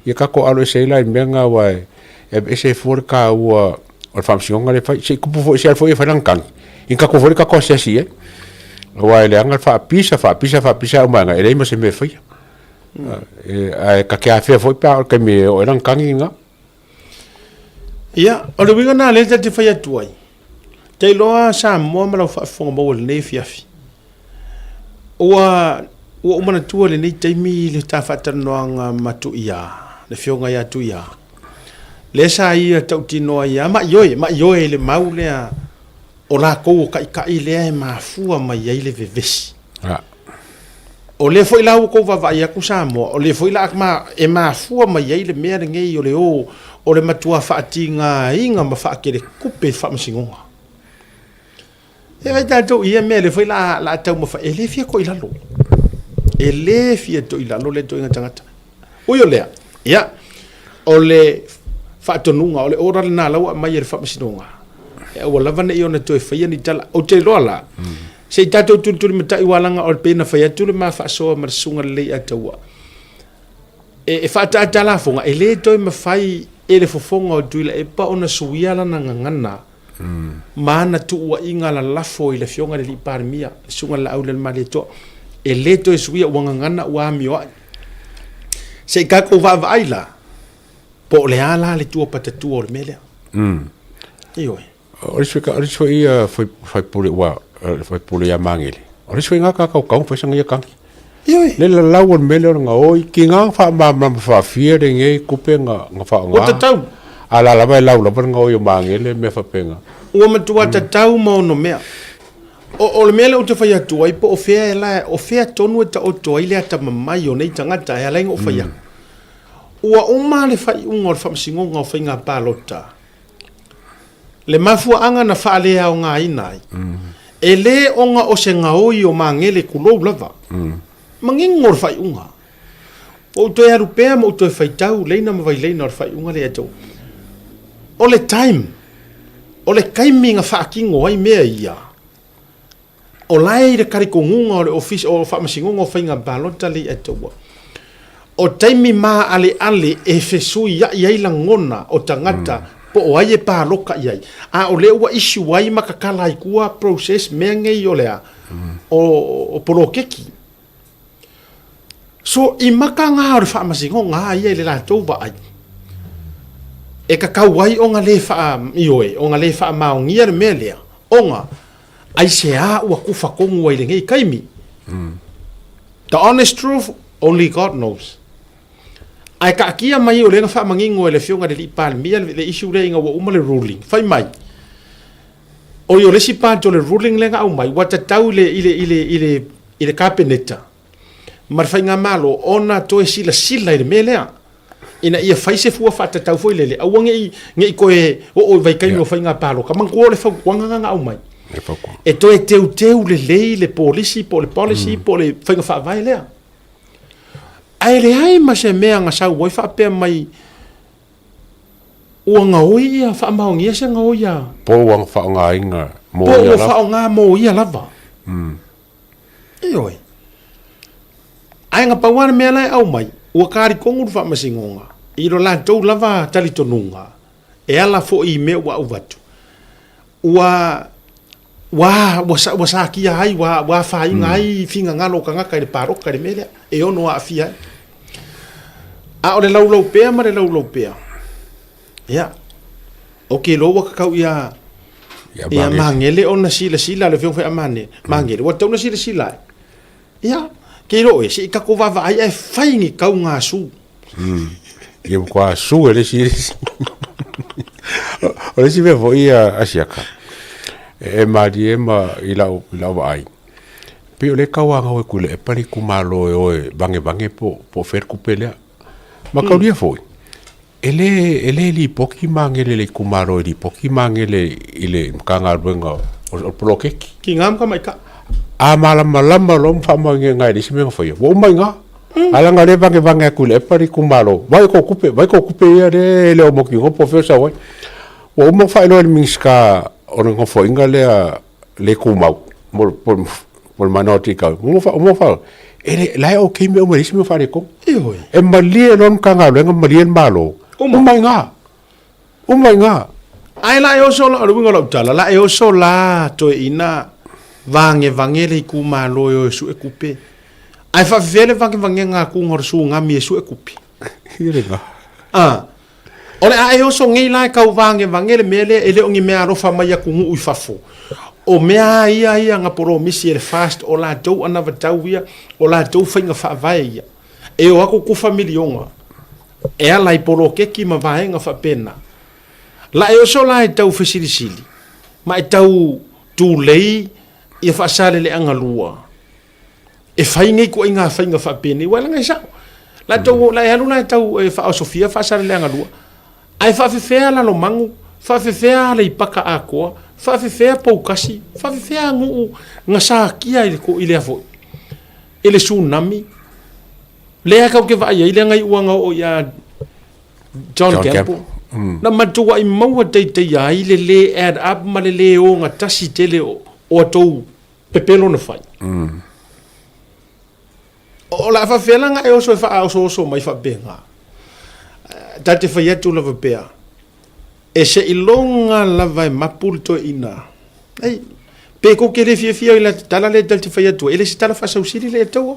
Ia tatou alo ese ai la i mea na aua e aveese ai fua le taua o le faamasinoga lea e fai. Se i tupu foi, se i alu foi e fai lana tagi, ina tatou foi lea tatou asiasi i ai. Aua e leaga le faapisa, faapisa, faapisa a uma ane, e leai ma se mea e faia. Ae ta te afea foi pe a oo i le taimi e oo ai lana tagi lena. Ia, o le uiga lena lea ta te fai atu ai, te iloa Samoa ma lau faafofoga maua i lenei afiafi, ua ua ou manatua i lenei taimi le ta faatalanoaga ma Tuia, le afioga ia Tuia, lea sa ia tautino ai lava, ma ioe, ma ioe i le mau lea o latou o taitai lea e mafua mai ai le vevesi. O lea foi la ua tou vaavaai atu Samoa, o lea foi la e mafua mai ai le mea lenei o le o o le matua faatigaina ma faakelekupe i le faamasinoga. E vaai tatou i ia mea, lea foi la a taumafai, e le fia toilalo. E le fia toilalo lea ituaiga tagata. Ui o lea, ia, o le faatonuga, o le order lena la ua aumai e le Faamasinoga, e aua lava ne i ona toe faia ni tala. Ou te iloa la, se i tatou tulitulimatai aua leaga o le pei ona fai atu le ma faasoa ma le Susuga Lelei Ataua, e faataata lafoga, e le toe mafai e le fofoga o Tuilaepa ona suia lana gagana ma ana tuuaiga lalafo i le Afioga i le Alii Palemia, le Susuga i le Laaulialemalietoa. E le toe suia, ua gagana, ua amioai. Se i tatou vaavaai la, po o le a la le tua patatua o le mea lea. Ioe. O le isi o le isi foi ia faipule ua faipule ia Magele. O le isi foi nga ka kau kau fai sanga ia kangi. Ioe. Le la lau o le mea lea o le gaoi, ki nga faamalamalama faafia lenei kupe nga nga faaaoga. Ua tatau. A la lava e lau lava le gaoi o Magele mea faapena. Ua matua tatau ma ono mea. O, o le mea lea ou te fai atu ai, po o fea e la, o fea tonu e taoto ai le atamamai o nei tagata e ala ai ona ou fai atu. Ua uma le faaiuga o le Faamasinoga o Faiga Palota, le mafuaaga na faaleaogaina ai, e le ona o se gaoi o Magele tulou lava, manino le faaiuga. Ua ou toe alu pea ma ou toe faitau leina ma vaileina o le faaiuga lea e O le time, o le taimi na faatino ai mea ia, o la e i le talitonuga o le Ofisa o Faamasinoga o Faiga Palota lea i Ottawa, o taimi maaleale e fesuiai ai lagona o tagata po o ai e palota i ai, a o lea ua issue ai ma tatala ai tua process mea nei o le a? O poloketi. So, i maka ngā o le faamasinoga a ia i le latou vaai, e tatau ai ona le faa, ioe, ona le faamaonia le mea lea, ona aisea ua kufa tonu ai i lenei taimi. The honest truth, only God knows. Ae taatia mai o lea na faamanino e le Afioga i le Alii Palemia le issue lea ina ua uma le ruling, fai mai, oi o le isi part o le ruling lea na aumai, ua tatau i le, i le, i le, i le, i le Kapeneta ma le Faigamalo ona toe silasila i le mea lea, ina ia fai se fua faatatau foi lele, aua ne i, ne i toe oo i vaitaimi o faiga palota. Manatua o le fautuaga lena na aumai, e toe teuteu lelei le polisi po o le policy po o le faiga faavae lea. Ae leai ma se mea na sau ai faapea mai ua gaoi ia faamaonia se gaoi a. Po ua faaaogaina mo ia lava. Po ua faaaoga mo ia lava. Ioe. Ae na pau lava le mea la e aumai, ua talitonu le faamasinoga i lo latou lava talitonuga e ala foi i mea ua avatu, ua ua ua ua satia ai, ua ua afaina ai finagalo o tagata i le palota i le mea lea e ono aafia ai. A o le laulau pea ma le laulau pea, ia, ou te iloa ua tatau ia ia Magele ona silasila, le Afioga foi ia Magele, ua tatau ona silasila ai. Ia, ke iloa oe, se i tatou vaavaai ae fai ni taugasu. Ia matua su e le isi i le isi. O le isi mea foi a Asiaka, e malie ma i lau, i lau vaai, pei o lea e tauagau e Tuilaepa le itumalo e o e vagevage po o fea le tupe lea. Ma taulia foi, e le, e le lipoti Magele i le itumalo, e lipoti Magele i le Matagaluega o le poloketi. Ki ngā matamaitai. A malamalama loa ma faamaoniga i le isi mea na faia, ua uma i ina. Ae leaga o lea e vagevaga atu i le epa le itumalo, vaai kou tupe, vaai kou tupe ia lea e le o mautinoa po o fea o sau ai. Ua uma ona faailoa e le Minisita o le Nofoaiga lea le tumau mo le minority government, ua uma ona e le, la e okay mea uma e leai se mea o faaletonu. Ioe. E malie loa le Matagaluega, malie le Malo, uma i ina, uma i ina. Ae la e oso la, o le uiga o lau tala, la e oso la toeaina vagevaga le itumalo e o e sue tupe. Ae faafefea le vagevagega atuga o le tsunami e sue tupe? Ia lena. Ah, o le a e oso nei la e tau vagevage le mea lea, e le o ni mea alofa mai atunuu i fafo. O mea a ia ia na polomisi e le FAST, o latou anavatau ia, o latou faiga faavae ia. E o atu tufa miliona e ala i poloketi ma vaega faapena. La e oso la e tau fesilisili ma e tau tulei ia Faasaleleaga 2 e fai nei ituaiga faiga faapenei, aua leaga e sao. La tou la e alu la e tau e faaosofia Faasaleleaga 2, ae faafefea Lalomanu, faafefea Aleipata atoa, faafefea Poutasi, faafefea nuu na satia i le i lea foi i le tsunami lea tatou te vaai ai lea na iu lava na oo ia John Campbell. Na matuai maua teiteia ai le lē add up ma le lē ogatasi tele o a outou pepelo na fai. O le a faafefea la ona e oso e faaosooso mai faapena? Ta te fai atu lava pea, e seiloga lava e mapu le toeaina. Ei, pe kou te le fiafia i le tala lea ta te fai atu ai, e le se tala faasausili lea e taua.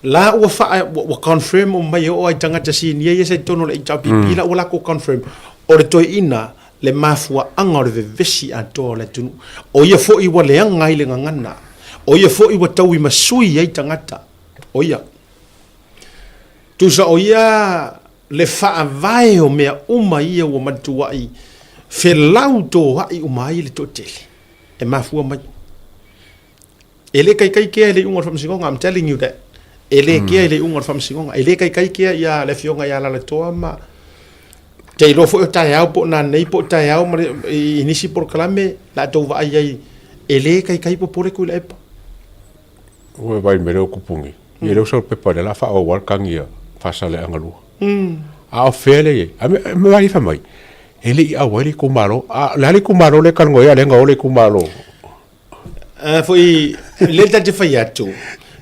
La ua faa, ua confirm uma mai e oo lava i tagata sinia ia sa i totonu o le HRPP, la ua latou confirm, o le toeaina le mafuaaga o le vevesi atoa o le atunuu. O ia foi ua leaga ai le gagana. O ia foi ua tauimasui ai tagata. O ia. Tusa o ia le faavae o mea uma ia ua matuai felautoaʻi uma ai le toatele e mafua mai. E le kaikai kea i le iuga o le faamasinoga, I'm telling you that. E le kea i le iuga o le faamasinoga. E le kaikai kea ia le afioga ia Alalatoa ma te iloa foi o taeao po o nanei po o taeao ma le, i nisi polokalame la tou vaai ai e le kaikai popole Tuilaepa. Ua vai me leo kupu nei. Ia leo sau pepa le la faaauau le tagi a Faasaleleaga 2. A o fea lea e i ai? A me me vai fai mai, e le i auai le itumalo. A o le a le itumalo lea e talanoa ai a o lea na o le itumalo. A foi le ta te fai atu,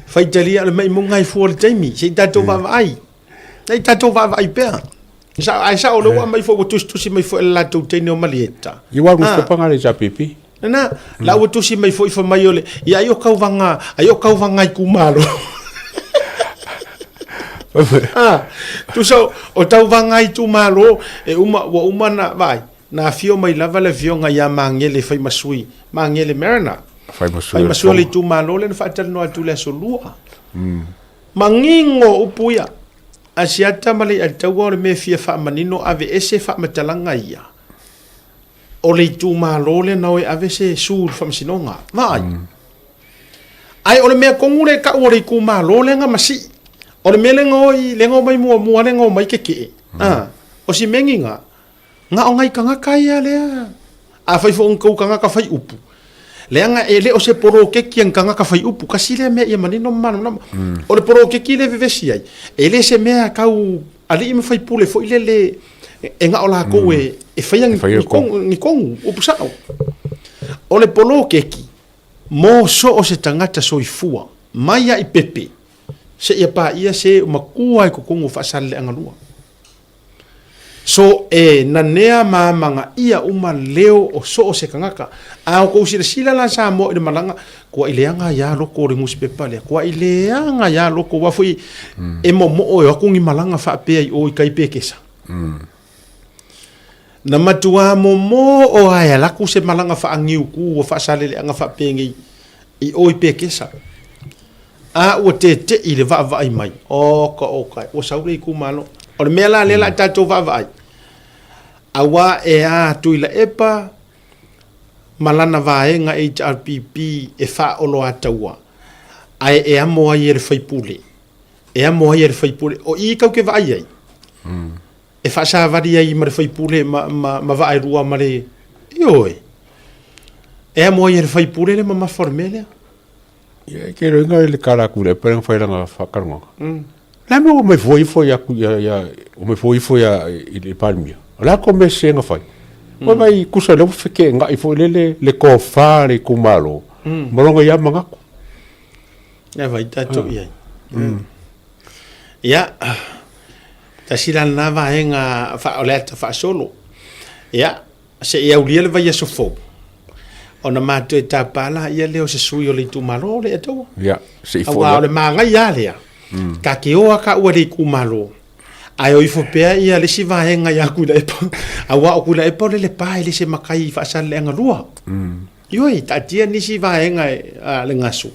faitalia o le maimauga e fua le taimi, se i tatou vaavaai. Se i tatou vaavaai pea. Sa, ae sao o lea ua aumai foi, ua tusitusi mai foi e le latou teine o Malieta. I wa newspaper nga le HRPP. Lena, la ua tusi mai foi fai mai o le, ia ai o tauvaga, ai o tauvaga itumalo. Ah, tusa o tauvaga itumalo, e uma, ua uma na, vaai, Na afio mai lava le afioga ia Magele Faimasui, Magele Mariner. Faimasui Faimasui o le itumalo lea na faatalanoa atu i le aso Lua. Manino upu ia. Asiata ma Leiataua o le mea e fia faamanino aveese faamatalaga ia. O le itumalo lea na o e ave se su i le faamasinoga. Vaai. Ae o le mea tonu lea e tau o le itumalo lea na masii. O le mea lea na o i, lea na omai muamua lea na omai kekee. Ah, o si mea ni na. Na o nai tagata ia lea. Afai foi o ni tou tagata fai upu, leaga e le o se poloketi a ni tagata fai upu, kasi lea mea ia manino ma malamalama. O le poloketi lea e vevesi ai, e le se mea tau alii ma faipule foi lele e na o latou e faia ni tonu, upu sao. O le poloketi mo so o se tagata soifua mai lava i pepe seia paia se matua i totonu o Faasaleleaga 2. So e nanea ma amagaia uma leo o so o se tagata. A o kou silasila la Samoa i le malaga, kua i leaga ia loko o le nusipepa lea, kua i leaga ia loko, aua foi e momoo e o atu ni malaga faapea i o i tai pekesa. Na matua momoo lava e alu atu se malaga faaniuku ua faasaleleaga faapenei i o i pekesa. A ua teteʻi le vaavaai mai, oka oka, ua sau le itumalo. O le mea la lea la tatou vaavaai, aua e a Tuilaepa ma lana vaega HRPP e faaoloataua, ae e amo ai e le faipule, e amo ai e le faipule. O i tatou te vaai ai, e faasavali ai ma le faipule ma, ma, ma vaaelua ma le... Ioe, e amo ai e le faipule le mamafa o le mea lea. Ia, e ke loiga i le kala aku le pere fai langa whakarunga. Le a mea ua omai fua ifo ia ia ia omai fua ifo ia i le Palemia? O le a kou mea sese na fai? Ua vaai tusa lea ua feteenai foi lele le tofa a le itumalo ma lona ia manatu. Ia vai tatou i ai. Ia, tasi la lena vaega o le ata faasolo. Ia, se i aulia le vaiaso fou, ona matou e tapa laia lea o se sui o le itumalo o le Etoa. Ia, se i foi. Aua o le magaia lava lea, ta te o lava taua i le itumalo, ae o ifo pea ia le isi vaega ia Tuilaepa, aua o Tuilaepa o le Lepa e le se matai i Faasaleleaga 2. Ioe, taatia nisi vaega a le gasu.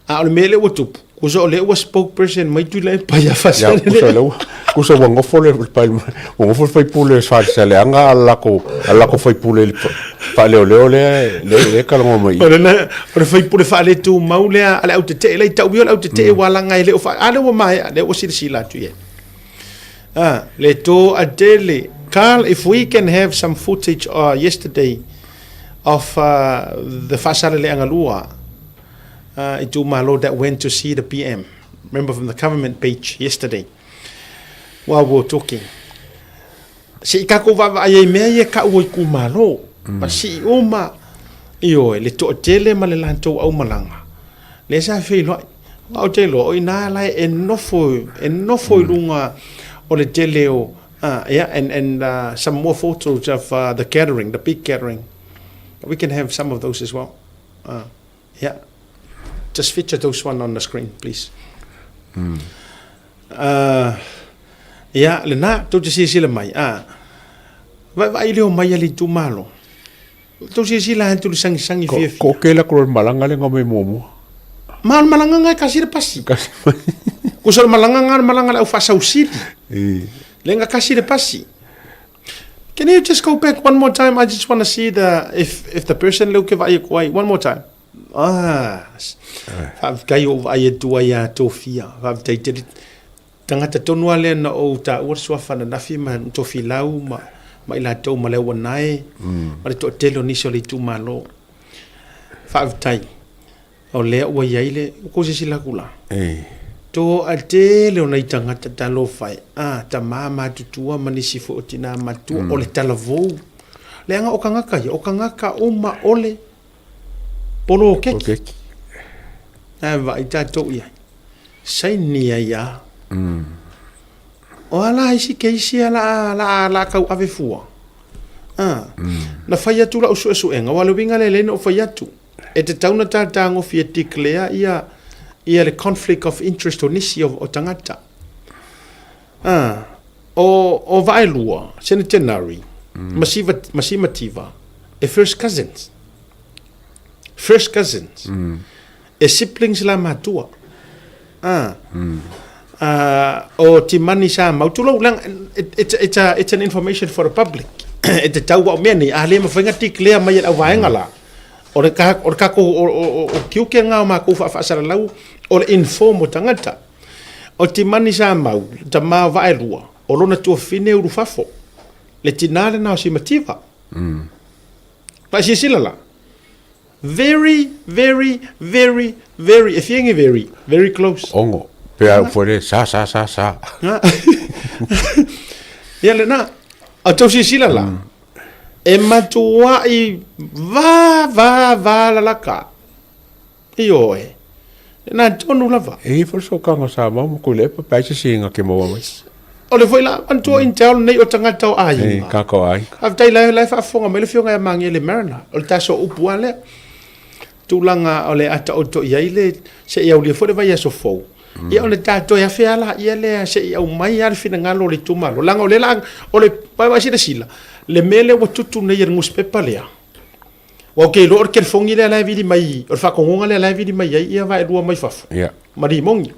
A o le mea lea ua tupu, tusa o lea ua spokesperson mai Tuilaepa ia Faasaleleaga. Tusa ua nofo le ua nofo le faipule o Faasaleleaga a le latou faipule faaleoleo lea e talanoa mai i. O le faipule faaletumau lea a le autetee la i tau ia o le autetee ua laga e le o a lea ua maea, lea ua silasila atu i ai. Ah, le toatele. Carl, if we can have some footage uh, yesterday of uh, the Faasaleleaga 2 uh, itumalo that went to see the PM. Remember from the government page yesterday while we were talking. Se i kako vaavaai ai mea ia kau o itumalo. Mm. Ma si uma ioe le toatele ma le latou aumalaga. Le sa feiloai. Ou te iloa, o i nā lae e nofo, e nofo i luga o le tele o, uh, yeah, and, and uh, some more photos of uh, the gathering, the big gathering. We can have some of those as well. Uh, yeah. Just feature those one on the screen, please. Mm. Uh, yeah, lena, tou te silasila mai. Ah, vaai leo mai a le itumalo. Tou silasila atu le sagisagifiafia. Ko ke la ko le malaga le ngome muamua. Ma o le malaga nga e kasi le pasi. Kasi. Kusa o le malaga nga o le malaga le au faasausili. Le nga kasi le pasi. Can you just go back one more time? I just want to see the if if the person leo ke vaai aku ai. One more time. Ah. Faafetai o vaai atu ai a Tofia. Faafetai tele. Tagata tonu lava lea na ou taua le suafa ananafi ma Tofilau ma ma i latou ma Leauanae ma le toatele o nisi o le itumalo. Faafetai, o lea ua i ai le, ua kou silasila atu la, toatele o nai tagata talofa e, a, tama matutua ma nisi foi o tina matutua, o le talavou. Leaga o tagata ia, o tagata uma o le poloketi. Ae vaai tatou i ai. Saini ai a. O a la isi keisi a la la la kau ave fua. A. Na fai atu lau suesuega, aua o le uiga lea e lelei ona ou fai atu, e tatau ona tatagofie e declare ia ia le conflict of interest o nisi o, o tagata. A. O, o Vaelua, Senatenari, mm. Masiva, Masimativa, e first cousins. First cousins. Mm. E siblings la matua. Ah. Ah, o Timani sa mau. Tulou, leaga, it, it's, it's, a, it's an information for the public. E te tau au mea nei, a le mawhai nga declare mai e le au vaenga la. O le ka, o le kako, o, o, o, o kiuke ngā o mākou whaawhaasalalau, o le inform o tangata. O Timani sa mau, ta mā vaelua, o lona tuafine uru fafo. Le tinā le nā o Simativa. Mm. Pae la. Very, very, very, very, e fia nge very, very close. Ongo, pe au foi le sa, sa, sa, sa. Ia lena, a tau silasila la, e matuai va, va, va lalaka. Ioe, lena tonu lava. E i foi le sokaga sa mau ma koe le epa, pe ai se siga ke maua mai. O le foi la, manatua intel nei o tagata o aiga. E, tagata o aiga. Faafetai la, la e faafofoga mai le afioga ia Magele Mariner, o le taso upu lava lea. Tulaga o le a taoto i ai le, se i aulia foi le vaiaso fou. Ia ona ta toe afe lava laia lea se i aumai lava le finagalo o le itumalo. Leaga o lea la, o le vaevae silasila, le mea lea ua tutu nei e le nusipepa lea, Aua ou te iloa o le telefoni lea la e vili mai, o le faatonuga lea la e vili mai ai ia vaelua mai fafo. Yeah. Ma Rimoni.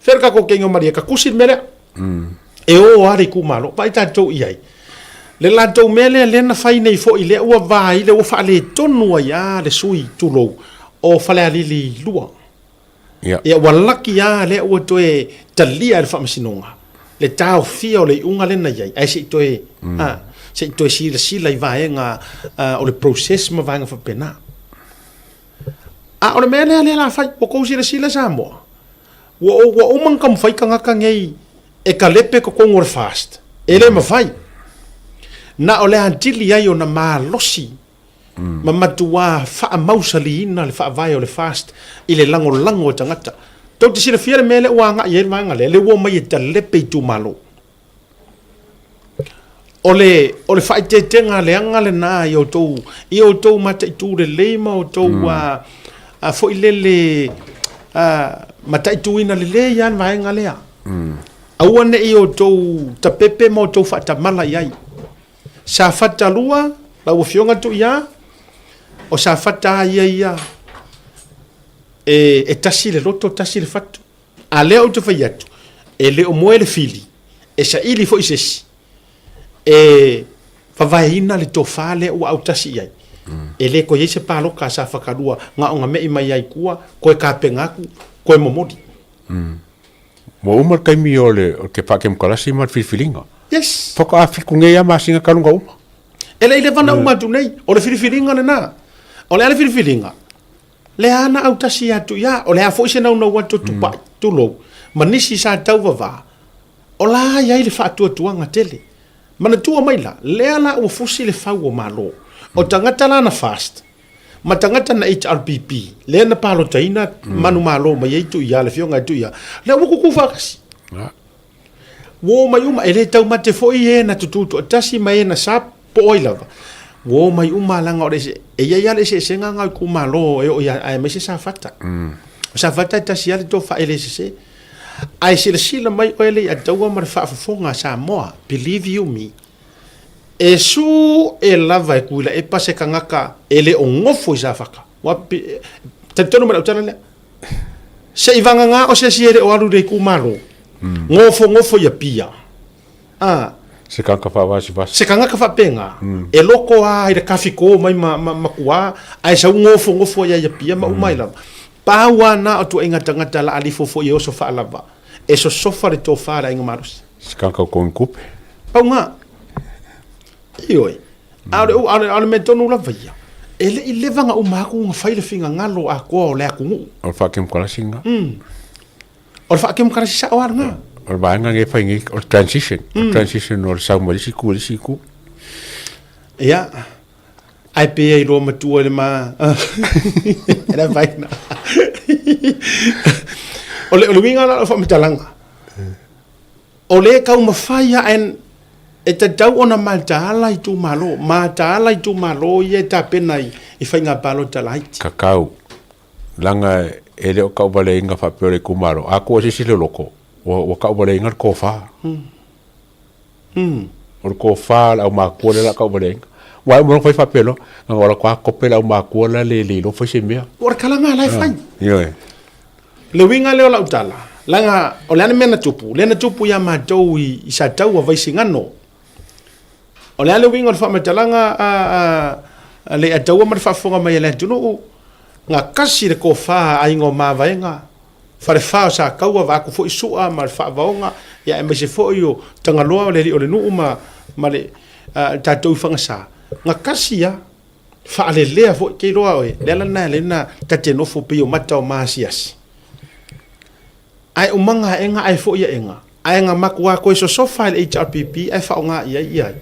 Fea le tatou kegi o Maria, ka tusi le mea lea. E o lava le itumalo, vaai tatou i ai. Le latou mea lea lea na fai nei foi lea ua vai, lea ua faaletonu ai lava le sui, tulou, o Falealili 2. Ia. Ia ua laki lava lea ua toe talia e le Faamasinoga le taofia o le iuga lea na i ai, ae se i toe, a, se i toe silasila i vaega o le process ma vaega faapena. A o le mea lea lea la fai, ua tou silasila Samoa? Ua ua uma ona taumafai tagata nei e talepe totonu o le FAST. E le mafai. Na o le atili ai ona malosi ma matuā faamausaliina le faavae o le FAST i le lagolago a tagata. Tou te silafia le mea lea ua agai ai le vaega lea, lea ua omai e talepe itumalo. O le, o le faaeteetega leaga lena i outou, i outou mataitu lelei ma outou mm. a, a foi lele a, mataituina lelei lava le vaega lea. Mm. Aua ne i outou tapepe ma outou faatamala i ai. Safata 2, lau Afioga Tuia, o Safata a ia ia e, e tasi le loto, tasi le fatu. A lea ou te fai atu, e le o moe le fili, e saili foi se isi, e vavaeina le tofa lea ua autasi i ai. E le toe i ai se paloka a Safata 2 na ona me'i mai ai i tua, toe tapena atu, toe momoli. Ua uma le taimi o le o te faatemokarasi ma le filifiliga. Yes. Faatoa 7 nei lava masina talu ona uma. E le i leva ona uma atu nei. O le filifiliga lena. O le a le filifiliga? Lea na autasi atu ia, o le a foi se naunau atu o Tupai, tulou, ma nisi sa tauvavā, o la i ai le faatuatuaga tele. Manatua mai la, lea la ua fusi le fau o Malo. O tagata la na FAST, ma tagata na HRPP, lea na palotaina manumalo mai ai Tuia, le afioga ia Tuia, lea ua kukū faatasi. Ua omai uma, e le taumate foi e na tutū toatasi ma e na sa po o ai lava. Ua omai uma leaga o le ese, e i ai lava le eseesega na o itumalo e oo ia, aemaise Safata. O Safata e tasi lava le tofa e le sese. Ae silasila mai oe Leiataua ma le faafofoga a Samoa, believe you me, e su e lava e Tuilaepa se tagata e le o nofo i Safata. Ua talitonu mai lau tala lea. Se i vagana o se isi e le o alu i le itumalo, nofonofo i Apia, a. Se tagata faavasivasi. Se tagata faapena, e loko lava i le kafiko mai ma, ma, ma tua, ae sau nofonofo ai i Apia ma uma ai lava. Pau lava na o tuaiga tagata la alifo foi e oso faalava, e sosofa le tofa a le aiga malosi. Se tagata o koinikupe. Pau na. Ioe. A o le, a o le mea tonu lava ia, e le i leva ona uma atu ona fai le finagalo atoa o le atunuu. O le faatemokarasi lena. O le faatemokarasi sao lava lena. O le vaega nei e fai nei, o le transition. O le transition o le sau mai le isi itu i le isi itu. Ia, ae pei e iloa matua i le ma... E le afaina. O le, o le uiga la o le faamatalaga, O le taumafai lava e, e tatau ona mataala itumalo, mataala itumalo ia e tapena i, i faiga palota laiti. Kakau, leaga e le o tauvaleina faapea o le itumalo, a tuu e se isi le loko, ua, ua tauvaleina le tofa. O le tofa a le aumakua lea o le a tauvaleina. Aua e uma loa ona fai faapea loa, na ona o atu lava tope le aumakua la le le iloa fai se mea. O le tala lena la e fai. Ioe. Le uiga lea o lau tala, leaga o le a le mea na tupu? Lea na tupu ia matou i, i Sataua, Vaisigano. O le a le uiga o le faamatalaga a, a, a Leiataua ma le faafofoga mai a le atunuu? Na kasi le tofa a aiga o Mavaega, falefa o Sataua, vaeatu foi Sua ma le Faavaoga, ia aemaise foi o Tagaloa o le alii o le nuu ma, ma le a, tatou i Fagasa. Na kasi lava. Faalelea foi, te iloa oe, le ala lena e ala ai ona ta te nofo pei o mata o maasiasi. Ae umaga aega ae foi aega, ae na matua toe sosofa e le HRPP ae faaaoga i ai ia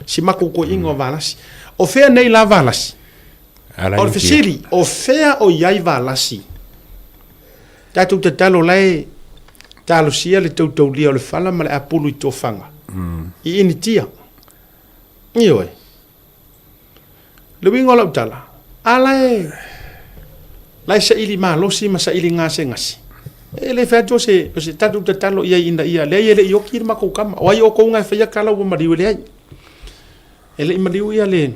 si matou toeaiina o Valasi. O fea nei la Valasi? O le fesili, o fea o i ai Valasi? Tatou tatalo la e talosia le toutoulia o le fala ma le apulu i tofaga i Initia. Ioe. Le uiga o lau tala, a la e, la e saili malosi ma saili gasegase, e le fai atu o se, o se tatou tatalo i ai ina ia, leai e le i oki le matou tama. O ai outou na e faia tala ua maliu e leai. E le i maliu ia le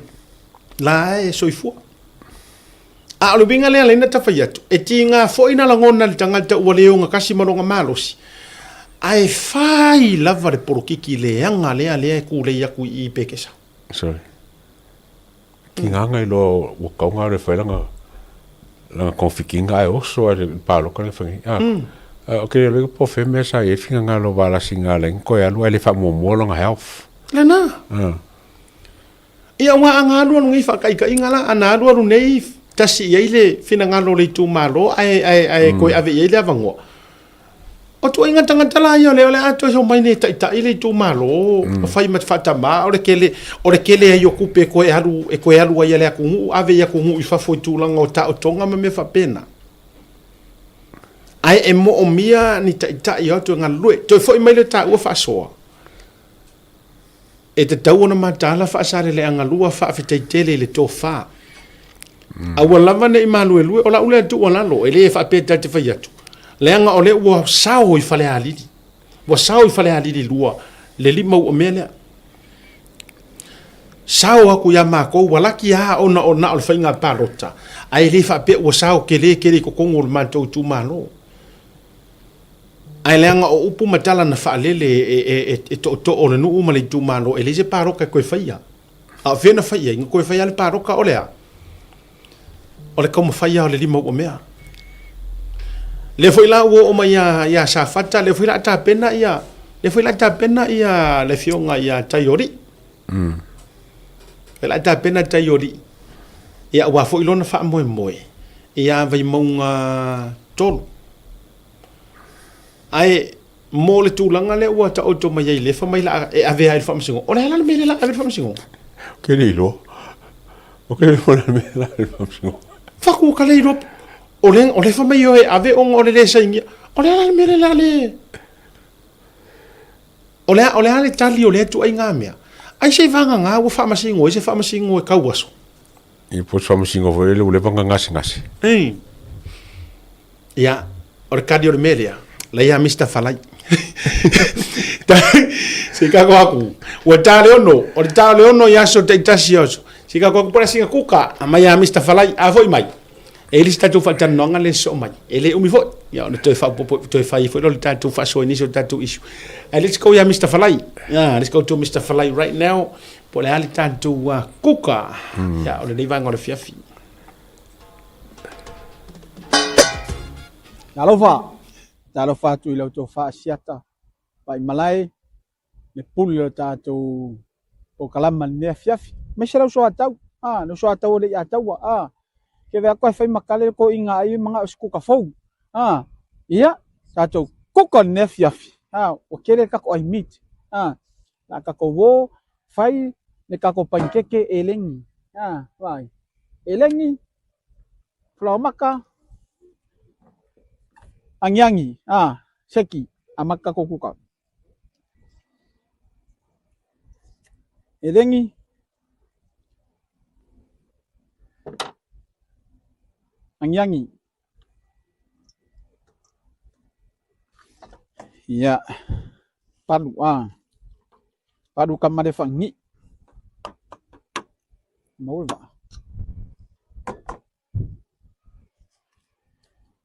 la e soifua. A o le uiga lea lea na fai atu, e tiga foi na lagona le tagata ua le ogatasi ma lona malosi, ae fai lava le polokiki leaga lea lea e tulei atu i i Pekesa. Sorry. Ki ngā ngai loa ua kau ngā re whai langa langa konfikinga ai oso ai le pāloka le whangi. Ah. O ke le po fe mea sa i finga ngā lo valasi ngā leng koe alu ai le whamuamua longa health. Lena. Ia ua a ngā alu alu nei whakaikaiga la, a nā alu alu nei tasi i ai le finagalo o le itumalo ae, ae, ae koe ave i ai le avanoa. O tuaiga tagata la ia o lea o le a toe omai nei e taitai le itumalo ma fai ma faatamā, o le tele, o le tele ai o tupe e toe alu, e toe alu ai a le atunuu, ave i atunuu i fafo i tulaga o taotoga ma mea faapena. Ae e moomia ni taitai o atu e galulue. Toe foi mai le taua faasoa, e tatau ona mataala Faasaleleaga 2 faafetai tele i le tofa. Aua lava ne i maluelue, o lau lea tuualalo, e le faapea ta te fai atu, leaga o lea ua sao i Falealili, ua sao i Falealili 2 le lima ua mea lea. Sao atu ia matou, ua laki lava ona o na o le faiga palota, ae le faapea ua sao tele tele i totonu o le matou itumalo. Ae leaga o upu ma tala na faalele e tootoo o le nuu ma le itumalo, e leai se palota e toe faia. A o fea na fai ai? Na toe fai lava le palota o le a? O le taumafai lava o le lima ua mea. Lea foi la ua oo mai ia Safata, lea foi la tapena ia, lea foi la tapena ia le afioga ia Taioli. Lea la tapena Taioli. Ia aua foi lona faamoemoe ia Vaimauga 3. Ae mo le tulaga lea ua taoto mai ai lea fai mai la e ave ai i le faamasinoga. O le a la le mea lea la ave i le faamasinoga? Ou te le iloa. Ou te le iloa le mea la ave i le faamasinoga. Faku ka le iloa. O le o le fai mai e ave ona o le le sainia. O le a la le mea lea la le O le a, o le a le tali o lea ituaiga mea? Ai se vagana ua faamasino ai se faamasino e tau aso. I po se faamasino foi lele ua leva ona gasegase. Ei. Ia, o le kali o le mea lea, la ia Mr. Falai. Se ka ko aku. Ua tā le ono, o le tā le ono i aso taitasi aso. Se ka ko aku pora singa kuka, a mai a Mr. Falai, a foi mai. E i le se tatou faatalanoaga le soo mai. E le umi foi. Ia ona toe faaopoopo, toe fai foi lea o le tatou faasoa i nisi o tatou issue. Ae let's go ia Mr. Falai. Yeah, let's go to Mr. Falai right now. Po o le a le tatou kuka. Ia, o lenei vaega o le afiafi. Talofa, talofa atu i la outou faasiata vaimalae le pule o le tatou polokalama i lenei afiafi. Aemaise lau soatau, a, lau soatau o le Ataua, a, ke vea koe fai makale le koiga ai manao se kuka fou, a, ia, tatou kuka i lenei afiafi, a, ua tele le tatou ai meat, a, la tatou o fai le tatou panikeke eleni, a, vaai, eleni, falaomaka, agiagi, a, seki, amata tatou kuka. Elegi. Agiagi. Ia. Palu a. Palu ka male whangi. Maua le vaa.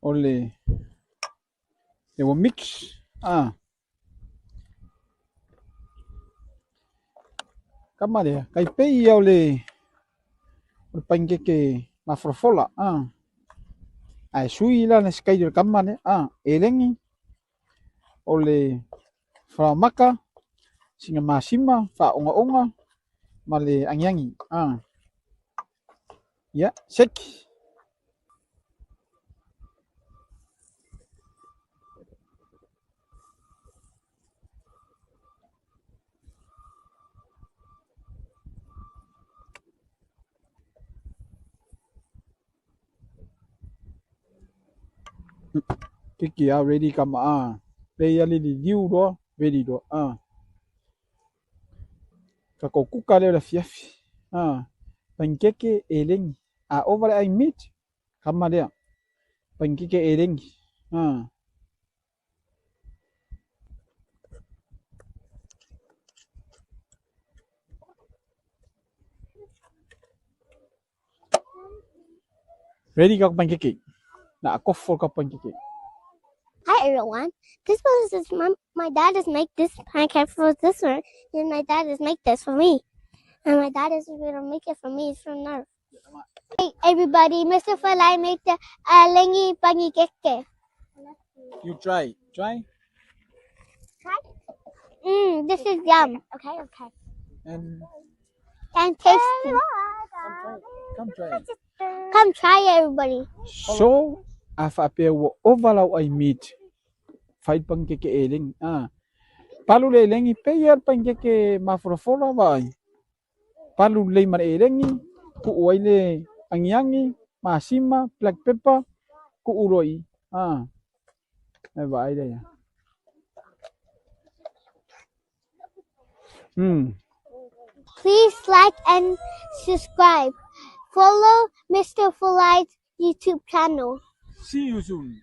O le le ua mix a. Kama lea, kai pei ia o le o le panikeke mafolafola a. Ae sui la le skai o le kama lea a, elegi o le falaomaka, sina masima, faaogaoga ma le agiagi a. Ia, seki. Kiki a ready ka ma a. Play a lili liu loa, ready loa a. Tatou kuka lea o le afiafi. A, panikeke eleni. A ova le ai meat, kama lea. Panikeke eleni. A. Ready ka panikeke. Na kofo ka panikeke. Hi everyone. This one is my, my dad is make this pancake for this one, and my dad is make this for me. And my dad is gonna make it for me. It's from Nerf. Hey everybody, Mr. Falai make the alengi panikeke. You try. Try. Try. This is yum. Okay, okay. And And tasty. Come try. Come try it, everybody. So, a faapea ua ova lau ai meat. Fai le panikeke eleni. A. Palu le eleni, pei lava le panikeke mafolafola vaai. Palu lelei ma le eleni, tuu ai le agiagi, masima, black pepper, tuu loa i i. A. E vaai lea. Please like and subscribe. Follow Mr. Fulai's YouTube channel. See you soon.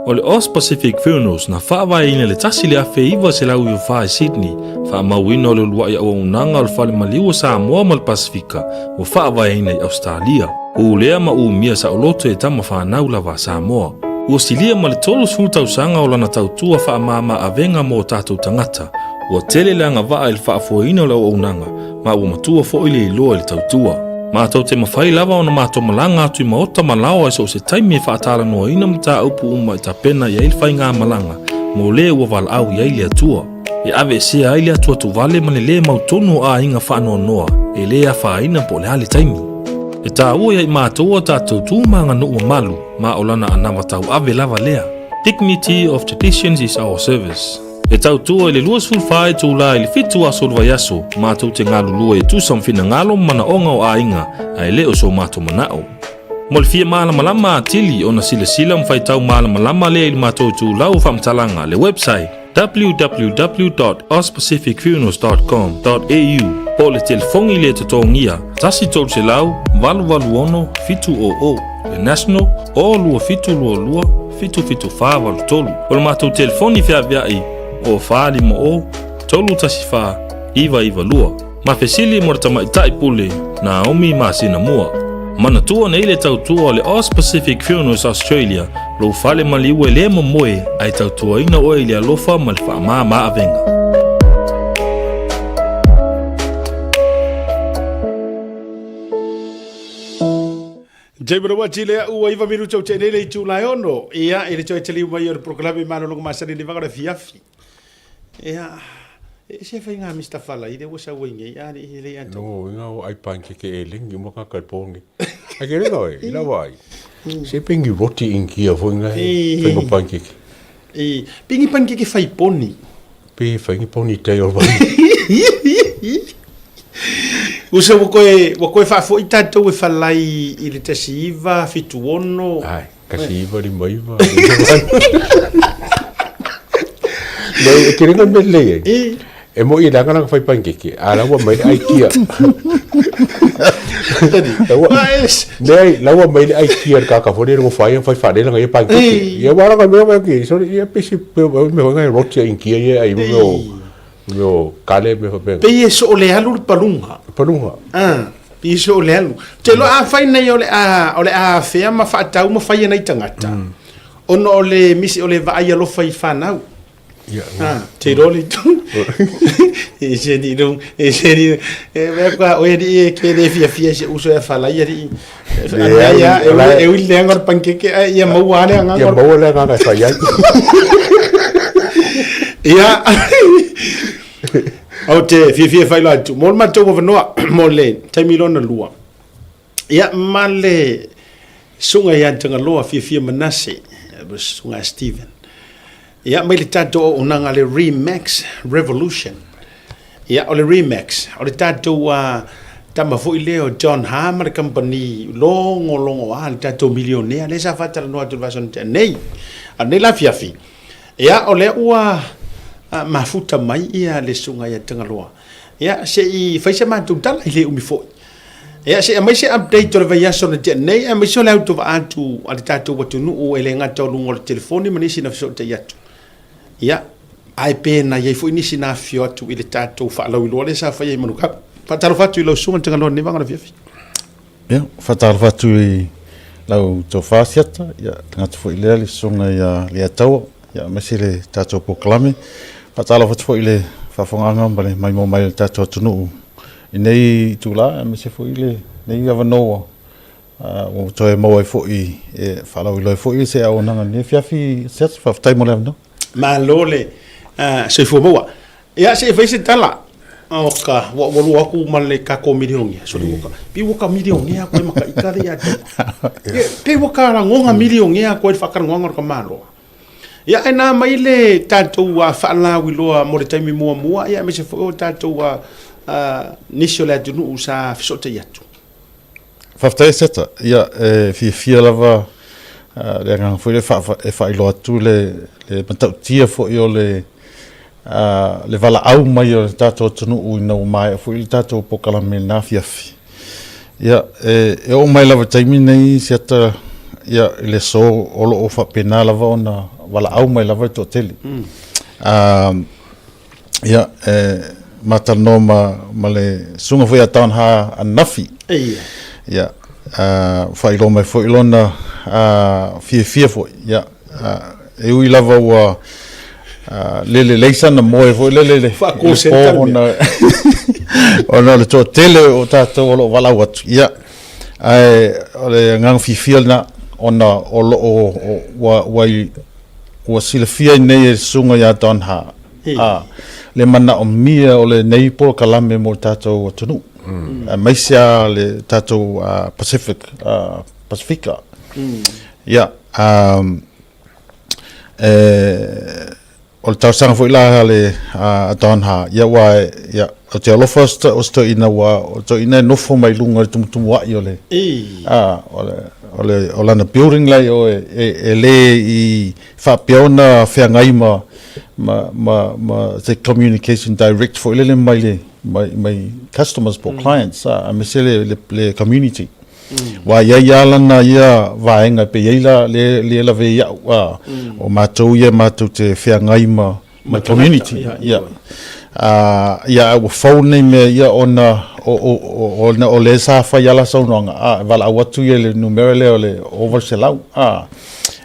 O le Aus Pacific Funerals na faavaeina i le 1994 i Sydney, faamauina o le uluai auaunaga o le Fale Maliu o Samoa ma le Pasefika ua faavaeina i Ausetalia. Ulea ma umia saoloto e tama fanau lava a Samoa. Ua silia ma le 30 tausaga o lana tautua faamama avega mo o tatou tagata. Ua tele le agavaa i le faafoeina o le auaunaga ma ua matua foi le iloa i le tautua. Matou te mafai lava ona matou malaga atu i maota ma laoa i so o se taimi e faatalanoaina mataupu uma e tapena i ai le faigamalaga mo le ua valaau i ai le Atua. E aveesea ai le atuatuvale ma le lē mautonu o aiga faanoanoa e lē afaina po o le a le taimi. E taua ia i matou a tatou tu ma aganuu mamalu ma o lana anava tauave lava lea. Dignity of traditions is our service. E tautua i le 24 itula i le 7 aso o le vaiaso, matou te galulue e tusa ma finagalo ma manaoga o aiga, ae le o so matou manao. Mo le fia malamalama atili ona silasila ma faitau malamalama lea i le matou itulau o faamatalaga, le website www.auspacificfunerals.com.au po o le telefoni le totogia 1 300 886 700, le national o 2722 77483. O le matou telefoni feaveai o 450 314 992. Ma fesili mo le tamaitai pule Naomi masina mua. Manatua nei le tautua o le Aus Pacific Funerals Australia, lou fale maliu e le momoe ae tautuaina oe i le alofa ma le faamama avega. Jay Wati le ua iva minuta o te nei le itu lai ono. Ia, i le toe taliu mai o le prokalame malologa masani le vanga le fiafi. Ia, e se fai ngā Mr. Fala i le ua sau ai nei, a le le anto. No, inga o ai pancake e lengi uma ka kalpongi. Ai ke renga oi, ila vai. Se pengi roti inkia fo inga he, fai pancake. E, pingi pancake fai poni. Pe fai ngi poni tail vai. Uso ua koe, ua koe faafoi tatou e falai i le 1976. Ai, 1959. Nei, e ke renga me lei e. E mo i langa langa fai pancake, a laua mai le aikia. Laua, nei, laua mai le aikia le kaka fo le rongo fai fai fa le langa ia pancake. Ia wala ka mea ki, so ia pesi pe me ngai roti inkia ia ai mo mo kale me fa pe. Pe e so le alu le palunga. Palunga. Ah, pe so le alu. Te lo a fai nei o le a o le a fea ma fa tau ma fai nei tangata. Ona o le misi o le vaai alofa i whanau. Ia. Ah, te roli tu. E se ni rung, e se ni e me kwa o e ke le fia fia se uso e fala ia ri. Ia ia e ui le ngor pankeke ia mau ale nga Ia mau ale nga fa ia. Ia. Ou te fiafia e faailoa atu mo le matou avanoa mo le taimi lona lua. Ia ma le susuga ia Tagaloa Fiafia Manase, le susuga a Steven. Ia mai le tatou auaunaga le Remax Revolution. Ia o le Remax, o le tatou tama foi lea o John Ha ma le kamupani logologoa le tatou milionea lea sa faatalanoa atu i le vaiaso na tea nei. A o lenei la afiafi, ia o lea ua mafuta mai ia le susuga ia Tagaloa. Ia se i fai se matou tala e le umi foi. Ia se i aumai se update o le vaiaso na tea nei aemaise o le autovaa atu a le tatou atunuu e le gata o luga o le telefoni ma nisi na fesootai atu. Ia, ae pe na i ai foi nisi na afifio atu i le tatou faalauiloa lea sa faia i Manukau. Faatalofa atu i lau susuga Tagaloa i lenei vaega o le afiafi. Ia, faatalofa atu i lau tofa Siata, ia, tagata foi lea le susuga ia Leiataua, ia, aemaise le tatou polokalame. Faatalofa atu foi i le faafofogaaga ma le maimoa mai o le tatou atunuu i nei itula, aemaise foi lenei avanoa ua toe maua ai foi e faalauiloa ai foi se auaunaga i lenei afiafi. Siata, faafetai mo le avanoa. Malo le soifua maua. Ia se i fai se tala. O ka ua ua lua aku ma le kako milionia. Soli ua ka pi ua ka milionia koe ma ka ika le ia te. Pe ua ka rangonga milionia koe le whakarangoanga o ka malo. Ia e nā mai le tātou a whaalauiloa mo le taimi muamua ia aemaise foi o tātou a nisi o le atunuu sa feso'otai atu. Faafetai Seta. Ia, e fiafia lava le agaga foi lea e faailoa atu le matautia foi o le le valaau mai o le tatou atunuu ina ua maea foi le tatou polokalame i lena afiafi. Ia, e oo mai lava i le taimi lenei Seta, ia, i le aso o lo o faapena lava ona valaau mai lava le toatele. Ia, e ma talanoa ma, ma le susuga foi ia Don Ha ananafi. Ia. Ia, faailoa mai foi lona fiafia foi. Ia, e ui lava ua le lelei sana moe foi lele le po ona, ona o le toatele o tatou o lo o valaau atu. Ia, ae o le agaga fiafia lena ona o lo o ua, ua, ua silafia ai nei e le susuga ia Don Ha a, le manaomia o lenei polokalame mo le tatou atunuu, aemaise lava le tatou Pacific, Pasifika. Ia, e, o le talosaga foi la a le a Don Ha, ia aua ia, ou te alofa o si toeaina aua o le toeaina e nofo mai luga i le tumutumua'i o le, a, o le, o le, o lana building la i o e, e, e le i faapea ona feagai ma, ma, ma, ma se communication direct foi lele mai le, mai, mai customers po o clients, a, aemaise le, le, le community. Aua e i ai lava lana ia vaega pe i ai la le, le lave i au, a, o matou ia matou te feagai ma, ma community. Ia. A, ia, a ua fou lenei mea ia ona o, o, o, ona o lea sa fai lava la saunoaga, a, e valaau atu ia i le numera lea o le 800, a,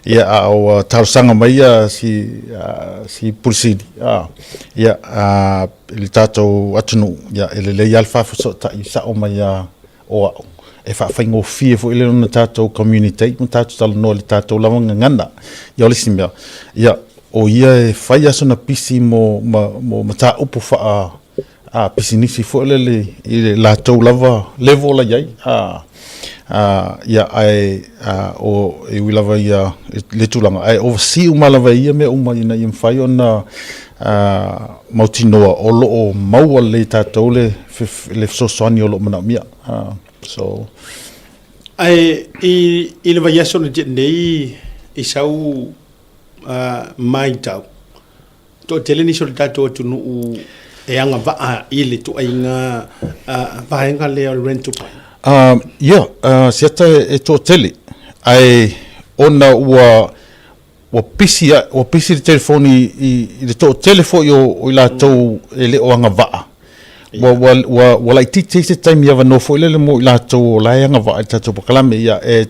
ia, a ua talosaga mai ia si, a, si Pule Sili, a, ia, a, i le tatou atunuu, ia, e lelei lava le faafesootai sao mai ia o au, e faafaigofie foi lea ona tatou communicate ma tatou talanoa i le tatou lava gagana. Ia o le isi mea, ia, o ia e fai lava sona pisi mo, ma, mo mataupu faa a, pisinisi foi lele i le latou lava level la i ai. A, a, ia, ae, a, o, e ui lava ia le tulaga, ae oversee uma lava e ia mea uma ina ia mafai ona a, mautinoa o lo o maua lelei e tatou le le fesoasoani o lo o manaomia. So. Ae i, i le vaiaso na tea nei i sau matau, toatele nisi o le tatou atunuu e agavaa i le ituaiga vaega lea o le rent to buy. Ia, siata e toatele, ae ona ua Ua pisi ua pisi le telefoni i le toatele foi o i latou e le o agavaa. Ua, ua, ua, ua laitiiti ai se taimi avanoa foi lele mo i latou o la e agavaa i le tatou polokalame. Ia, e,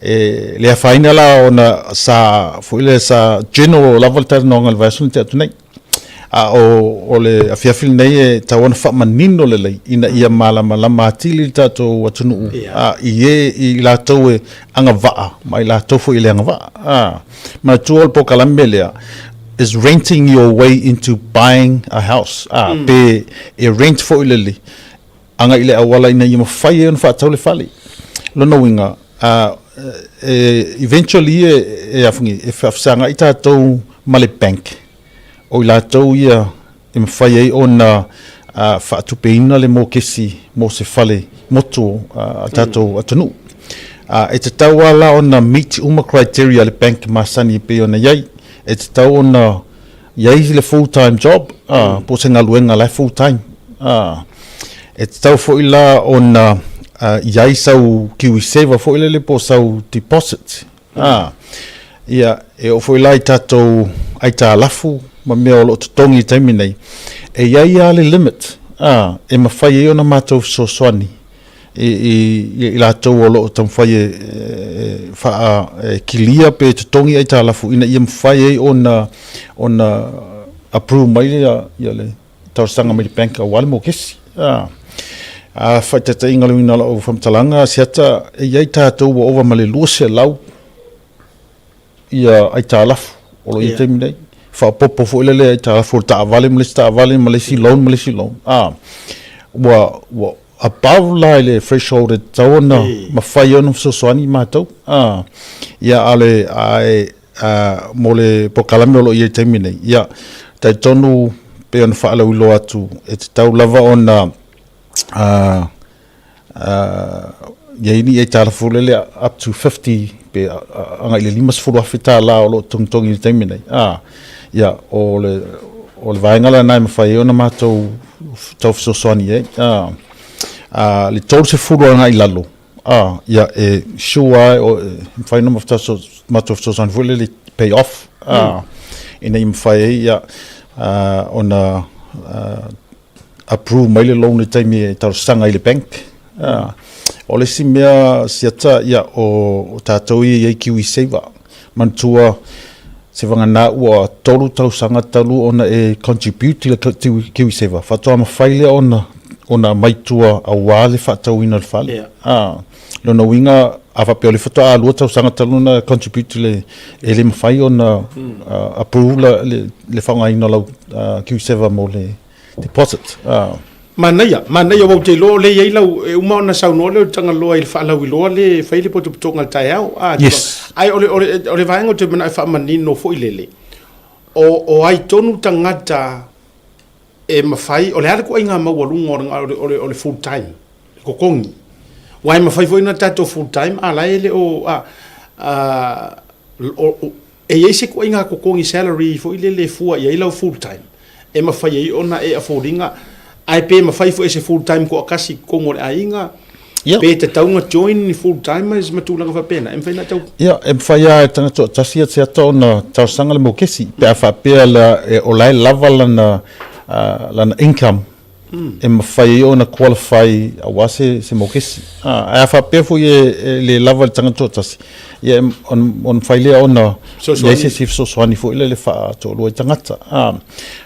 e le afaina la ona sa, foi lele, sa general lava le talanoaga i le vaiaso na tea atu nei. A o, o le afiafi lenei e tatau ona faamanino lelei ina ia malamalama atili le tatou atunuu a, i e, i latou e agavaa ma i latou foi e le agavaa. A, manatua o le polokalame lea, is renting your way into buying a house, ā, pe e rent foi lele agai i le auala ina ia mafai ai ona faatau le fale. Lona uiga, ā, e eventually e, e afungi, e faafesagai tatou ma le bank, o i latou ia e mafai ai ona faatupeina le mokesi mo se fale motu a tatou atunuu. E tatau lava la ona meet uma criteria a le bank masani e pei ona i ai. E tatau ona i ai le full time job po o se galuega la e full time. E tatau foi la ona i ai sau kiwisaver foi lele po o sau deposit. Ā, ia, e oo foi la i tatou aitalafu ma mea o lo o totogi i le taimi nei, e i ai lava le limit, ā, e mafai ai ona matou fesoasoani i, i, i latou o lo o taumafai e, e, faa, e kilia pe totogi aitalafu ina ia mafai ai ona, ona approve mai ia, ia le talosaga mai le bank aua le mokesi. A, a faataitaiga le uiga o lau faamatalaga, Asiata, e i ai tatou ua ova ma le 200 ia aitalafu o lo o i ai taimi nei. Faaopoopo foi lele aitalafu o le taavale ma le isi taavale ma le isi loan ma le isi loan. A, ua, ua above la i le threshold e tatau ona mafai ona fesoasoani matou. A, ia a o le, ae mo le polokalame o lo o i ai i le taimi nei, ia, talitonu pei ona faalauiloa atu, e tatau lava ona i ai ni aitalafu foi lele up to 50 pe agai i le $50,000 o lo o togitogi i le taimi nei. Ia, o le, o le vaega lena e mafai ai ona matou tau fesoasoani i ai. Le 30 agai i lalo, A, ia, e sure lava o, e mafai ona matou fesoasoani foi lele pay off, a, ina ia mafai ai, ia, ona approve mai le loan i le taimi e talosaga ai i le bank. A, o le isi mea siata, ia, o tatou ia e i ai KiwiSaver, manatua se vagana ua 3 tausaga talu ona e contribute i le KiwiSaver, faatoa mafai lea ona ona aumai tua aua le faatauina o le fale. Yeah. Ah, lona uiga, a faapea o le faatoa 2 tausaga talu ona contribute i le, e le mafai ona approve la, le, le faaaogaina o lau KiwiSaver mo le deposit. Ah. Manaia, manaia ua ou te iloa o lea e i ai lau, e uma ona saunoa lea o le Tagaloa i le faalauiloa lea e fai le potopotoga i le taeao. A, Yes. Ae o le, o le, o le vaega ou te manao e faamanino foi lele, o, o ai tonu tagata e mafai, o le a le ituaiga maualuga o le, o le, o le, o le full time, le totogi. Aua e mafai foi ona tatou full time a la e le o, a, a, o, o, E i ai se ituaiga totogi salary foi lele e fua i ai lau full time e mafai ai ona e afford ina, ae pe mafai foi e se full time toatasi i totonu o le aiga, pe tatau ona join ni full timers ma tulaga faapena, e mafai ona tau. Ia, e mafai lava e le tagata toatasi ia te ata ona talosaga le mokesi pe a faapea la o la e lava lana lana income e mafai ai ona qualify aua se, se mokesi. Ae a faapea foi e, e le lava i le tagata toatasi, ia e, ona, ona mafai lea ona i ai se isi fesoasoani foi lele faatoalua i tagata. A,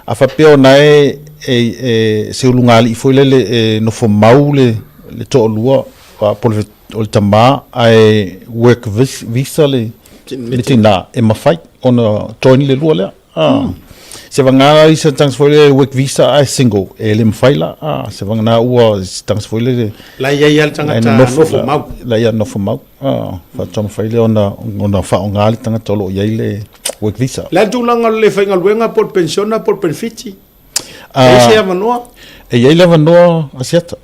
a faapea ona e, e, e se ulugalii foi lele e nofo mau le, le toalua, po o le, o le tama ae work visa le, le tina, e mafai ona join le lua lea. Ah. Se vagana i se tagata foi lele work visa ae single, e le mafai la. Ah, se vagana ua se tagata foi lele. La i ai lava le tagata nofo mau. La i ai nofo mau. Ah, faatoa mafai lea ona ona faaaoga le tagata o lo o i ai le work visa. Le a le tulaga o le le faigaluega po o le penisiona po o le penefiti? E i ai se avanoa? E i ai le avanoa a Siata.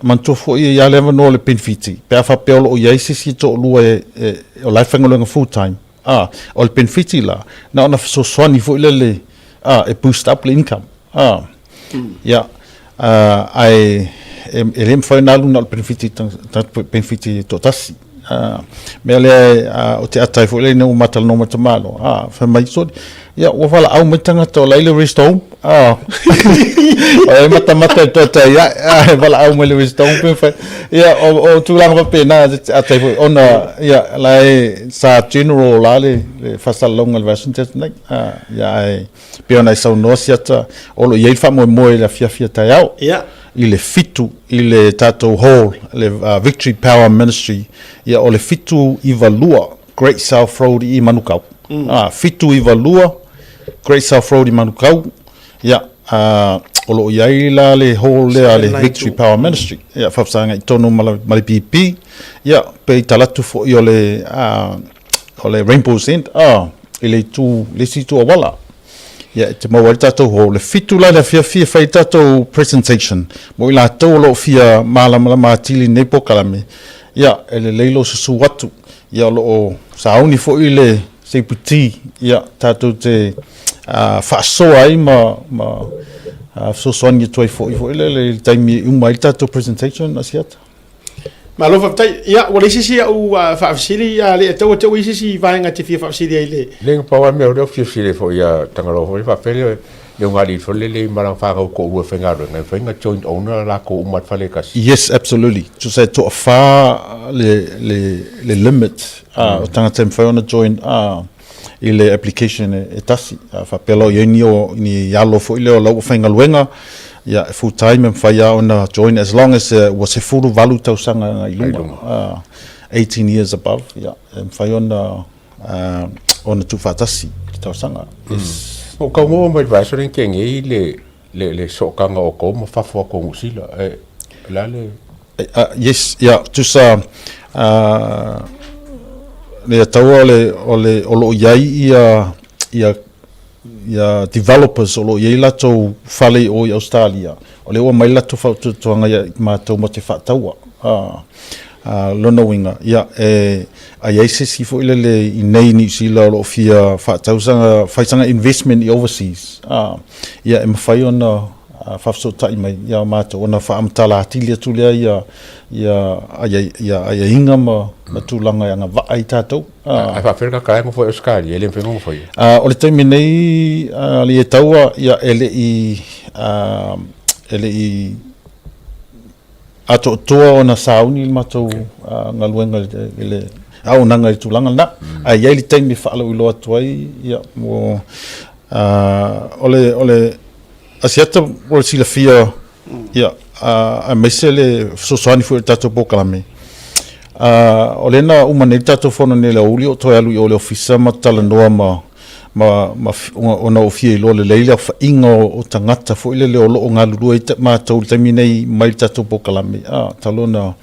Manatua foi e i ai le avanoa o le penefiti pe a faapea o lo o i ai se isi toalua e, e, o la e faigaluega full time. A, o le penefiti la, na ona fesoasoani foi lele a, e boost up le income. A, ia, a, ae e, e le mafai ona alu na o le penefiti, tagata penefiti toatasi. A, mea lea a, o te ata ai foi lea ina ua matalanoa ma tamalo, a, fai mai soli, ia, ua valaau mai tagata o la i le rest home, a, o e matamata i toatai ai, a, e valaau mai le rest home pe mafai. Ia, o, o tulaga faapena, ata ai foi, ona, ia, la e, sa general la le, le faasalalauga o le vaiaso na tea atu nei. A, ia, ae, pei ona e saunoa Siata, o lo o i ai le faamoemoe i le afiafi a taeao. Ia. I le 7 i le tatou hall, le Victory Power Ministry, ia, o le 792 Great South Road i Manukau. A, 792. Great South Road i Manukau, ia, o lo o i ai la le hall lea a le Victory Power Ministry, ia, faafesagai tonu ma le BP, ia, pe i tala atu foi o le, o le Rainbow's End, i le itu, le isi itu auala. Ia, e te maua ai le tatou hall. Le 7 la i le afiafi e fai ai le tatou presentation mo i latou o lo o fia malamalama atili i lenei polokalame. Ia, e lelei lou susu atu. Ia, o lo o sauni foi le seiputi, ia, tatou te faasoa ai ma, ma fesoasoani atu ai foi, foi lele i le taimi e uma ai le tatou presentation, Asiata. Malo faafetai. Ia, ua leai se isi au faafesili, a le taua te ua i se isi vaega e te fia faafesili ai i le. Le pau lava mea o lea ou fia fesili ai foi ia Tagaloa foi faapea le le ugalii foi lele i malaga fanau toalua e faigaluega e mafai ona joint owner latou uma i le fale e tasi. Yes, absolutely. Tusa e toafa le le le limit o tagata e mafai ona join i le application e tasi. Faapea la o i ai ni o ni alo foi lea o la ua faigaluega, ia e full time e mafai lava ona join as long as ua 18 tausaga agai i luma, 18 years above, ia e mafai ona ona tuufaatasi le tausaga. Yes. Ua tau maua mai le vaiaso lenei tea nei le le le sootaga o outou ma fafo atu o Niu Sila. E, o le a le. Yes, ia, tusa, le ataua o le, o le, o lo o i ai ia, ia, ia developers o lo o i ai latou fale i o i Ausetalia, o lea ua aumai le latou fautuatuaga ia i matou ma te faataua. Lona uiga, ia, e, a i ai se isi foi lele i nei i Niu Sila o lo o fia faatau sana, fai sana investment i overseas, ia, e mafai ona faafesootai mai ia matou ona faamatala atili atu lea ia, ia, ia aiaiga ma, ma tulaga e agavaa ai tatou. Ae faapefea le tagata la e nofo i Ausetalia, e le mafai ona nofo ai? O le taimi nei, alii e taua, ia, e le i, e le i atoatoa ona sauni le matou galuega i le auaunaga i le tulaga lena. Ae i ai le taimi e faalauiloa atu ai, ia, mo, o le, o le Asiata mo le silafia, ia, aemaise le fesoasoani foi o le tatou polokalame. O lea na uma nei le tatou fono nei i le aoauli o toe alu i o i le ofisa ma talanoa ma ma, ma ona ua fia iloa lelei le aofaiga o tagata foi lele o lo o galulue ai matou i le taimi nei mai le tatou polokalame, a, talu ona,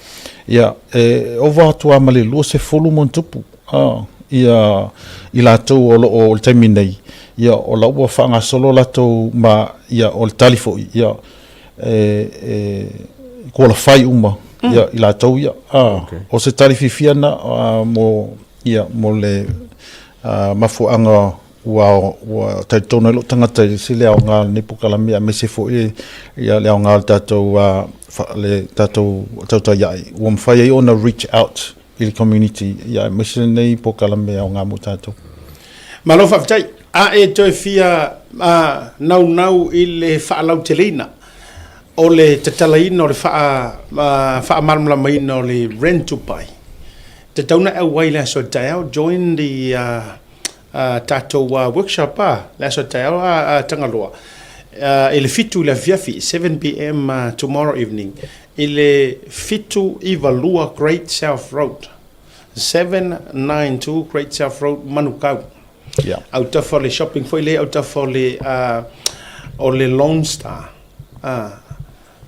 ia, e ova atu lava ma le 20 ma ona tupu, a, ia, i latou o lo o i le taimi nei, ia, o la ua faagasolo latou ma, ia, o le tali foi, ia, e, e qualify uma, ia, i latou ia, a, o se tali fiafia lena, a, mo, ia, mo le mafuaaga ua ua talitonu ai lou tagata i se le aoga o lenei polokalame aemaise foi ia le aoga o le tatou le tatou tautai ua mafai ai ona reach out i le community ia aemaise lenei polokalame aoga mo tatou. Malo faafetai. A e toe fia naunau i le faalauteleina o le tatalaina o le faamalamalamaina o le rent to buy, Tatau na auai le aso taeao, join the tatou workshop a le aso taeao a Tagaloa i le 7 i le afiafi, 7 pm tomorrow evening i le 792 Great South Road, 792 Great South Road, Manukau. Yeah. Autafa o le shopping foi lea, autafa o le o le Lone Star.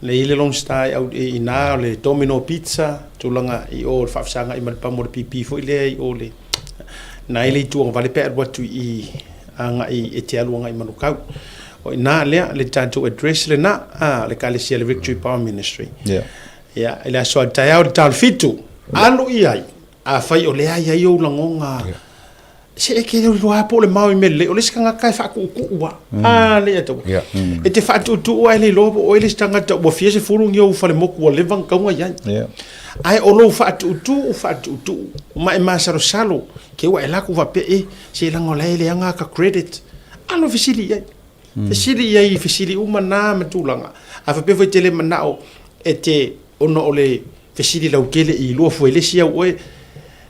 Le i le Lone Star i au i inā o le Domino Pizza, tulaga i o le faafesagai ma le pamu o le pipi foi lea i o le na i le itu agavale pe alu atu i agai e te alu agai i Manukau. O inā lea le tatou address lena a le Ekalesia le Victory Power Ministry. Yeah. Ia, i le aso a taeao i le ta o le 7, alu i ai, afai o lea e i ai ou lagoga Se e ke iloa po o le mao i mea lelei, o le isi tagata e faatuutuu lava. A le ataua. E te faatuutuu ae le iloa po o oe le isi tagata ua fia sefulu ni ou falemotu ua leva ona tau ona i ai. Ae o lou faatuutuu faatuutuu ma e masalosalo ke ua e alu atu faapea, e, se leaga o la e leaga ata credit. Alo e fesili i ai. Fesili i ai i fesili uma na ma tulaga. A faapea foi e te le manao e te, ona o le fesili lautele i lua fua i le isi au oe,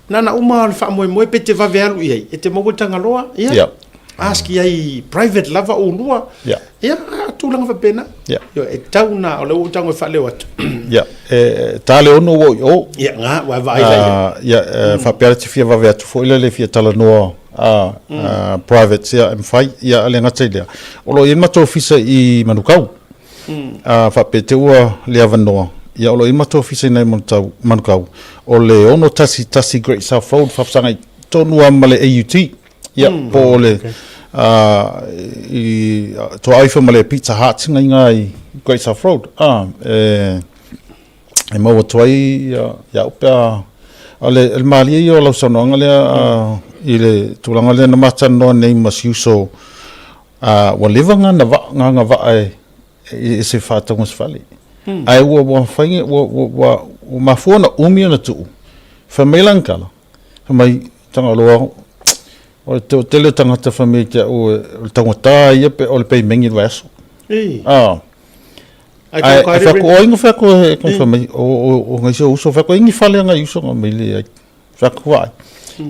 Na na uma o le faamoemoe pe te vave alu i ai, e te maua Tagaloa, ia. Yeah. Ask i ai private lava ulua. Yeah. Ia, a tulaga faapena. Yeah. Ioe, e tau na, o lea ua ou tago e faaleo atu. Yeah. E, ta le ono ua i o. Ia, nga, ua vaai la ia. Ia, faapea le te fia vave atu foi lele fia talanoa. private ia e mafai. Ia, e le gata i lea, o lo o i ai le matou ofisa i Manukau. A faapea te ua le avanoa, ia o lo o i ai le matou ofisa i inei i Manukau, o le 611 Great South Road, faafesagai tonu lava ma le AUT. Ia, po o le i toa ifo ma le Pizza Hut ngai ngai Great South Road. E e maua atu ai ia au pe a o le malie ia o lau saunoaga lea i le tulaga lea na ma talanoa nei ma si uso ua leva gana va'a va'a e se faatauga se fale. Ae ua ua fai ua ua ua mafua ona umi ona tuu. Fai mai lana tala, fai mai, Tagaloa, o le toatele o tagata fai mai ia te au o le taugata ia pe o le peimegi i le vaiaso. Ae fai atu, o ai na fai atu e fai mai, o nai si ou uso, fai atu, e ni fale a nai uso na mai leai. Fai atu, vaai.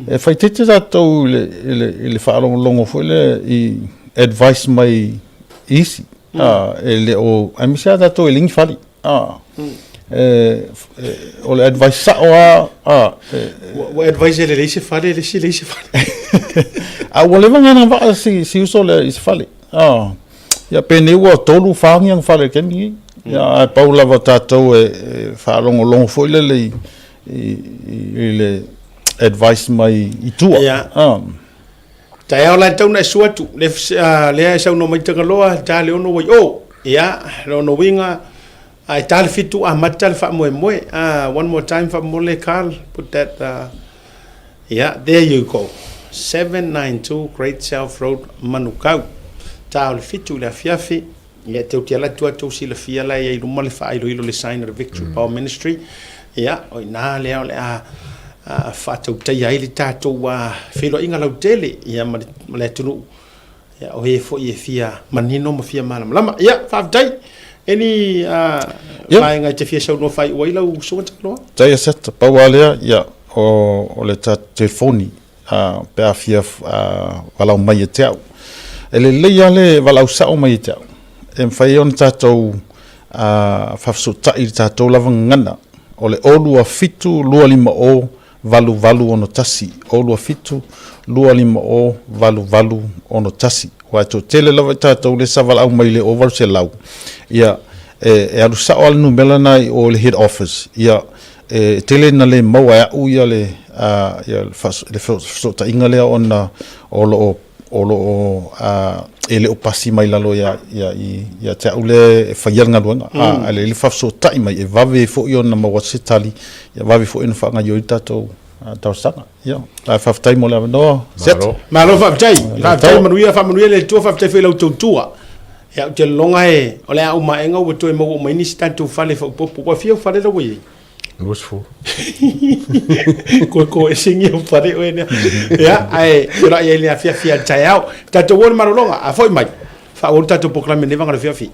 E faaeteete tatou i le faalogologo foi lea i advice mai isi. E le o, aemaise lava tatou e leai ni fale. O le advice sao lava. Ua advice e leai se fale, le isi leai se fale. A ua leva ona agavaa si uso lea i se fale. Ia penei ua 3, 4 ni ana fale i le taimi lenei. Ia ae pau lava o tatou e faalogologo foi lele i le advice mai i tua. Ia. Taeao la e tatau ona e susu atu, lea e saunoa mai Tagaloa, ta le 6 ai o. Ia, lona uiga, a e ta le 7 amata le faamoemoe. One more time faamolemole Carl, put that, yeah, there you go. 792 Great South Road, Manukau. Ta o le 7 i le afiafi. Ia, e tou te alu atu lava tou silafia la e i ai i luma le faailoilo le sign o le Victory Power Ministry. Ia, o i ina lea o le a faatautaia ai le tatou feiloaiga lautele ia, ma le atunuu. Ia, o e foi e fia manino ma fia malamalama. Ia, faafetai. Any vaega e te fia saunoa faaiu ai lau Susuga Tagaloa? Tai a Seta, pau lava lea, ia, o le tatou telefoni pe a fia valaau mai ia te au. E lelei lava le valaau sao mai ia te au, e mafai ai ona tatou faafesootai i le tatou lava gagana, o le 0 2 7 2 5 0 8 8 6 1, 0 2 7 2 5 0 8 8 6 1. Aua e toatele lava i tatou lea sa valaau mai i le 0800, ia, e alu sao lava le numera lena i o i le head office, ia, E tele ina le maua e a'u ia le ia le fesootaiga lea ona o lo o o lo o e le o pasi mai lalo ia ia ia te a'u lea e faia le galuega a le le faafesootai mai e vave ai foi ona maua atu se tali ia vave foi ona faagaoioi le tatou talosaga. Ia, ae faafetai mo le avanoa. Malo. Malo faafetai. Faafetai manuia, faamanuia le Atua, faafetai foi i lau tautua. Ia, ou te lagona e, o le a uma aega ua toe maua uma ai nisi tatou fale faaopoopo. Ua fia ou fale la ua i ai? 20. Koe ko ese ngia ou fale oe nea. Ia, ae feiloai ai i le afiafi a le taeao. Tatou o i le malologa, a foi mai, faaauau le tatou polokalame i lenei vaega o le afiafi.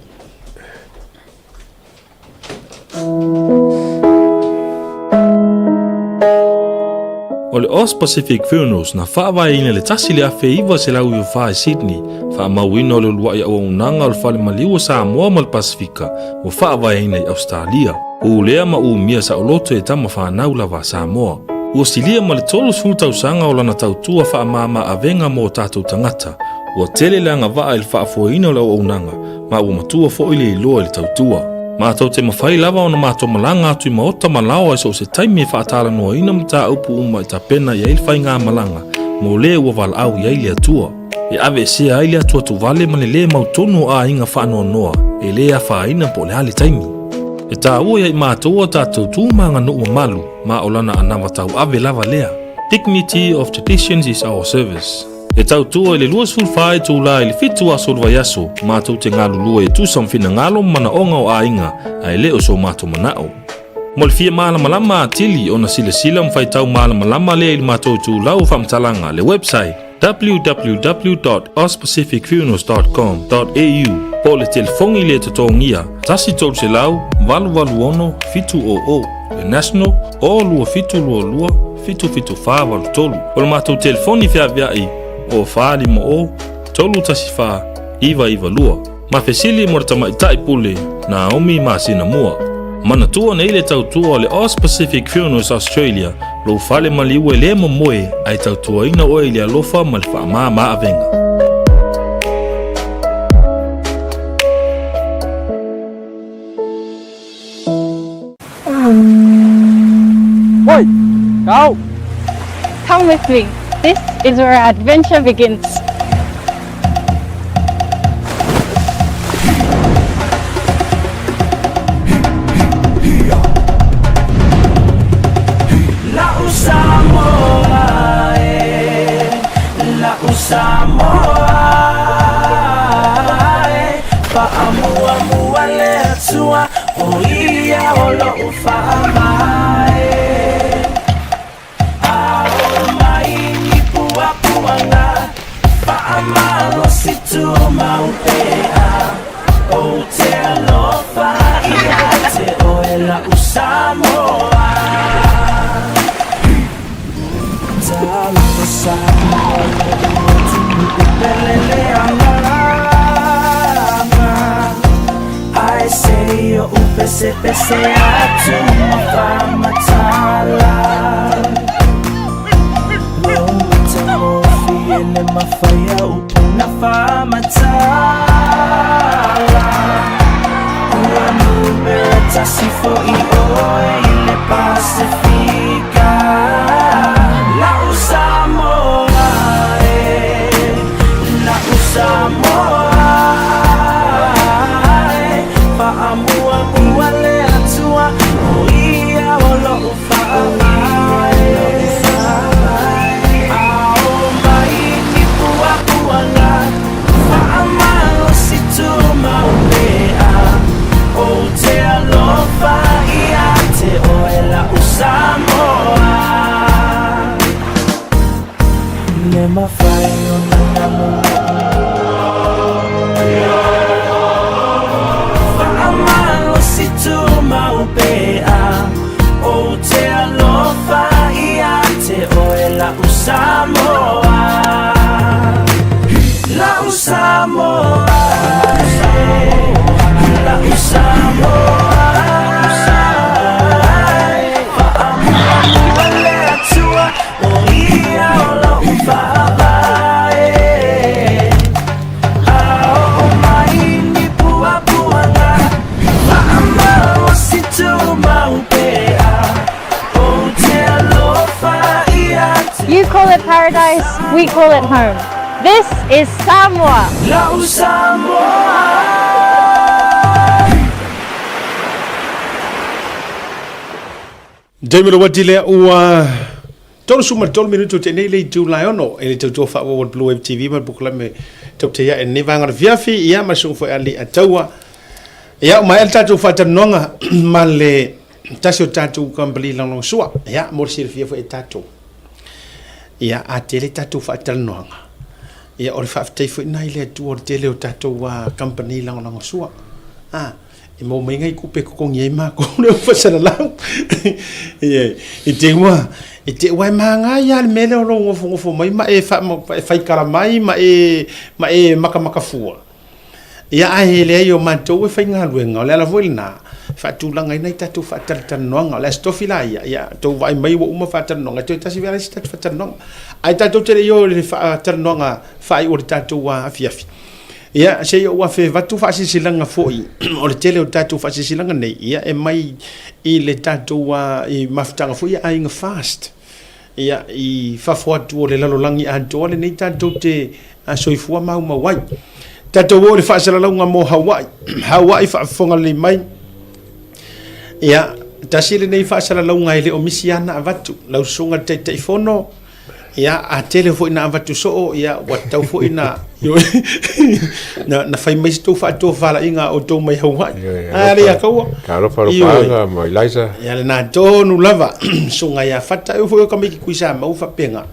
O le Aus Pacific Funerals na faavaeina i le 1994 i Sydney, faamauina o le uluai auaunaga o le Fale Maliu o Samoa ma le Pasefika ua faavaeina i Ausetalia. Ulea ma umia saoloto e tama fanau lava a Samoa. Ua silia ma le 30 tausaga o lana tautua faamama avega mo o tatou tagata. Ua tele le agavaa i le faafoeina o le auaunaga ma ua matua foi le iloa i le tautua. Matou te mafai lava ona matou malaga atu i maota ma laoa i so o se taimi e faatalanoaina mataupu uma e tapena i ai le faigamalaga mo le ua valaau i ai le Atua. E aveesea ai le atuatuvale ma le lē mautonu o aiga faanoanoa e lē afaina po o le a le taimi. E taua ia i matou a tatou tu ma aganuu mamalu ma o lana anava tauave lava lea. Dignity of traditions is our service. E tautua i le 24 itula i le 7 aso o le vaiaso, matou te galulue e tusa ma finagalo ma manaoga o aiga, ae le o so matou manao. Mo le fia malamalama atili ona silasila ma faitau malamalama lea i le matou itulau o faamatalaga, le website, www.auspacificfunerals.com.au po o le telefoni le totogia 1 300 886 700, le national, o 2722 77483. O le matou telefoni feaveai o 450 314 992. Ma fesili mo le tamaitai pule Naomi Masina Mua. Manatua nei le tautua o le Aus Pacific Funerals Australia. Lou fale maliu e lē momoe ae tautuaina oe i le alofa ma le faamāmā avega. Oi, go! Come with me. This is where our adventure begins. You call it paradise, we call it home. This is Samoa. Taimi le wati lea ua 33 minutu te nei le itu lai ono e le tautua whaawau o Blue Wave TV ma le pukulame tau te ia e nei vanga fiafi ia ma su'u foi ali a taua ia o mai le tatou faatalanoaga ma le tasi o tatou kamupani lagolagosua ia mo le silafia foi e tatou ia a tele tatou faatalanoaga ia o le faafetai foi lena i le Atua o le tele o tatou kamupani lagolagosua a e maua mai ngai kupe totogi ai matou le faasalalau ia i te ua i te ua e maga ia le mea lea o lou nofonofo mai ma e faikala mai ma e ma e makamaka fua ia ae leai o matou e faigaluega o le ala foi lena faatulagaina ai tatou faatalatalanoaga o le Aso Tofi la ia ia tou vaai mai ua uma faatalanoaga toe tasi foi lava isi tatou faatalanoaga ae tatou te le i o i le faatalanoaga faaiu o le tatou afiafi Ia, se i ou afe avatu faasilasilaga foi o le tele o tatou faasilasilaga nei, ia e mai i le tatou i mafutaga foi ia Aiga Fast. Ia, i fafo atu o le lalolagi atoa lenei tatou te soifua maumau ai. Tatou o i le faasalalauga mo Hawaii. Hawaii faafofoga lelei mai. Ia, tasi lenei faasalalauga e le o misi lava na avatu. Lau susuga i le Taitaifono, Ia, a tele foi na avatu soo, ia, ua tatau foi na, na, na fai mai se tou faatofalaiga a outou mai Hawaii. A le ia kaua. Talofa alofa ma Eliza. Ia le na tonu lava, susuga ia Fata, e foi o tamaiti Tuisamau faapena.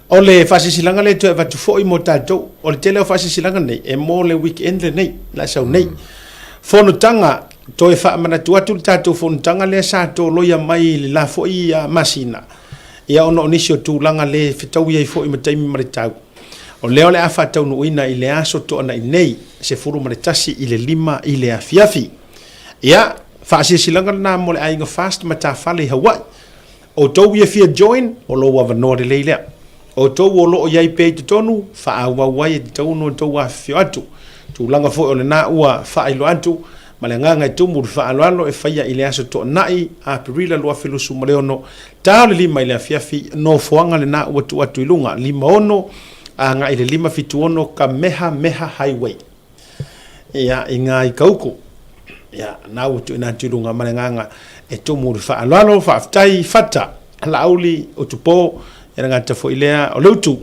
O le faasilasilaga lea e toe avatu foi mo tatou, o le tele o faasilasilaga nei, e mo le weekend lenei, le a sau nei. Fonotaga, toe faamanatu atu le tatou fonotaga lea sa toloia mai i le la foi masina, Ia ona o nisi o tulaga le fetaui ai foi ma taimi ma le tau, o lea o le a faataunuuina i le aso toanai nei, 11 i le 5 i le afiafi. Ia, faasilasilaga lena mo le aiga Fast Matafale i Hawaii. Outou ia fia join, o lou avanoa lelei lea. Outou o lo o i ai pea i totonu, faaauau ai e tatau ona outou afifio atu. Tulaga foi o lena ua faailoa atu, ma le agaga e tumu le faaaloalo e faia i le aso Toonai, Aperila 2026, ta o le 5 i le afiafi, nofoaga lena ua tuu atu i luga, 56 agai i le 576 Kamehameha Highway. Ia, i ngā ikauku. Ia, na ua tuuina atu i luga ma le agaga e tumu le faaaloalo, faafetai, fata, Laauli, Utupo, ia le gata foi lea o le utu,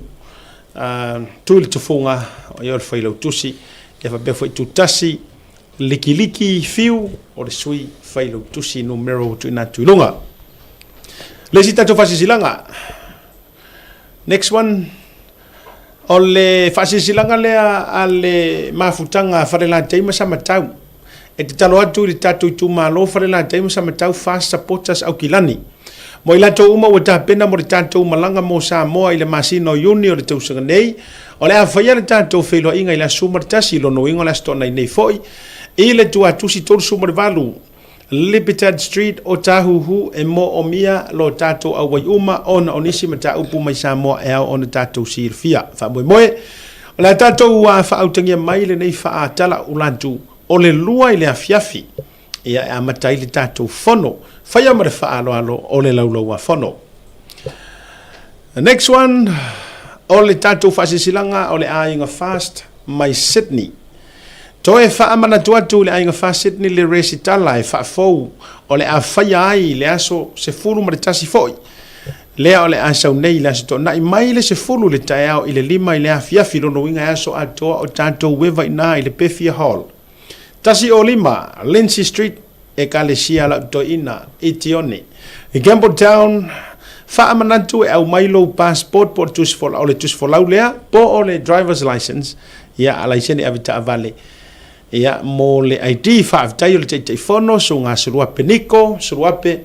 tu i le tufuga, ia o le failautusi, ia faapea foi Tutasi, Likiliki, Fiu, o le sui failautusi numera ua tuuina atu i luga. Le isi tatou faasilasilaga. Next one. O le faasilasilaga lea a le mafutaga a Falelatai ma Samatau e tatalo atu i le tatou itumalo Falelatai ma Samatau Fast Supporters Aukilani mo i latou uma ua tapena mo le tatou malaga mo Samoa i le masina o Iuni o le tausaga nei. O le a faia le tatou feiloaiga i le aso 11, lona uiga o le Aso Toonai nei foi, i le Tuatusi 38. Libertad Street o Tāhuhu e mōʻomia lo tātou auai uma ona o nisi mataupu mai Samoa e ao ona tātou silafia. Faamoemoe, o le a tātou faautagia mai lenei faatala ulatu o le 2 i le afiafi ia e amata ai le tātou fono. Faia ma le faaaloalo o le Laulau-a-Fono. The next one, o le tātou faasilasilaga o le Aiga Fast mai Sydney. Toe faamanatu atu i le Aiga Fa Sydney le resitala e faafou o le a faia ai i le aso 11 foi lea o le a sau nei i le Aso Toonai mai le 10 i le taeao i le 5 i le afiafi, lona uiga e aso atoa o tatou ueva i ina i le Pefia Hall. 105 Lindsay Street, Ekalesia Lau Toeaina i Tione. I Campbelltown, faamanatu e aumai lou passport po o le tusi folau, o le tusi folau lea po o le driver's license, ia a laisene avetaavale, ia mo le ID. Faafetai o le Taitaifono, Susuga Suluape Niko Suluape,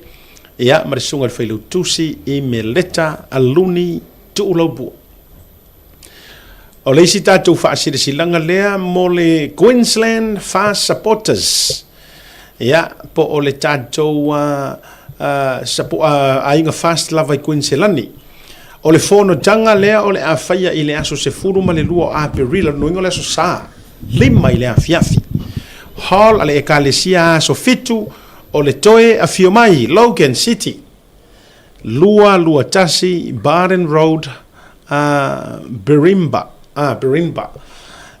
ia ma le Susuga i le Failautusi i Meleta Aluni Tuulaupua. O le isi tatou faasilasilaga lea mo le Queensland Fast Supporters, ia, po o le tatou aiga fast lava i Kuiniselani. O le fonotaga lea o le a faia i le aso 12 o Aperila, lona uiga o le aso Sa, 5 i le afiafi. Hall a le Ekalesia aso 7 o le toe afio mai, Logan City. 221 Barden Road, Berrimba. Berrimba.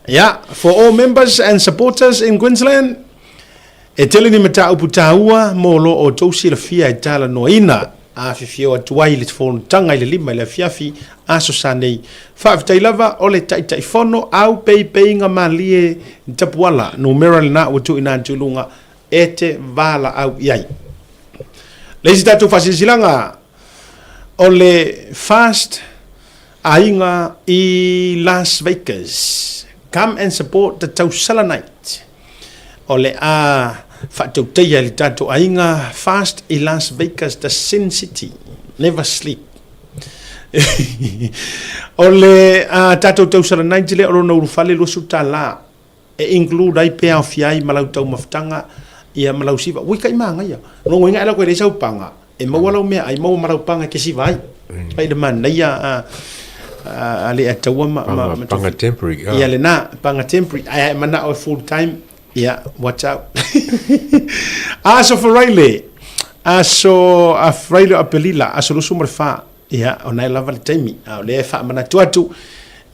Yeah, for all members and supporters in Queensland, e tele ni mataupu tāua mō lo o tou silafia e talanoaina. Afifio atu ai le fonotaga i le 5 i le afiafi aso sa nei. Faafetai lava o le Taitaifono au peipeiga malie tapuala numera lena ua tuuina atu i luga e te valaau i ai. Le isi tatou faasilasilaga, o le Fast Aiga i Las Vegas. Come and support the Tausala Night. O le a faatautaia i le tatou aiga Fast i Las Vegas, the Sin City. Never sleep. O le a tatou Tausala Night lea o lona ulufale $20. E include ai pe aofia ai ma lau taumafataga ia ma lau siva. Ui kai manaia. Lona uiga e alu atu e leai sau paga, e maua lau meaai, maua ma lau paga e te siva ai. Ai le manaia a a le ataua ma ma ma Paga temporary. Ia lena, paga temporary. Ae a e manao e full time, ia watch out. Aso Faraile, aso a Faraile o Apelila, aso 24. Ia, ona e lava le taimi, a o lea e faamanatu atu,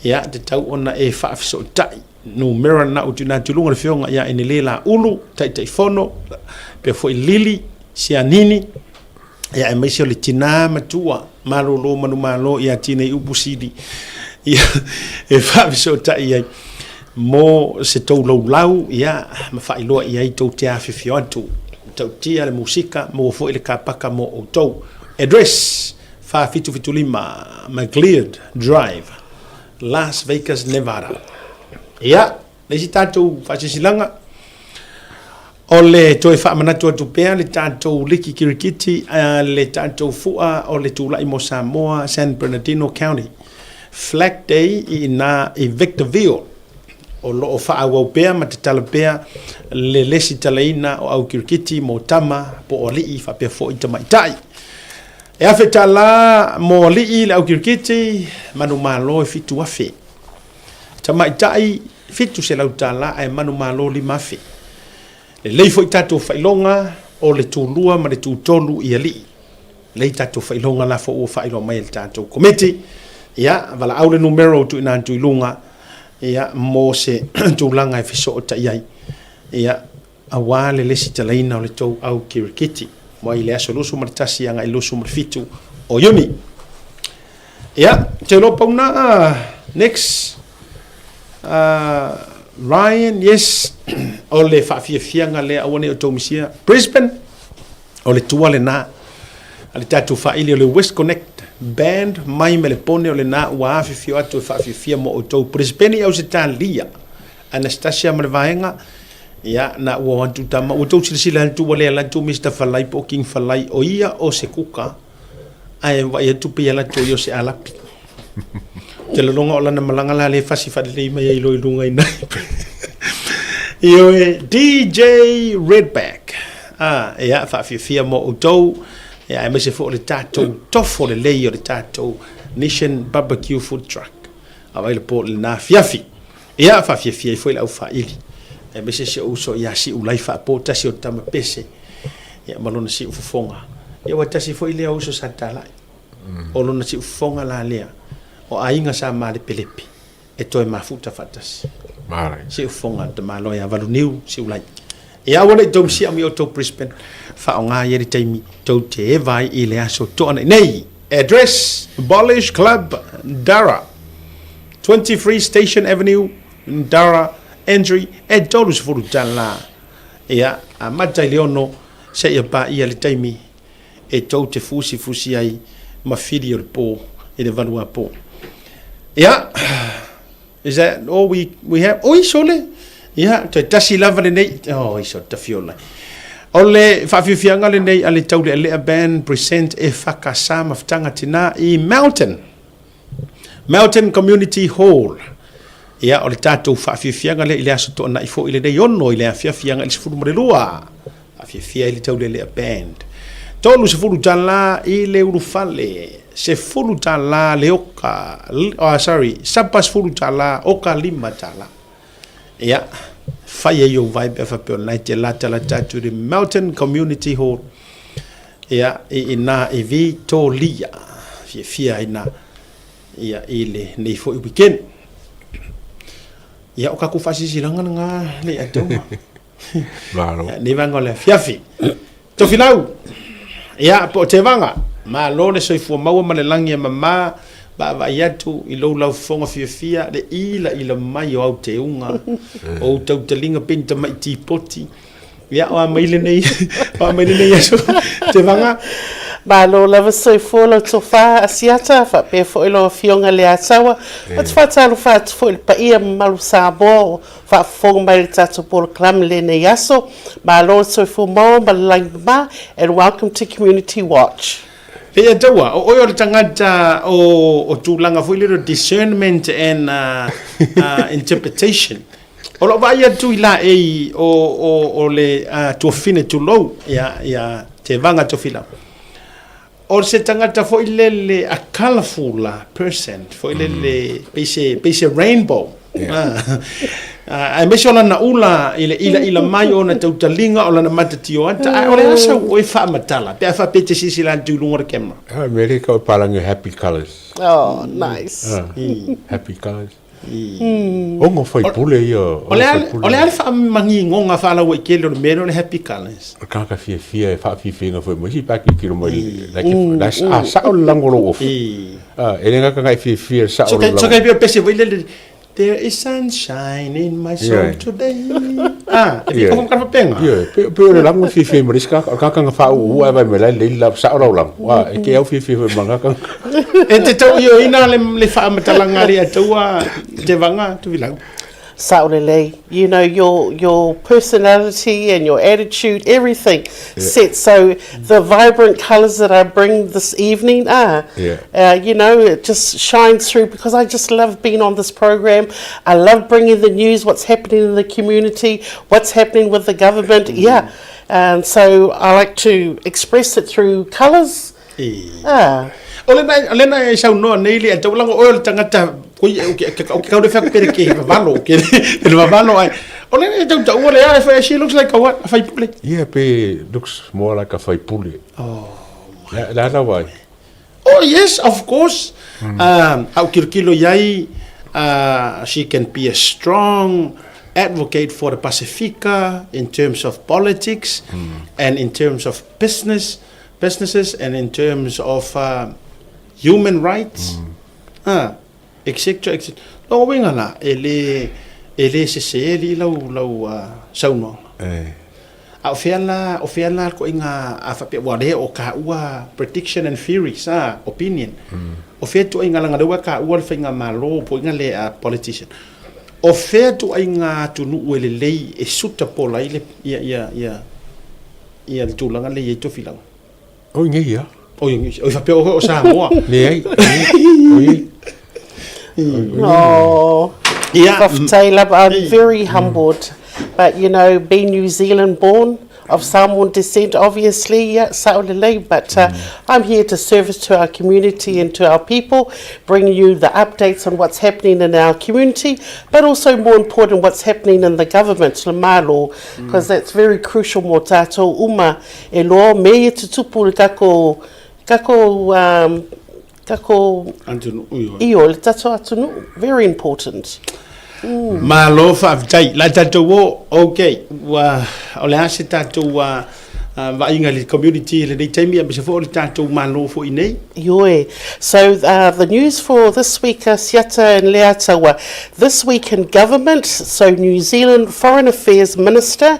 ia, tatau ona e faafesootai numera lena ua tuuina atu i luga o le Afioga ia Enele Laulu, Taitaifono, pea foi Lili Sianini, ia, aemaise o le tina matua malolo manumalo ia Tineiupu Sili, ia, e faafesootai ai mo se tou laulau, ia, ma faailoa i ai tou te afifio atu. Matautia le musika, maua foi le kapaka mo outou. Address, 4775 McLeod Drive, Las Vegas, Nevada. Ia, le isi tatou faasilasilaga, o le toe faamanatu atu pea le tatou liki kirikiti a le tatou fua o le tulai mo Samoa, San Bernardino County. Flag Day i ina i Victorville. O lo o faaauau pea ma tatala pea le lesitalaina o au kirikiti mo tama po o alii faapea foi tamaitai. E $1,000 mo alii le au kirikiti, manumalo e $7,000. Tamaitai $700 ae manumalo $5,000. Lelei foi tatou faailoga o le tulua ma le tutolu i alii. Lelei tatou faailoga la foi ua faailoa mai e le tatou komiti. Ia, valaau le numera ua tuuina atu i luga, ia, mo se tulaga e fesootai ai. Ia, aua le lesitalaina o le tou au kirikiti mai le aso 21 agai le 27 o Iuni. Ia, ou te iloa pau na, next. Ryan, yes, o le faafiafiaga lea aua ne i outou misia. Brisbane, o le tua lena a le tatou faaili o le West Connect Band mai Melepone o lena ua afifio atu e faafiafia mo outou. Brisbane i Ausetalia, Anastasia ma le vaega, ia, na ua o atu tama, ua tou silasila atu ua le ala atu Mister Falai po o King Falai, o ia o se kuka, ae vaai atu pei ala atu o ia o se alapi. Te lologa o lana malaga la le fasi faalelei mai ai loa i luga i nai. Ioe, DJ Redback. Ah, ia, faafiafia mo outou, ia, aemaise foi o le tatou tofo lelei o le tatou Mission Barbecue Food Truck. Avai le po lena afiafi. Ia, faafiafia ai foi le aufaili, aemaise si ou uso ia Siulai Faapo, tasi o tama pese, ia, ma lona siufofoga. Ia, ua tasi foi lea uso sa talai. O lona siufofoga la lea, o aiga sa malepelepe, e toe mafuta faatasi. Siufofoga tamaloa ia Valuniu Siulai. Ia aua ne i tou siami outou Brisbane, faaaoga ia le taimi tou te eva ai i le aso toanai nei. Address, Abolish Club, Dara, 23 Station Avenue, Dara, Entry, e $30. Ia, amata i le 6 seia paia le taimi e tou te fusifusi ai ma fili o le po i le 8 apo. Ia, Is that all we, we have? Oi, sole! Ia, toe tasi lava lenei. Oh, iso, tafiola. O le faafiafiaga lenei a le Taulealea Band present e whakasa mafutaga tina i Melton. Melton Community Hall. Ia, o le tātou faafiafiaga lea i le aso toanai foi lenei 6 i le afiafi agai i le 12. Faafiafia ai le Taulealea Band. $30 i le ulufale, $10 le oka, oh, sorry, sapa $10, oka $5. Ia, fai ai ou vibe e faapea o lena e te latalata atu i le Melton Community Hall. Ia, i ina i Vitoria. Fiafia ai na, ia, i lenei foi weekend. Ia, o kakou faasisilanga lena le ataua. Malo. Nei vaega o le afiafi. Tofilau, ia, po o Tevaga, malo le soifua maua ma le lagi e mama, vaavaai atu i lou laufofoga fiafia, le ilaila mai o au teuga, o ou tautaliga pei ni tamai tipoti. Ia, o a mai lenei, o a mai lenei aso, Tevaga? Malo lava soifua lau tofa Asiata, faapea foi lau Afioga Leataua. Ou te faatalofa atu foi i le paia mamalu Samoa o faafofoga mai i le tatou polokalame i lenei aso. Malo le soifua maua ma le lagi mama and welcome to Community Watch. Pei e taua, o oe o le tagata o, o tulaga foi lele o discernment and uh, uh, interpretation. O lou vaai atu i laei o, o, o le uh, tuafine tulou, ia, ia te vanga tofila. O se tagata foi lele a colourful person, foi lele pei se, pei se rainbow. Ah, aemaise o lana ula i le ilaila mai o ona tautaliga o lana matatio ata, ae o le a sau oe faamatala pe a faapea e te silasila atu i luga o le camera? Ah, mea lea kau e palangi happy colours. Oh, nice. Ah, happy colours. Ono faipule ia. O le a, o le a le faamagigoga faalauaitele o le mea lea o le happy colours? O le tagata fiafia e faafiafiaina foi ma isi pe a tilotilo mai like la a sao le lago o lou ofu. Ah, e le gata na e fiafia i le sao o le lago. So kai pei o pese foi lele There is sunshine in my soul today. Ah, e pei o ka faapena. Ioe, pei o le lago e fiafia ai ma le isi tagata, o le tagata na faauu ae vaai mai la e lelei le sao lau lago. Ah, e te au fiafia foi ma lena tagata. E te tauioina le faamatalaga a le Atua Tevaga Tuilamu. Sao lelei, you know, your, your personality and your attitude, everything yeah. sets. So the vibrant colours that I bring this evening are, yeah. you know, it just shines through because I just love being on this program. I love bringing the news, what's happening in the community, what's happening with the government. Yeah. And so I like to express it through colours. Ah. O le na le na e saunoa nei le tau lago oe o le tagata koi o ke o ke kau le whak pere ke vavalo ke le vavalo ai. O le na tau tau le ai she looks like a what? A faipule. Yeah, pe looks more like a faipule. Oh. La la la wai. Oh yes, of course. Mm. Um, au kilokilo iai, uh, she can be a strong advocate for the Pasifika in terms of politics mm. and in terms of business, businesses and in terms of uh, human rights, mm. uh, etc. etc. Lona uiga la, e le, e le sese li lau, lau uh, saunoaga. Eh. A o fea la, o fea la ituaiga a faapea, ua le o kaua prediction and theories, a, opinion. O fea ituaiga leaga lea ua kaua le faigamalo po o ina le a politician. O fea ituaiga atunuu e lelei e suitable ai le ia ia ia ia le tulaga lea i ai Tofilau? O i nei ia. O i o i faapea o Samoa. Leai, o i Oh, Yeah. Faafetai lava, I'm very humbled. But, you know, being New Zealand born, of Samoan descent, obviously, yeah, sa'olelei, but uh, I'm here to service to our community and to our people, bringing you the updates on what's happening in our community, but also more important, what's happening in the government, le malo, because that's very crucial mo tātou uma e loa me e tutupu le kako, kako, um, kako Atunuu, ioe. ioe, le tatou atunuu, very important. Malo faafetai. La tatou o, ok, ua, o le a se tatou uh, uh, vaaiga i le community i lenei taimi, aemaise foi o le tatou Malo foi nei. Ioe. So uh, the news for this week, uh, Siata and Leataua. This week in government, so New Zealand Foreign Affairs Minister,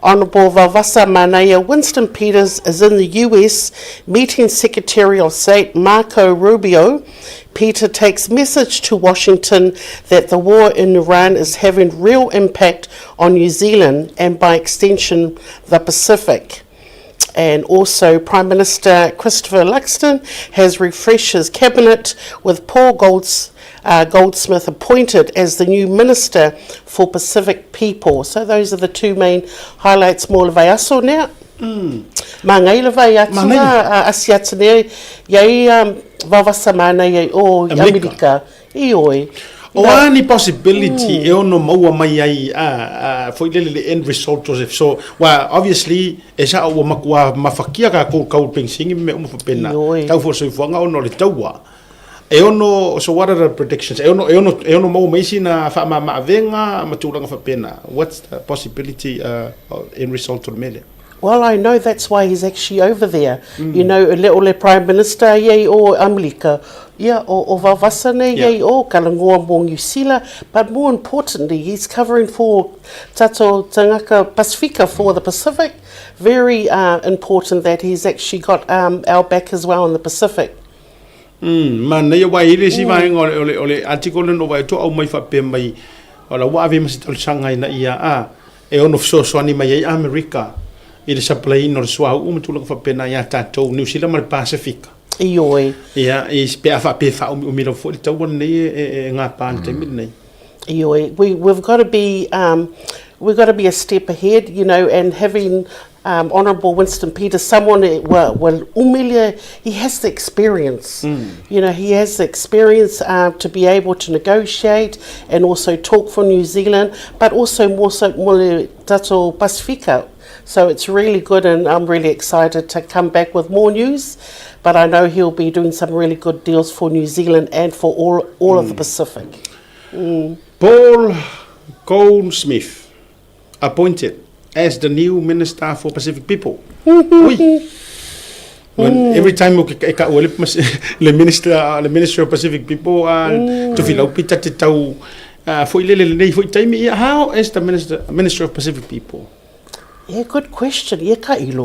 Honourable Vaovasa Manaia Winston Peters is in the US meeting Secretary of State Marco Rubio. Peter takes message to Washington that the war in Iran is having real impact on New Zealand and by extension the Pacific. And also, Prime Minister Christopher Luxon has refreshed his cabinet with Paul Golds, uh, Goldsmith appointed as the new Minister for Pacific People. So those are the two main highlights mo le vaiaso nea. Mm. Magai le vai atu a asi atu nei iai um, Vaovasa Manaia i o i Amerika. Ioe. O a ni possibility mm. e ono maua mai ai a, a foi lele le end result Joseph. So, wa obviously e sa ua makua mafakia ka kou kau pensingi me uma whapena. Tau fo soifuanga ono le taua. E ono, so what are the predictions? E ono, e ono, e ono maua mai sina wha ma maavenga ma tūlanga whapena. What's the possibility uh, end result o le mele? Well, I know that's why he's actually over there. Mm. You know, le o le Prime Minister iei o Amerika, ia o, o Vaovasa nei yeah. iei o Kalangoa mo New Zealand, but more importantly, he's covering for tato tangaka Pasifika, for the Pacific. Very uh, important that he's actually got um, our back as well in the Pacific. Mm, manaia ua i le isi vaega o le, o le, o le article lena ua e toa au mai faapea mai, o la ua ave ma se talosaga ina ia a, e ono fesoasoani mai ai Amerika i le supply-ina o le suauu ma tulaga faapena ia tatou Niu Sila ma le Pasifika. Ioe. Ia, i, pe a faapea e faaumiumi lava foi le taua lenei e, e, e gapa i le taimi lenei. Ioe, we, we've got to be, um, we've got to be a step ahead, you know, and having um, Honourable Winston Peters, someone ua, ua umi le, he has the experience. Mm. You know, he has the experience uh, to be able to negotiate and also talk for New Zealand, but also more so mo le tatou Pasifika. So it's really good and I'm really excited to come back with more news. But I know he'll be doing some really good deals for New Zealand and for all, all mm. of the Pacific. Mm. Paul Goldsmith appointed as the new Minister for Pacific People. Ui. When mm. every time o ke ka le le minister le Minister of Pacific People a mm. Tofilau Pita te tau uh, foi lele lenei foi taimi ia how is the minister Minister of Pacific People? Yeah, good question. Yeah, ka ilo.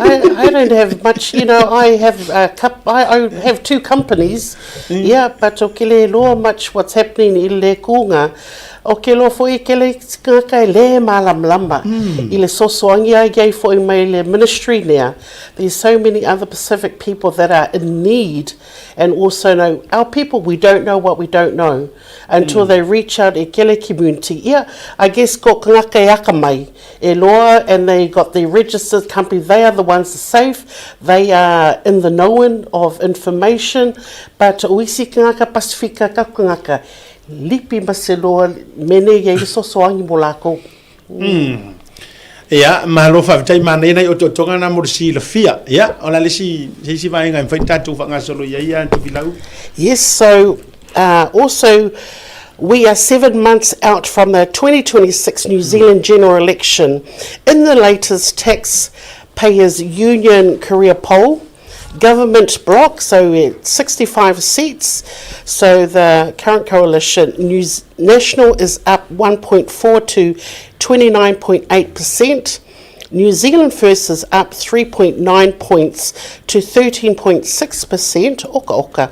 I, I don't have much, you know, I have a cup, I, I have two companies. Mm. Yeah, but o ke le loa much what's happening i le kūnga. O ke loa foi ke le ngaka e le malamalama. Mm. I le sosoangi ai iai foi mai le ministry nea. There's so many other Pacific people that are in need. And also know our people, we don't know what we don't know until they reach out e kele community. Ia, I guess ko kangaka e akamai, e loa, and they got their registered company, they are the ones safe, they are in the knowing of information, but o isi kangaka Pasifika ka kangaka, lipi ma se loa mene ia i sosoangi mo lākou. Ia, malo faafetai manaia nai otootoga na mo le silafia. Ia, o le a le isi, se isi vaega e mafai ona tatou faagasolo i ai ia Tofilau? Yes, so uh, also we are seven months out from the 2026 New Zealand general election. In the latest Taxpayers Union career poll, government bloc, so it's 65 seats. So the current coalition, New National, is up 1.4 to 29.8%. New Zealand First is up 3.9 points to 13.6%, oka oka.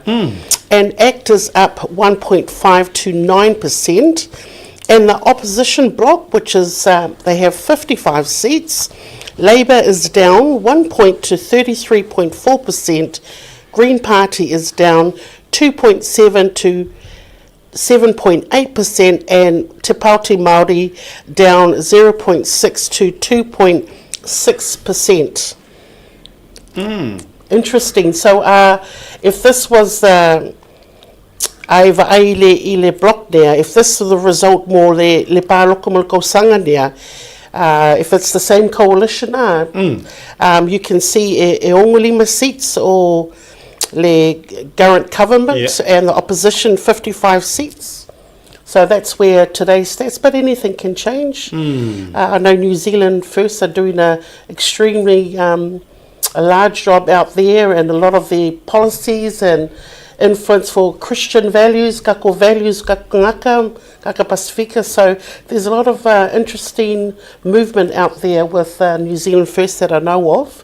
And ACT is up 1.5 to 9%. And the opposition bloc, which is, they have 55 seats, Labour is down 1 point to 33.4%. Green Party is down 2.7 to 7.8% and Te Pāti Māori down 0.6 to 2.6%. Interesting. So uh, if this was the ai vaai le i le block nea, if this is the result mo le le pāloka mo le kausanga nea, uh, if it's the same coalition ah, um, you can see e, e 65 seats o le current government Yeah. and the opposition 55 seats. So that's where today's stats, but anything can change. Uh, I know New Zealand First are doing a extremely um, a large job out there and a lot of the policies and influence for Christian values, kako values, kako ngaka, kaka Pasifika. So there's a lot of uh, interesting movement out there with uh, New Zealand First that I know of.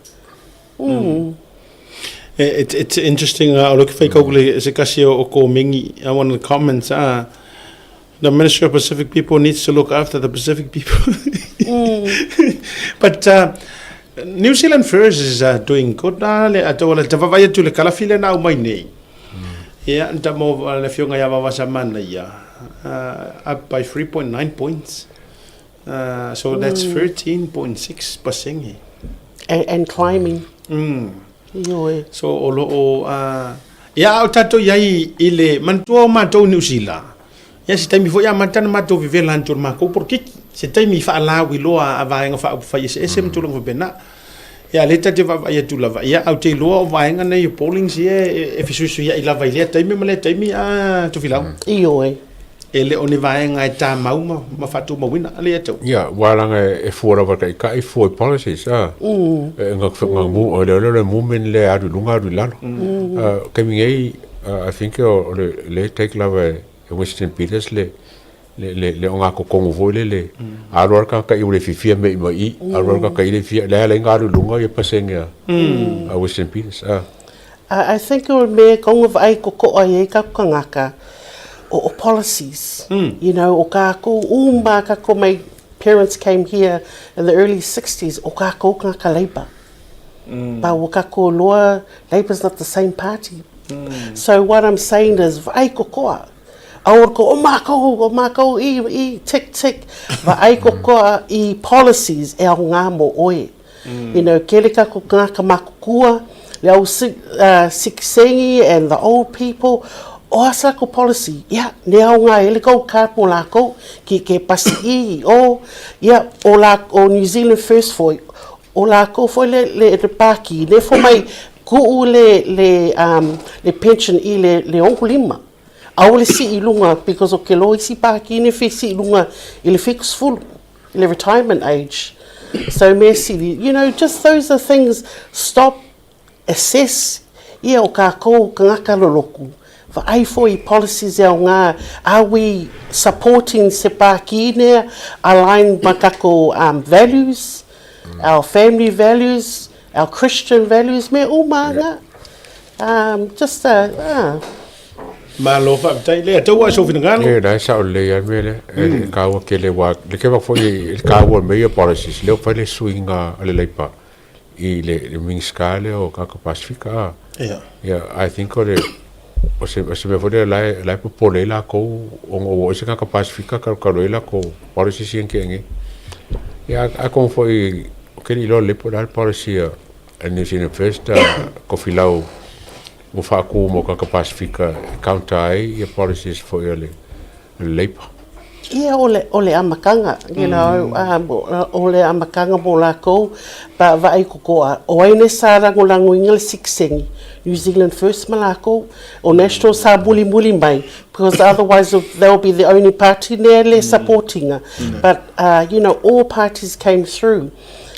It, it's interesting, uh, o le ke whai le se kasi o ko mingi, one of the comments, the Ministry of Pacific People needs to look after the Pacific people. But New Zealand First is doing good na le ato le tavavai atu le kalafi le na mai nei. Ia, nta mo le fionga ia vavasa mana ia. Up by 3.9 points. So that's 13.6%. And climbing. Ioe. So o lo o uh, ia o tatou iai i le manatua o matou Niu Sila. Ia se taimi foi a mata na matou vevela atu o le makou polokiki. Se taimi i faalau i loa a vaega faaupufai eseese ma tulaga faapena. Ia lea ta te vaavaai atu lava. Ia au te iloa o vaega nei o pollings ia e, e fesuisuiai lava i lea taimi ma lea taimi a Tofilau. Ioe. E le o ni vaega e tamau ma, ma faatumauina, a le ia tau. Ia, ua laga e fua lava i taitai, fua i policies, a. E nga, nga mu, o le, le movement lea e alu i luga alu i lalo. Uh, taimi nei, uh, I think o, o le, le take lava e, e Winston Peters le, le, le, le o ngā kokongo foi le, le, alu ala kaka i ule fifia me i mai i, alu ala kaka i le fia, le ala i ngā alu i luga ia pasenge a, a Winston Peters, a. I, I think o me konga vaai koko'a i ai ka kangaka o, o policies. You know, o kākou uma kākou my parents came here in the early 60s, o kākou kangaka Labour. But o kākou loa, Labour's not the same party. So what I'm saying is, vaai koko'a. Aua ko o mākou, o mākou i, i tick tick. Vaai koko'a i policies e ao ngā mo oe. You know, kele ka ko ngā ka makukua, le au si, uh, sikisengi and the old people, o asa ko policy, ia, ne au ngā ele kou card mo lākou, ki ke pasi i, i o, ia, o la, o New Zealand First foi, o lākou foi le, le, le pāki, ne fo mai ku'u le, le, um, le pension i le, le ongo lima. Aole si i lunga, because o ke lo isi pāki ne fi si i lunga i le 70. Le retirement age. So mea sili, you know, just those are things, stop, assess, ia o kākou kangaka loloku. Vaai foi i policies e ao ngā, are we supporting se pākīnea, align ma kākou um, values, our family values, our Christian values, mea uma ngā. Um, just a, uh, Malo faafetai lea tau ai sou finagalo. E la e sao lelei lava le mea lea. E taua tele aua le keva foi i le taua o le mea ia o policies lea ua fai le suiga a le Labour i le Minisita lea o Tagata Pasifika a. Ia. Ia I think o le o se o se mea foi lea la e la e popole ai lakou ona ua oo i se tagata Pasefika talutalu ai latou policies ia na tea nei. Ia atonu foi ou te le i iloa lelei po o le a le policy a New Zealand First Tofilau ua faatu mo tagata Pasefika e counter ai ia policies foi a le Labour. Ia o le o le amataga you know o le amataga mo lakou pa vaai kokoa o ai nei sa lagolagoina le sikiseñi New Zealand First ma lakou o National sa mulimuli mai because otherwise they will be the only party nea le supportinga but you know all parties came through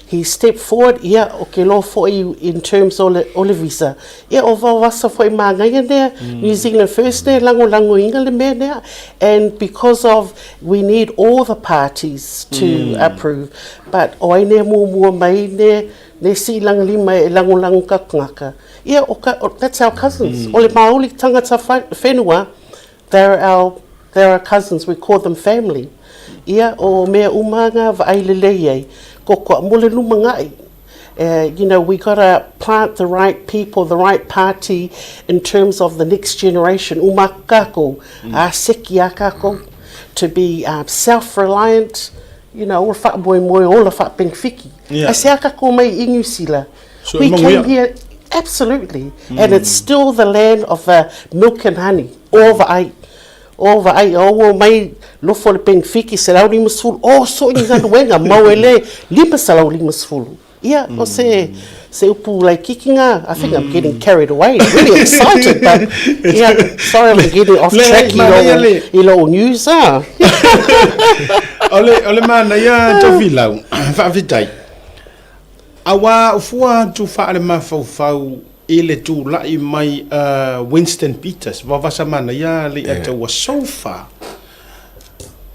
he stepped forward ia o ke loa foʻi in terms o le o le visa ia o vaovasa foʻi magaia nea New Zealand First nea lagolagoina le mea nea and because of we need all the parties to approve but o ai nea muamua mai nea ne siilagalima e lagolago ka tagata ia o ka that's our cousins o le maoli tagata whenua They're our, they're our cousins, we call them family. Ia, o mea uma nga vaai lelei ai, ko koa mo le lumangai. You know, we gotta plant the right people, the right party in terms of the next generation. Uma aku kākou, a seki a kākou, to be self-reliant, you know, o le whaamoemoe, o le whaapengwhiki. Yeah. Ai se a kākou mai i New Zealand. So we came here, absolutely, and it's still the land of the milk and honey. O vaai, o vaai, o ua mai lofo le Benfiki, 150, o so i galuega, mau e le 550. Ia, o se, se upu laititi ngā, I think I'm getting carried away, really excited, but, yeah, sorry I'm getting off track i lou, i lou news, ah. O le, o le manaia Tofilau, faafetai. Auā o fua atu faale-mafaufau i le tula'i mai a Winston Peters, vavasa manaia le ia taua so far.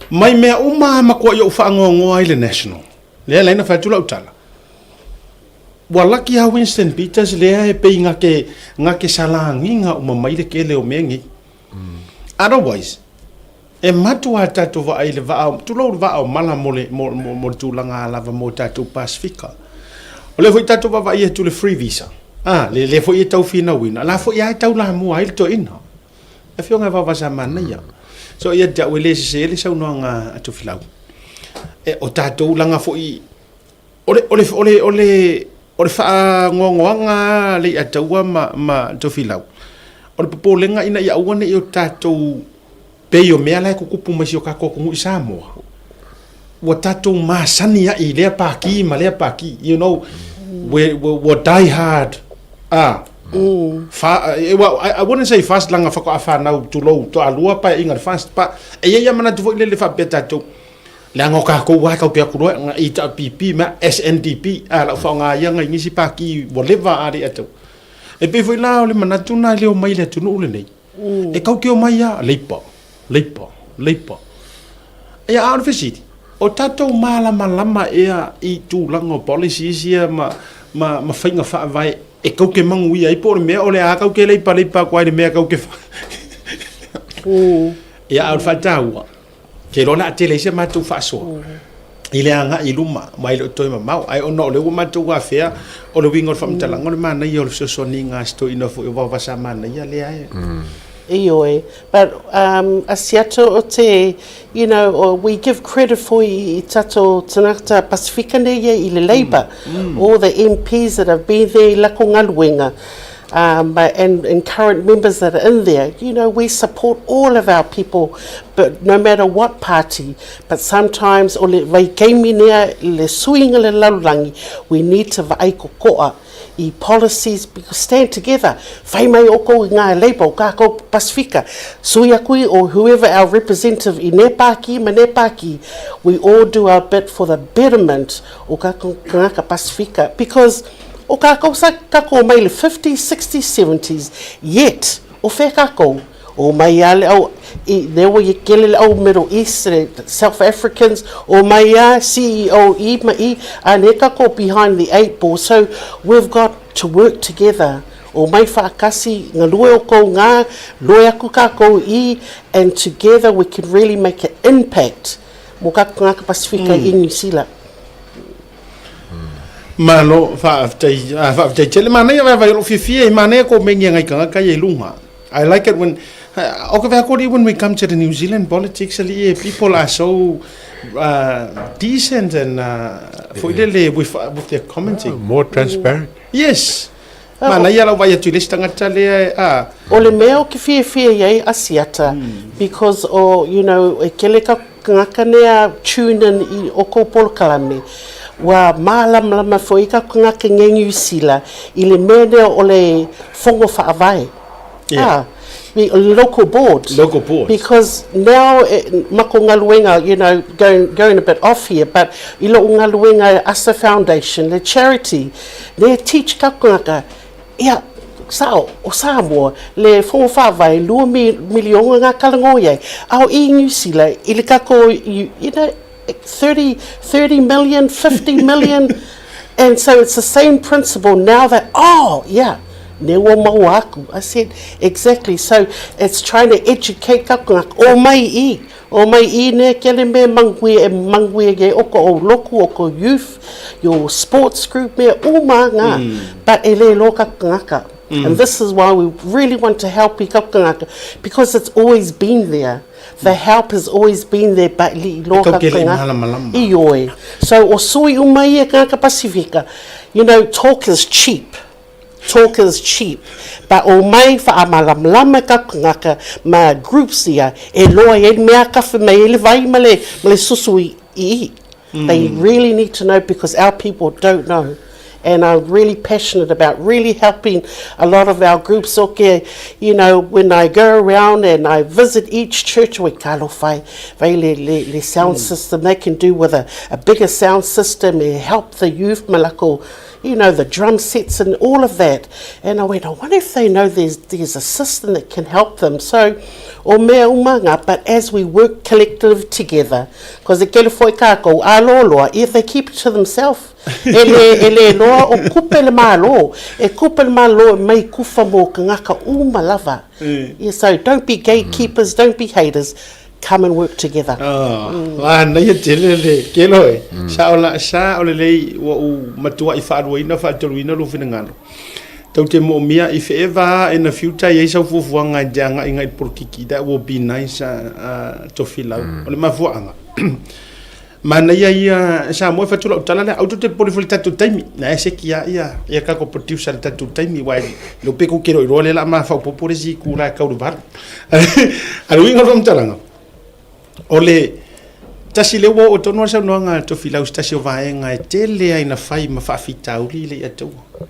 Mai mea uma a makua'i o'u faagoagoa ai le National. Lea laina fai atu la'u tala. Ua laki a Winston Peters lea e pei nga ke, nga ke salagiga uma mai le kele o mea nei. Otherwise, E matua a tatou vaa i le vaa, tulou le vaa o mala mo le, mo, mo, mo le tulaga lava mo tatou Pasifika. O lea foi tatou vaavaai atu le free visa. Ah, le, lea foi e tau finauina. La foi a e tau lamua ai le toeaina. Le afioga e Vaovasa Manaia. So ia te au e le sese le saunoaga a Tofilau. E, o tatou laga foi, o le, o le, o le, o le, o le faagoagoaga le Leiataua ma, ma Tofilau, o le popolega ina ia aua ne i o tatou pei o mea la e tutupu mai si o tatou atunuu i Samoa, ua tatou masani aʻi i lea pākī ma lea pākī, you know, we, we, we're die hard, ah, fa, well, I wouldn't say fast laga faatoa fanau tulou toalua paeaiga i le fast, but e i ai lava manatu foi lele faapea tatou, leaga o tatou lava tatou te atu loa i HRPP ma SNDP, a lau faaaoga ia nai nisi pākī ua leva a le E pei foi la o le manatu lena e le omai i le atunuu lenei. E kau ke omai a Leipa, Leipa, Leipa. Ia, a o le fesili, o tatou malamalama ea i tulaga o policies ia ma, ma, ma faiga faavae e kau ke manuia ai po o le mea o le a kau ke leipa leipa atu ai i le mea kau ke Ia, a o le faataua, Ke iloa o le a tele ai se matou faasoa i le agai i luma, aua e le o toe mamao. Ae ona o lea ua matou afea, o le uiga o le faamatalaga, o le manaia o le fesoasoaniga a si toeaina foi o Vaovasa Manaia lea e. Ioe, but um, asiata o te, you know, we give credit for i tatou tangata Pasifika nei ia i le Labour, all the MPs that have been there i lako galuega, um, and, and current members that are in there, you know, we support all of our people, but no matter what party, but sometimes o le vaikaimi nea le suiga le lalolagi, we need to vaai kokoa i policies, because stand together, whai mai o kou i ngā Labour, o kākou Pasifika, sui aku i or whoever our representative i ne pāki ma ne pāki, we all do our bit for the betterment o kākou kangaka Pasifika, because O kākou sa kākou mai le fifties, sixties, seventies, yet o fea kākou? O mai a le au i there were i kele le au Middle East, le South Africans, o mai a CEO i ma i, a ne kākou behind the eight ball, so we've got to work together. O mai whaakasi, nga lue o kou ngā, loe aku kākou i, and together we can really make an impact mo kākou ngaka Pasifika i New Zealand. Malo, faafetai, ah, faafetai tele. Manaia vaivai o lou fiafia e manaia ko mengi ngai tagata ia i luga. I like it when okay, when we come to the New Zealand politics, ali, people are so decent and foi lele with their commenting. More transparent. Yes. Manaia lau vaai atu i le isi tagata lea a. O le mea o ke fiafia i ai Asiata because o you know e kele ka kangaka nea tune in i o kou polokalame ua malamalama foi ka kangaka nge Niu Sila i le mea nea o le fongo faavae ah the local board local board because now e, ma ko galuega you know going, going a bit off here but i lo'u galuega Asa Foundation le charity le teach ka kangaka ia sa'o o Samoa le fono faavae lua miliona ngā kalago i ai a o i New Zealand i le kako you know 30, 30 million 50 million and so it's the same principle now that oh yeah ne ua maua aku. I said, exactly. So it's trying to educate ka kangaka, o mai i, o mai i ne kele me manguia e manguia ye o ko o loku o ko youth, your sports group me uma ngā. But e le lo ka kangaka. And this is why we really want to help i ka kangaka, because it's always been there. The help has always been there, but li lo ka kangaka. I oe. So o sui uma ia kangaka Pasifika, you know, talk is cheap. Talk is cheap. But o mai whaamalamalama ka kangaka ma groups ia e loa i ai mea kawhe mai e le vai ma le, ma le susu i, i. They really need to know because our people don't know. And I'm really passionate about really helping a lot of our groups. Okay, you know, when I go around and I visit each church, we kalo whai, vai le, le, le sound system they can do with a bigger sound system and help the youth malako, you know, the drum sets and all of that. And I went, I wonder if they know there's a system that can help them. So, o mea umanga, but as we work collective together, because e kele foi kākou, a loa, if they keep it to themselves, e le, e le loa o kupe le malo, e kupe le malo e mai kufa mo ka ngaka uma lava. Yeah, so don't be gatekeepers, don't be haters, come and work together. Oh, manaia tele le kelo e. Sa o la sa o le lei ua u matua i whaaluaina whaatoluina lo finangalo. Tau te mo mia if ever in the future i sau fuafuaga e te agai i polokiki that will be nice Tofilau. O le mafuaaga. Manaia ia Samoa e fatu lau tala lea, aua tou te popole foi i le tatou taimi. Na e seki lava ia kako producer i le tatou taimi aua e le pe kou ke iloa lea o le a ma faaopoopo le isi itula e kau i le 8. A o le uiga o le faamatalaga, o le tasi lea ua oo tonu lava le saunoaga a le Tofilau i se tasi o vaega e tele ai ina fai ma faafitauli le Atua.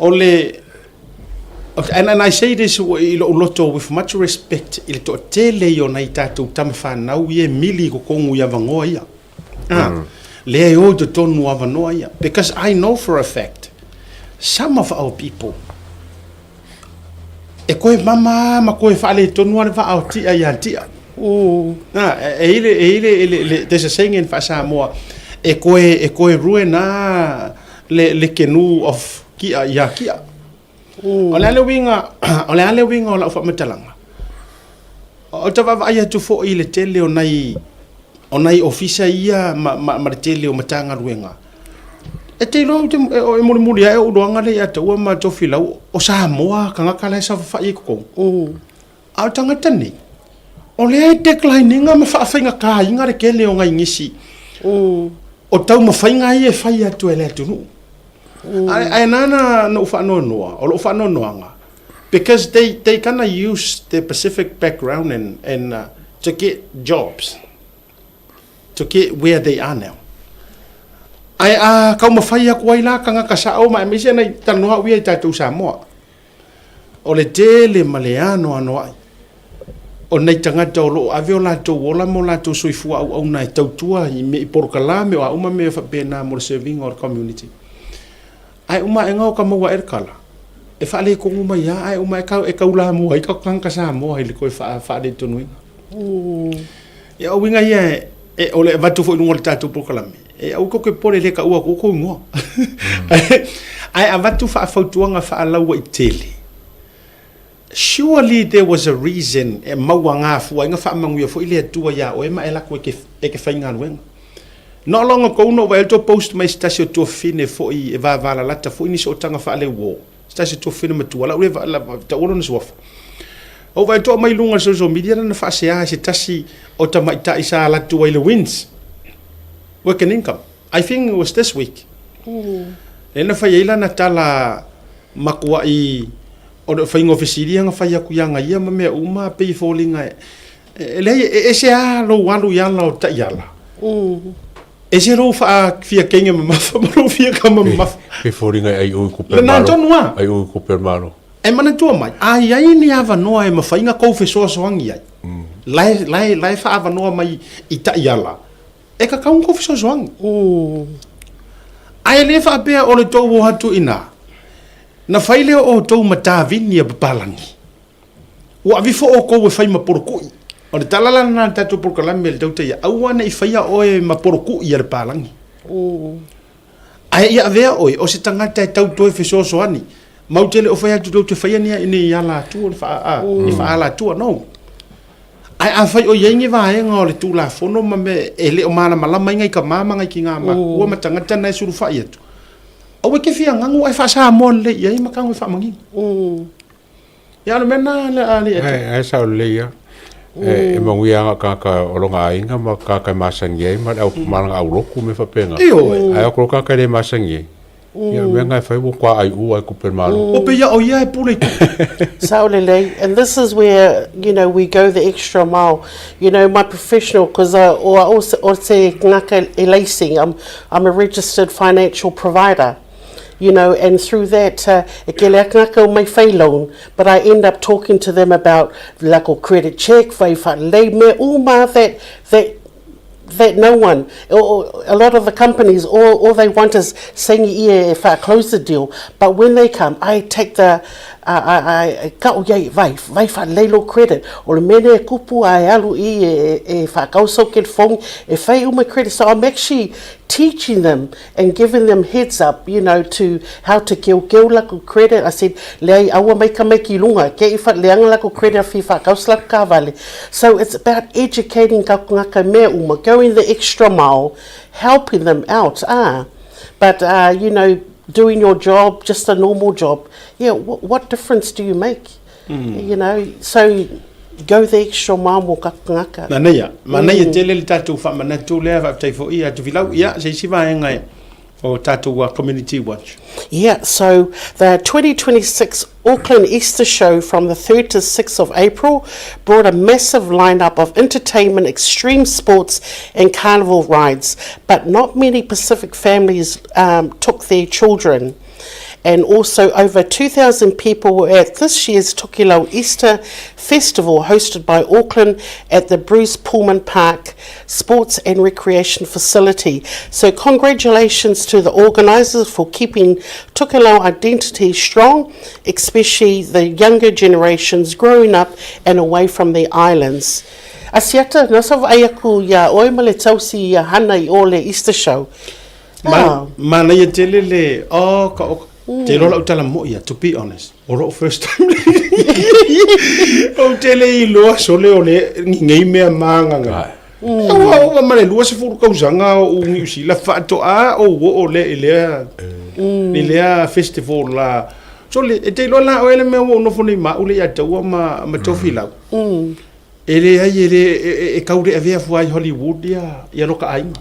O le and I say this i lou loto with much respect i le toatele ia o nai tatou tama fanau ia e mili i totonu i avanoa ia. Lea e o i totonu o avanoa ia. Because I know for a fact, some of our people, e koe mama ma koe faaletonu lava le vaa o tia ia tia. E i le, e i le, le, le, there's a saying in Faa-Samoa, e koe, e koe ruin a le canoe of kia ia kia. O le a le uiga, o le a le uiga o lau faamatalaga? O te vaavaai atu foi i le tele o nai, o nai ofisa ia ma, ma, ma le tele o Matagaluega. E te iloa ou te, e, e mulimuli ae ou iloaga lea ia te au ma Tofilau, o Samoa tagata la e saofafai i totonu. A o le tagata nei, o lea e decline ina ma faafaigataina le tele o nai nisi o taumafaiga ia e fai atu e le atunuu. Ae nana na ou faanoanoa, o lou faanoanoaga, because they gonna use their Pacific background and to get jobs, to get where they are now. Ae a taumafai atu ai la tagata sao ma aemaise ana i talanoa au ia i tatou Samoa. O le tele ma le anoanoai o nai tagata o lo o ave o latou ola ma o latou soifua auauna e tautua i mea i polokalame o a uma mea faapena mo le serving o le community. Ae uma aega o ka maua ae le kala, e faaletonu mai lava ae uma ae e taulamua ai ka tagata Samoa i le toe faaletonuina. Ia o uiga ia e, o le avatu foi i luga o le tatou polokalame, e aua tou te popole e le taua atu outou igoa. Ae avatu faafautuaga faalauaitele. Surely there was a reason e maua gafua ai na faamanuia foi le Atua ia oe ma e alu atu e te faigaluega. Not long ago na ou vaai atu o post mai se tasi o tuafafine foi e vavalalata foi ni sootaga faaleuo. Se tasi o tuafafine matua, o lau lea taua lona suafa. Ou vaai atu aumai i luga o le social media lana faasea e se tasi o tamaitai sa alu atu ai i le WINZ, Work and Income. I think it was this week. Lea na fai ai lana tala makuai o le faiga o fesili ia na fai atu ia ia ma mea uma pei e foliga e, e leai e ese lava lou alu i ala o taiala. Ese lou fia kenge mamafa ma lou fia kama mamafa. Pe foliga e ai ui kupe malo. Lena tonu lava. Ai ui kupe malo. E manatua mai, a i ai ni avanoa e mafai ona kou fesoasoani ai, la e, la e, la e faaavanoa mai i taiala, e kakau ona kou fesoasoani. Ae le faapea o le tou o atu i ina, na fai lea o outou ma tavini a papalagi. Ua avifo outou e fai ma polokui. O le tala la lena a le tatou polokalame i le tauta ia, aua ne i faia oe ma polokui a le palagi. Ae ia avea oe o se tagata e tau toe fesoasoani. Matou te le o fai atu tou te faia ni ni alatua le faa, a, ni faaalatua, no. Ae afai o i ai ni vaega o le Tulafono ma mea e le o malamalama ai nai tama ma nai tinā matutua ma tagata na e sulufai atu, aua e te fia ganu ae faa-Samoa lelei i ai ma tago e faamanino. Ia, o le mea lena le a le Ae, ae sao lelei lava. E, e manuia lava tagata o lona aiga ma tagata e masani ai ma le au malaga aulotu ma mea faapena. Ioe. Ae o atu loa tagata e le masani ai, ia o le mea lena e fai ua matua aiu lava i tupe a le Malo. O pei o ia e pule i tupe. Sao lelei. And this is where, you know, we go the extra mile. You know, my professional, because o a'u o se ngaka e leisi, I'm, I'm a registered financial provider. You know, and through that, e kele ake ngaka o mai fai loan, but I end up talking to them about lako credit check, fai whalei mea uma that, that, that no one, a lot of the companies, all, all they want is saying ia e wha close the deal, but when they come, I take the, I, I, I, ka o iai, vai, vai whalei lo credit, o le mea nei e kupu a e alu i e, e, e whakauso ke phone, e whai uma credit, so I'm actually teaching them and giving them heads up, you know, to how to keukeu laku credit. I said, leai aua mai ka mai ki lunga, ke i wha leanga laku credit a fi whakaus laku kavale. So it's about educating ka ngaka mea uma, going the extra mile, helping them out. Ah. But, uh, you know, doing your job, just a normal job, yeah, what difference do you make? Mm. You know, so go the extra mile mo ka ngaka. Manaia, manaia mm. tele le tatou faamanatu lea faafetai foi ia Tufilau. Ia, se isi vaega e o tatou uh, Community Watch. Yeah, so the 2026 Auckland Easter Show from the 3rd to 6th of April brought a massive lineup of entertainment, extreme sports and carnival rides, but not many Pacific families um, took their children. And also over 2,000 people were at this year's Tokelau Easter Festival hosted by Auckland at the Bruce Pullman Park Sports and Recreation Facility. So congratulations to the organisers for keeping Tokelau identity strong, especially the younger generations growing up and away from the islands. Asiata, na sa vaai aku ia oe ma le tausi ia hana i o le Easter show. Ma, manaia tele le, oh, ka, o, te iloa lau tala moi ia, to be honest, o lou first time Ou te le iloa sole o le ni nei mea magaga. Ua ova ma le 20 tausaga o ou Niu Sila faatoa ou oo lea i lea, i lea festival la. Sole, e te iloa la oe le mea ua ou nofo nei ma au le ia taua ma, ma Tofilau. E leai, e le, e, e, e tau le avea fua i Hollywood ia, ia loka aiga.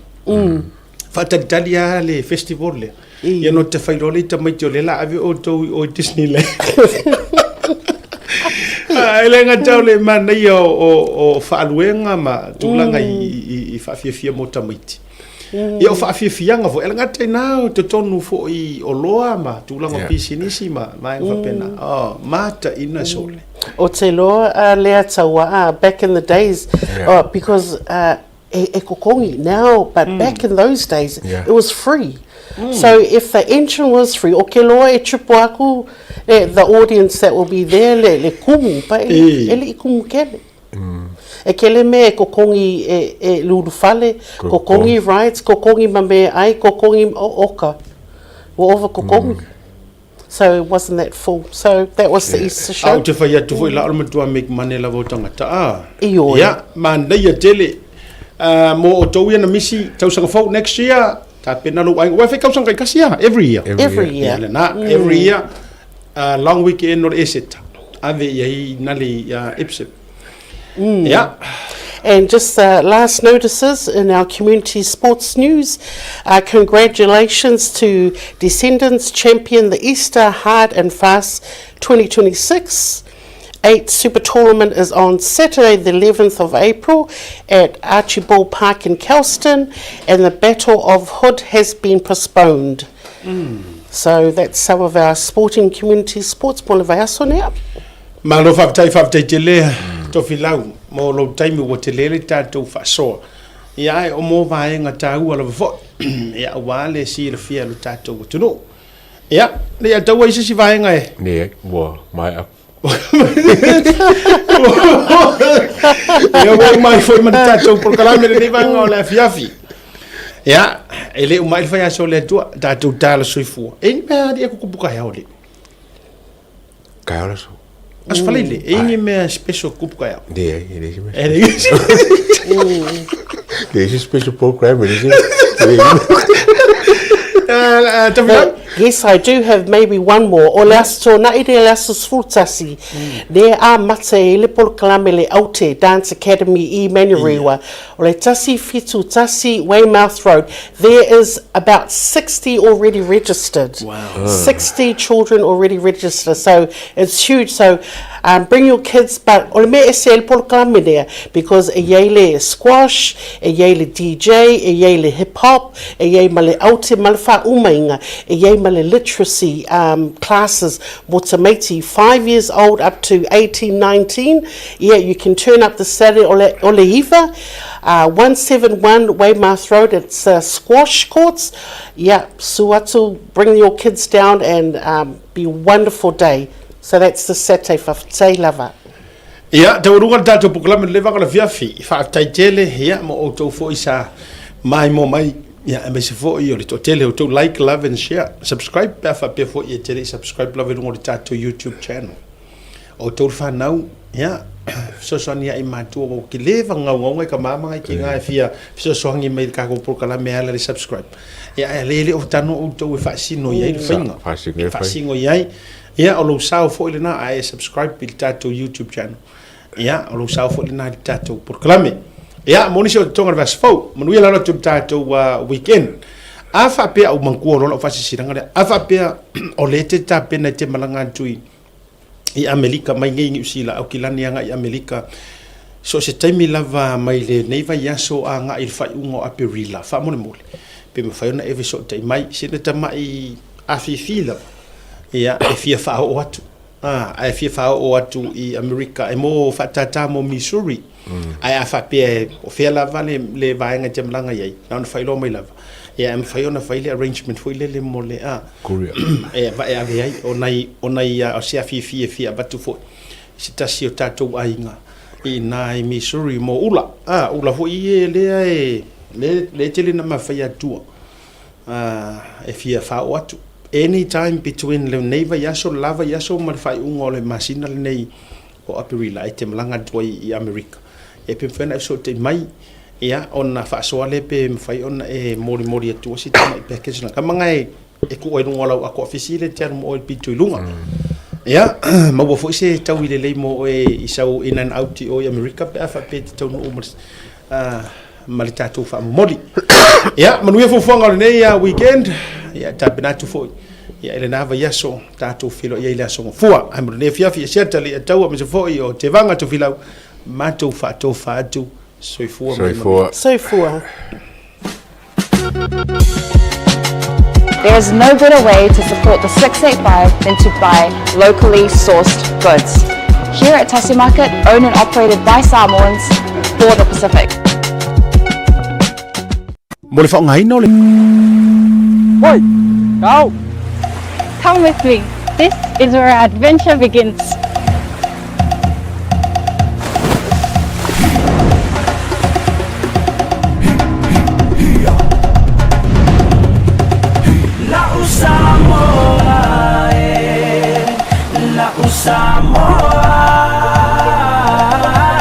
Faatalitali lava le festival lea. Ia no te whai loa le tamaiti o le la ave outou i o i Disneyland. Ah, e le gata o le manaia o, o, o faaluega ma tulaga mm. i, i, i faafiafia mo tamaiti. Mm. Ia o faafiafiaga foi, e le gata i nā o totonu foi o loa ma tulaga yeah. pisinisi ma vaega mm. faapena. Oh, mata ina mm. sole. O te loa uh, lea taua, uh, back in the days, yeah. uh, because uh, e, e kokongi now, but mm. back in those days, yeah. it was free. Mm. So if the engine was free, o ke loa e chupu aku, eh, the audience that will be there, le, le kumu, pa e, e le i kumu kele. Mm. E kele me e kokongi e, e lulu fale, kokongi rides, kokongi ma me ai, kokongi o oka. Ua ova kokongi. Mm. So it wasn't that full. So that was the Easter show. A ou te fai atu foi la o le matua make money lava o tagata a. Ioe. Ia, manaia tele. Uh, mo outou ia na misi tausaga fou next year, tapena lou aiga. Ua e fai tausaga taitasi a, every year. Every year. Ia, lena, every year. long weekend o le Eseta, ave i ai nale i Epsom. Ia. And just last notices in our community sports news. Congratulations to Descendants champion the Easter Hard and Fast 2026. 8 Super Tournament is on Saturday the 11th of April at Archibald Park in Kelston and the Battle of Hood has been postponed. So that's some of our sporting community sports mo le vaiaso nea. Malo faafetai faafetai tele Tofilau mo lou taimi ua tele le tatou faasoa ia ae o mo vaega taua lava foi ia aua le silafia e lo tatou atunuu. Ia, le ia taua i se isi vaega e. Leai, ua maea. Ia ua uma ai foi ma le tatou polokalame lenei vaega o le afiafi. Ia, e le uma ai le faiaso o le Atua, tatou tala soifua. E ni mea ali e kukupu ka hea o le. Ka hea aso. Aso faleile, e ni mea special kupu ka hea. Leai, e le isi mea. E le isi. Le isi special program, e le isi. Yes, I do have maybe one more. O le aso na'i le aso 11, le a mate i le polokalame le Aute Dance Academy i Manurewa. O le 171 Weymouth Road. There is about 60 already registered. Wow. 60 children already registered. So it's huge. So bring your kids, but o le mea ese ai le polokalame lea, because e iai le squash, e iai le DJ, e iai le hip hop, e iai ma le aute ma le faaumaiga, e iai ma le literacy classes mo tamaiti 5 years old up to 18, 19, yeah, you can turn up this Saturday o le, o le iva, 171 Weymouth Road, it's squash courts, yeah, su atu, bring your kids down and be wonderful day. So that's the Saturday faafetai lava. Ia, taualuga le tatou polokalame le vaega o le afiafi. Faafetai tele, ia, mo outou foi sa maimoa mai, ia, aemaise foi o le toatele o outou like, love and share, subscribe pe a faapea foi e te le i subscribe lava i luga o le tatou YouTube channel. O outou le fanau, ia, fesoasoani ia i matua ua ke leva gaugauga i ka mama i ki ngā e fia fesoasoani mai i le kākou polokalame e ala i le subscribe. Ia, ae le le o tano outou e faasino i ai le faiga. Faasino e fai. Faasino i ai. Ia, o lou sao foi lena a e subscribe i le tatou YouTube channel. Ia, o lou sao foi lena i le tatou polokalame. Ia, mo nisi o totoga o le vaiaso fou, manuia le alo atu i le tatou weekend. A faapea au manatua loa lau faasilasilaga lea, a faapea o lea e te tapena e te malaga atu i i Amelika mai nei i Niu Sila, Aukilani agai i Amelika, so o se taimi lava mai lenei vaiaso agai i le faaiuga o Aperila, faamolemole, pe mafai ona e fesootai mai, sina tamai afifi lava, ia, e fia faaoo atu, a, ae fia faaoo atu i Amerika, e mo faatātā mo Missouri, ae a faapea e, o fea lava le, le vaega e te malaga i ai, na ona faailoa mai lava, ia, e mafai ona fai le arrangement foi lele mo le, a, Courier. E, e ave ai, o nai, o nai, o se afifi e fia avatu foi i se tasi o tatou aiga i ina i Missouri mo ula. A, ula foi e lea e, le, le tele na mafai atua, a, e fia faaoo atu. Any time between lenei vaiaso, le la vaiaso ma le faaiuga o le masina lenei o Aperila e te malaga atu ai i Amerika. E pe mafai ona e fesootai mai, ia, ona faasoa lea pe mafai ona e molimoli atua si tamai package na kama e e tuu ai luga o lau ato afisi le te alu mo oe i le pito i luga. Ia, maua foi se taui lelei mo oe i sau in and out i o i Amerika pe a faapea e te taunuu ma le, ma le tatou faamomoli. Ia, manuia fuafuaga o lenei weekend. Ia, tapena atu foi ia i lena vaiaso tatou feiloai ai i le aso Gafua. Ae mo lenei afiafi, e siata le Ataua aemaise foi o Tevaga Tofilau, matou faatofa atu. Soifua ma ia manuia. Soifua. Soifua. There is no better way to support the 685 than to buy locally sourced goods. Here at Tasi Market, owned and operated by Samoans for the Pacific. Mo le faaaogaina o le. Oi! Kau! Come with me. This is where our adventure begins. La'u Samoa e, la'u Samoa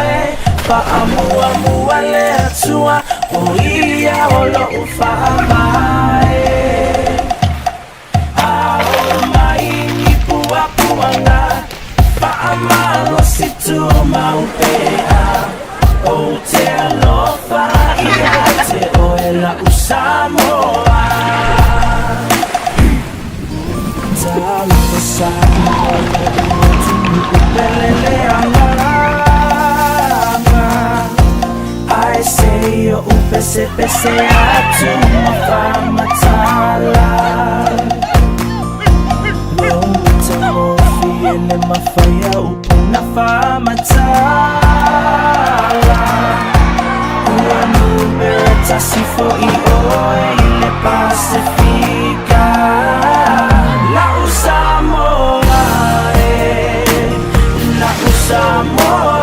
e, Faamuamua le Atua, o ia o lo'u faamae. A o mai i Puapu. tumau pea Ou te alofa ia te oe la'u Samoa Talofa Samoa lo'u atunu'u pele le agaga Ae se i o'u pesepese atu ma faamatala Lou matagofie le mafai a upu na faamatala Ua numera tasi fo'i oe i le Pasefika La'u Samoa e La'u Samoa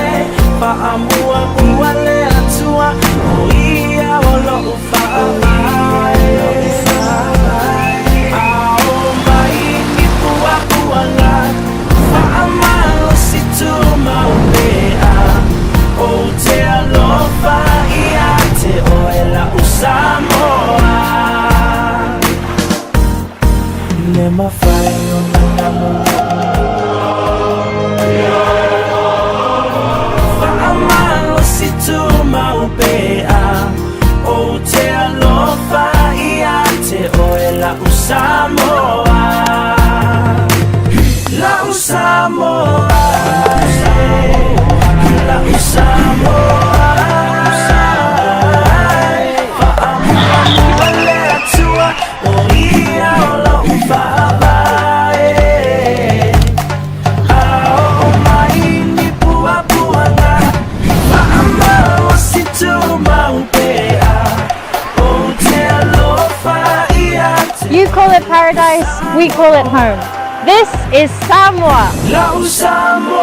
e Faamuamua le Atua O ia o lo'u faavae A oo mai ni puapuaga Faamalosi tumau pea Ou te alofa ia te oe la'u Samoa Le mafai ona galo Faamalosi tumau pea Ou te alofa ia te oe la'u Samoa La'u Samoa La'u Samoa Faamuamua le Atua O ia o lo'u faavae A oo mai ni puapuaga Faamalosi tumau pea Ou te alofa ia te You call it paradise, we call it home. This is Samoa. La'u Samoa.